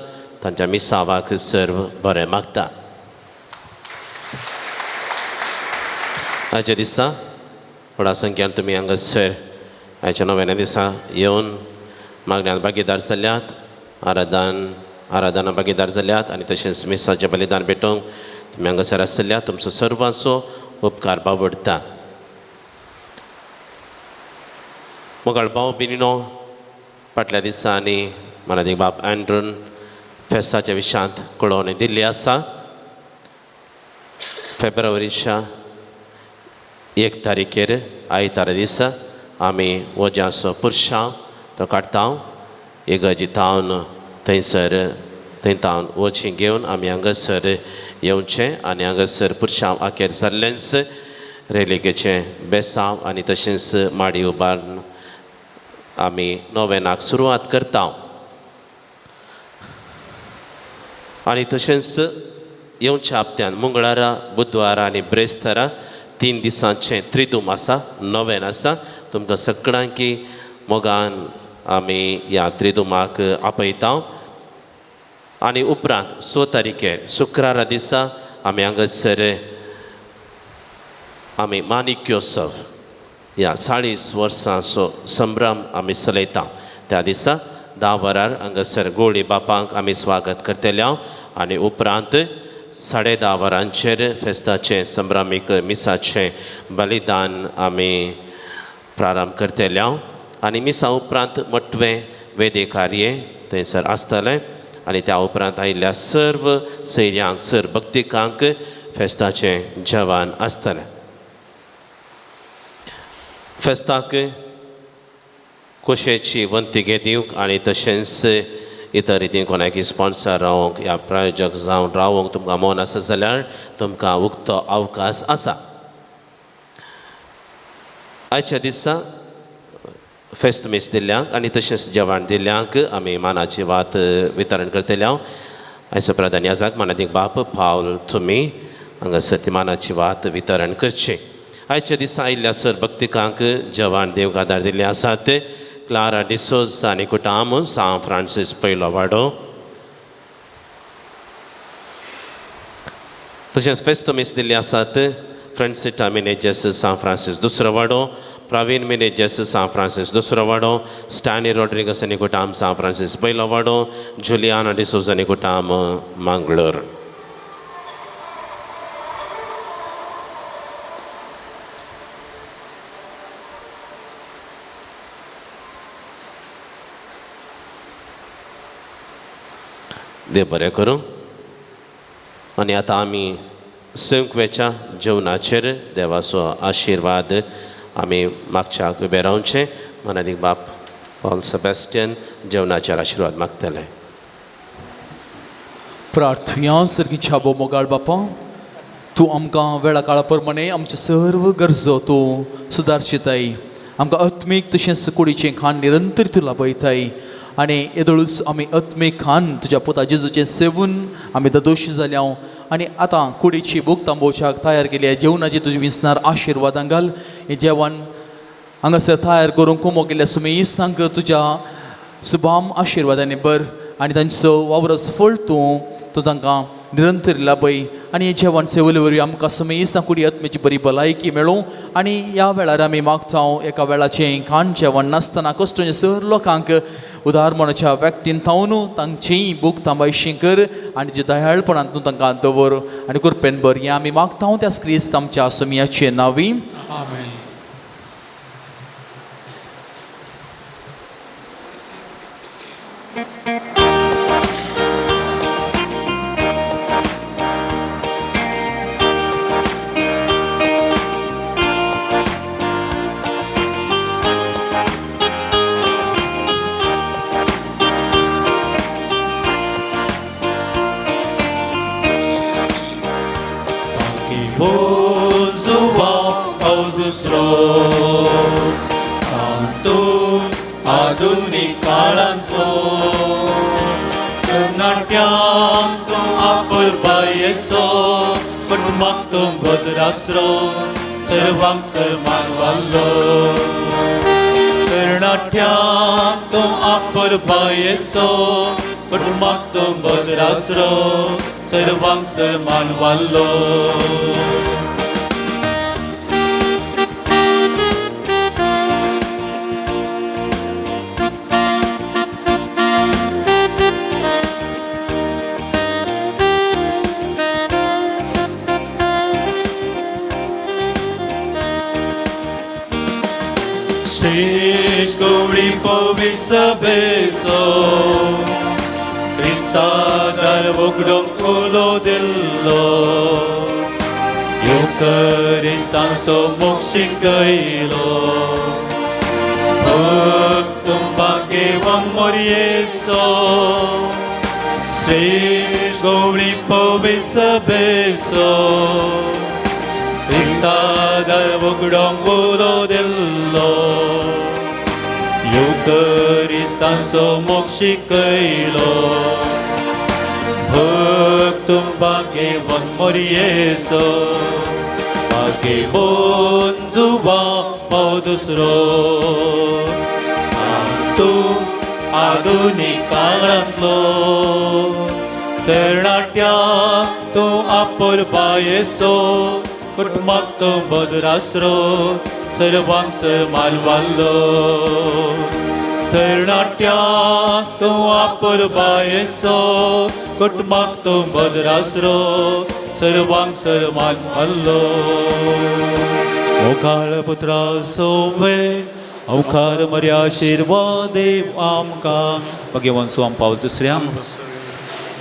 तांच्या मिसावाक सर्व बरें मागता. आयच्या दिसा व्हडा संख्यान तुमी हांगासर आयच्या नव्याण्या दिसा येवन मागण्यांत भागीदार जाल्यात, आराधना भागीदार जाल्यात आनी तशेंच मिसाचें बलिदान भेटोवंक तुमी हांगासर आसल्यात. तुमचो सर्वांचो उपकार बावडटा. मोगाळ भाव बिनिनो, फाटल्या दिसांनी मनादीक बाब अँड्रून फेस्ताच्या विशांत कळोवणी दिल्ली आसा. फेब्रुवारीच्या 1 तारखेर आयतारा दिसा आमी वज्यांचो पुरशांव तो काडटा. इगर्जी तावन थंयसर थंय तावन वचीं घेवन आमी हांगासर येवचें आनी हांगासर पुरशांव आखेर जाल्लेंच रेलिकेचें बेसांव आनी तशेंच माडी उबारून आमी नोवेनाक सुरवात करता. आनी तशेंच येवच्या हप्त्यान मंगळारा, बुधवारा आनी ब्रेस्तारा 3 दिसांचें त्रिदूम आसा, नोवेन आसा. तुमकां सगळ्यांकी मोगान आमी ह्या त्रिदुमाक आपयता. आनी उपरांत 6 तारखेर शुक्रारा दिसा आमी हांगासर आमी माणिक्योत्सव ह्या 40 वर्सांचो संभ्रम आमी चलयता. त्या दिसा 10 वरार हांगासर गोळी बापांक आमी स्वागत करतले आनी उपरांत 10:30 वरांचेर फेस्ताचें संभ्रमीक मिसाचें बलिदान आमी प्रारंभ करतले आनी मिसा उपरांत मटवें वेदे कार्य थंयसर आसतलें आनी त्या उपरांत आयिल्ल्या सर्व सैर्यांक सर्व भक्तिकांक फेस्ताचें जेवण आसतलें. फेस्ताक कोशेची वंती दिवंक आनी तशेंच इतर रितीन कोणाकी स्पॉन्सर रावंक या प्रायोजक जावन रावंक तुमकां मन आसा जाल्यार तुमकां उक्तो अवकाश आसा. आयच्या दिसा फेस्त मीस दिल्ल्यांक आनी तशेंच जेवण दिल्ल्यांक आमी मानाची वात वितरण करतले. आयचो प्रधान याजाक मानादीक बाप पावल तुमी हांगासर ती मानाची वात वितरण करची. आयच्या दिसा आयिल्ल्या सर भक्तिकांक जेवण दिवंक आदार दिल्ले आसात क्लारा डिसोज आनी कुटाम सांत फ्रांसीस पयलो वाडो. तशेंच फेस्त मीस दिल्ली आसात फ्रेंडसिटा मिनेजस सांत फ्रांसीस दुसरो वाडो, प्रवीण मिनेजस सांत फ्रांसीस दुसरो वाडो, स्टॅनी रॉड्रिगस आनी कुटाम सांत फ्रांसीस पयलो वाडो, जुलियाना डिसोज आनी कुटाम मांगलोर. देव बरें करूं. आनी आतां आमी संकवेच्या जेवणाचेर देवाचो आशिर्वाद आमी मागच्याक उबें रावचें. मनादीक बाप पॉल सेबॅस्टियन जेवणाचेर आशिर्वाद मागतले. प्रार्थुया. सर्गीच्या भोव मोगाळ बापा, तूं आमकां वेळा काळा प्रमाणे आमचे सर्व गरजो तूं सुदारचिताय. आमकां आत्मीक तशेंच कुडीचें खाण निरंतर तूं लाभयताय आनी येदोळूच आमी आत्मीक खाण तुज्या पुता जेजूचें सेवून आमी ददोशी जाल्या आनी आतां कुडीची भूक तांबोवच्याक तयार केली जेवणाची तुजी विसणार आशिर्वादां घाल. हें जेवण हांगासर तयार करूंक कुमो केल्ल्या सुमी सांग तुज्या सुभाम आशिर्वादांनी बर आनी तांचो वावरस फळ तूं तूं तांकां निरंतर लाभय आनी हें जेवण सेवले वरवीं आमकां सुमेस कुडी आत्म्याची बरी भलायकी मेळूं आनी ह्या वेळार आमी मागता एका वेळाचें खाण जेवण नासतना कश्ट सर लोकांक उदार मनाच्या व्यक्तीन थावन तांचीय भूक थांबायशी कर आनी जे दयाळपणान तूं तांकां दवर आनी कृपेन बर. हें आमी मागता त्या क्रिस्त आमच्या सोमयाचे नांवी. आमेन. आधुनिक काळांतलो तरणाट्यांक तूं आपरबायेचो कुटुंबाक तूं भद्रासरो सर्वांक सन्मान वाडलो. तरणाट्यांक तूं आपरबायेचो कुटुंबाक तूं भद्रासरो सर्वांक सन्मान वाडलो. श्रेष्ठ गौरी पवित्र सभेचो क्रिस्ता दार उगडूंक उलो दिल्लो युकरिस्तांचो मोग शिकयलो भक्त भाग्यवान मोरयेचो श्रेष्ठ गौरी पवित्र सभेचो क्रिस्ता दार उगडूंक उलो दिल्लो युकरिस्तांचो मोग शिकयलो भक्त भाग्यवान मोरयेचो भाग्यवान जुवा पाव दुसरो सांग आधुनीक काळांतलो तरणाट्या तूं आपरबायेचो कुटुंबाक तूं भद्रासरो सर्वांक सन्मान वाडलो. तरणाट्या तूं आपरबायेचो कुटुंबाक तूं भद्रासरो सर्वांक सन्मान वाडलो. मोगाळ पुत्रा सोवे अवकार मर्या आशिर्वाद देव आमकां. भगवान सो आम पावल दुसऱ्या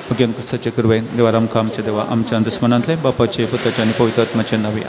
भगवान क्रिस्ताचे कृपेन देवा आमकां आमच्या देवा आमच्या दुस्मनांतले बापाचे पुताचे आनी पवित्र आत्म्याचे नांवी.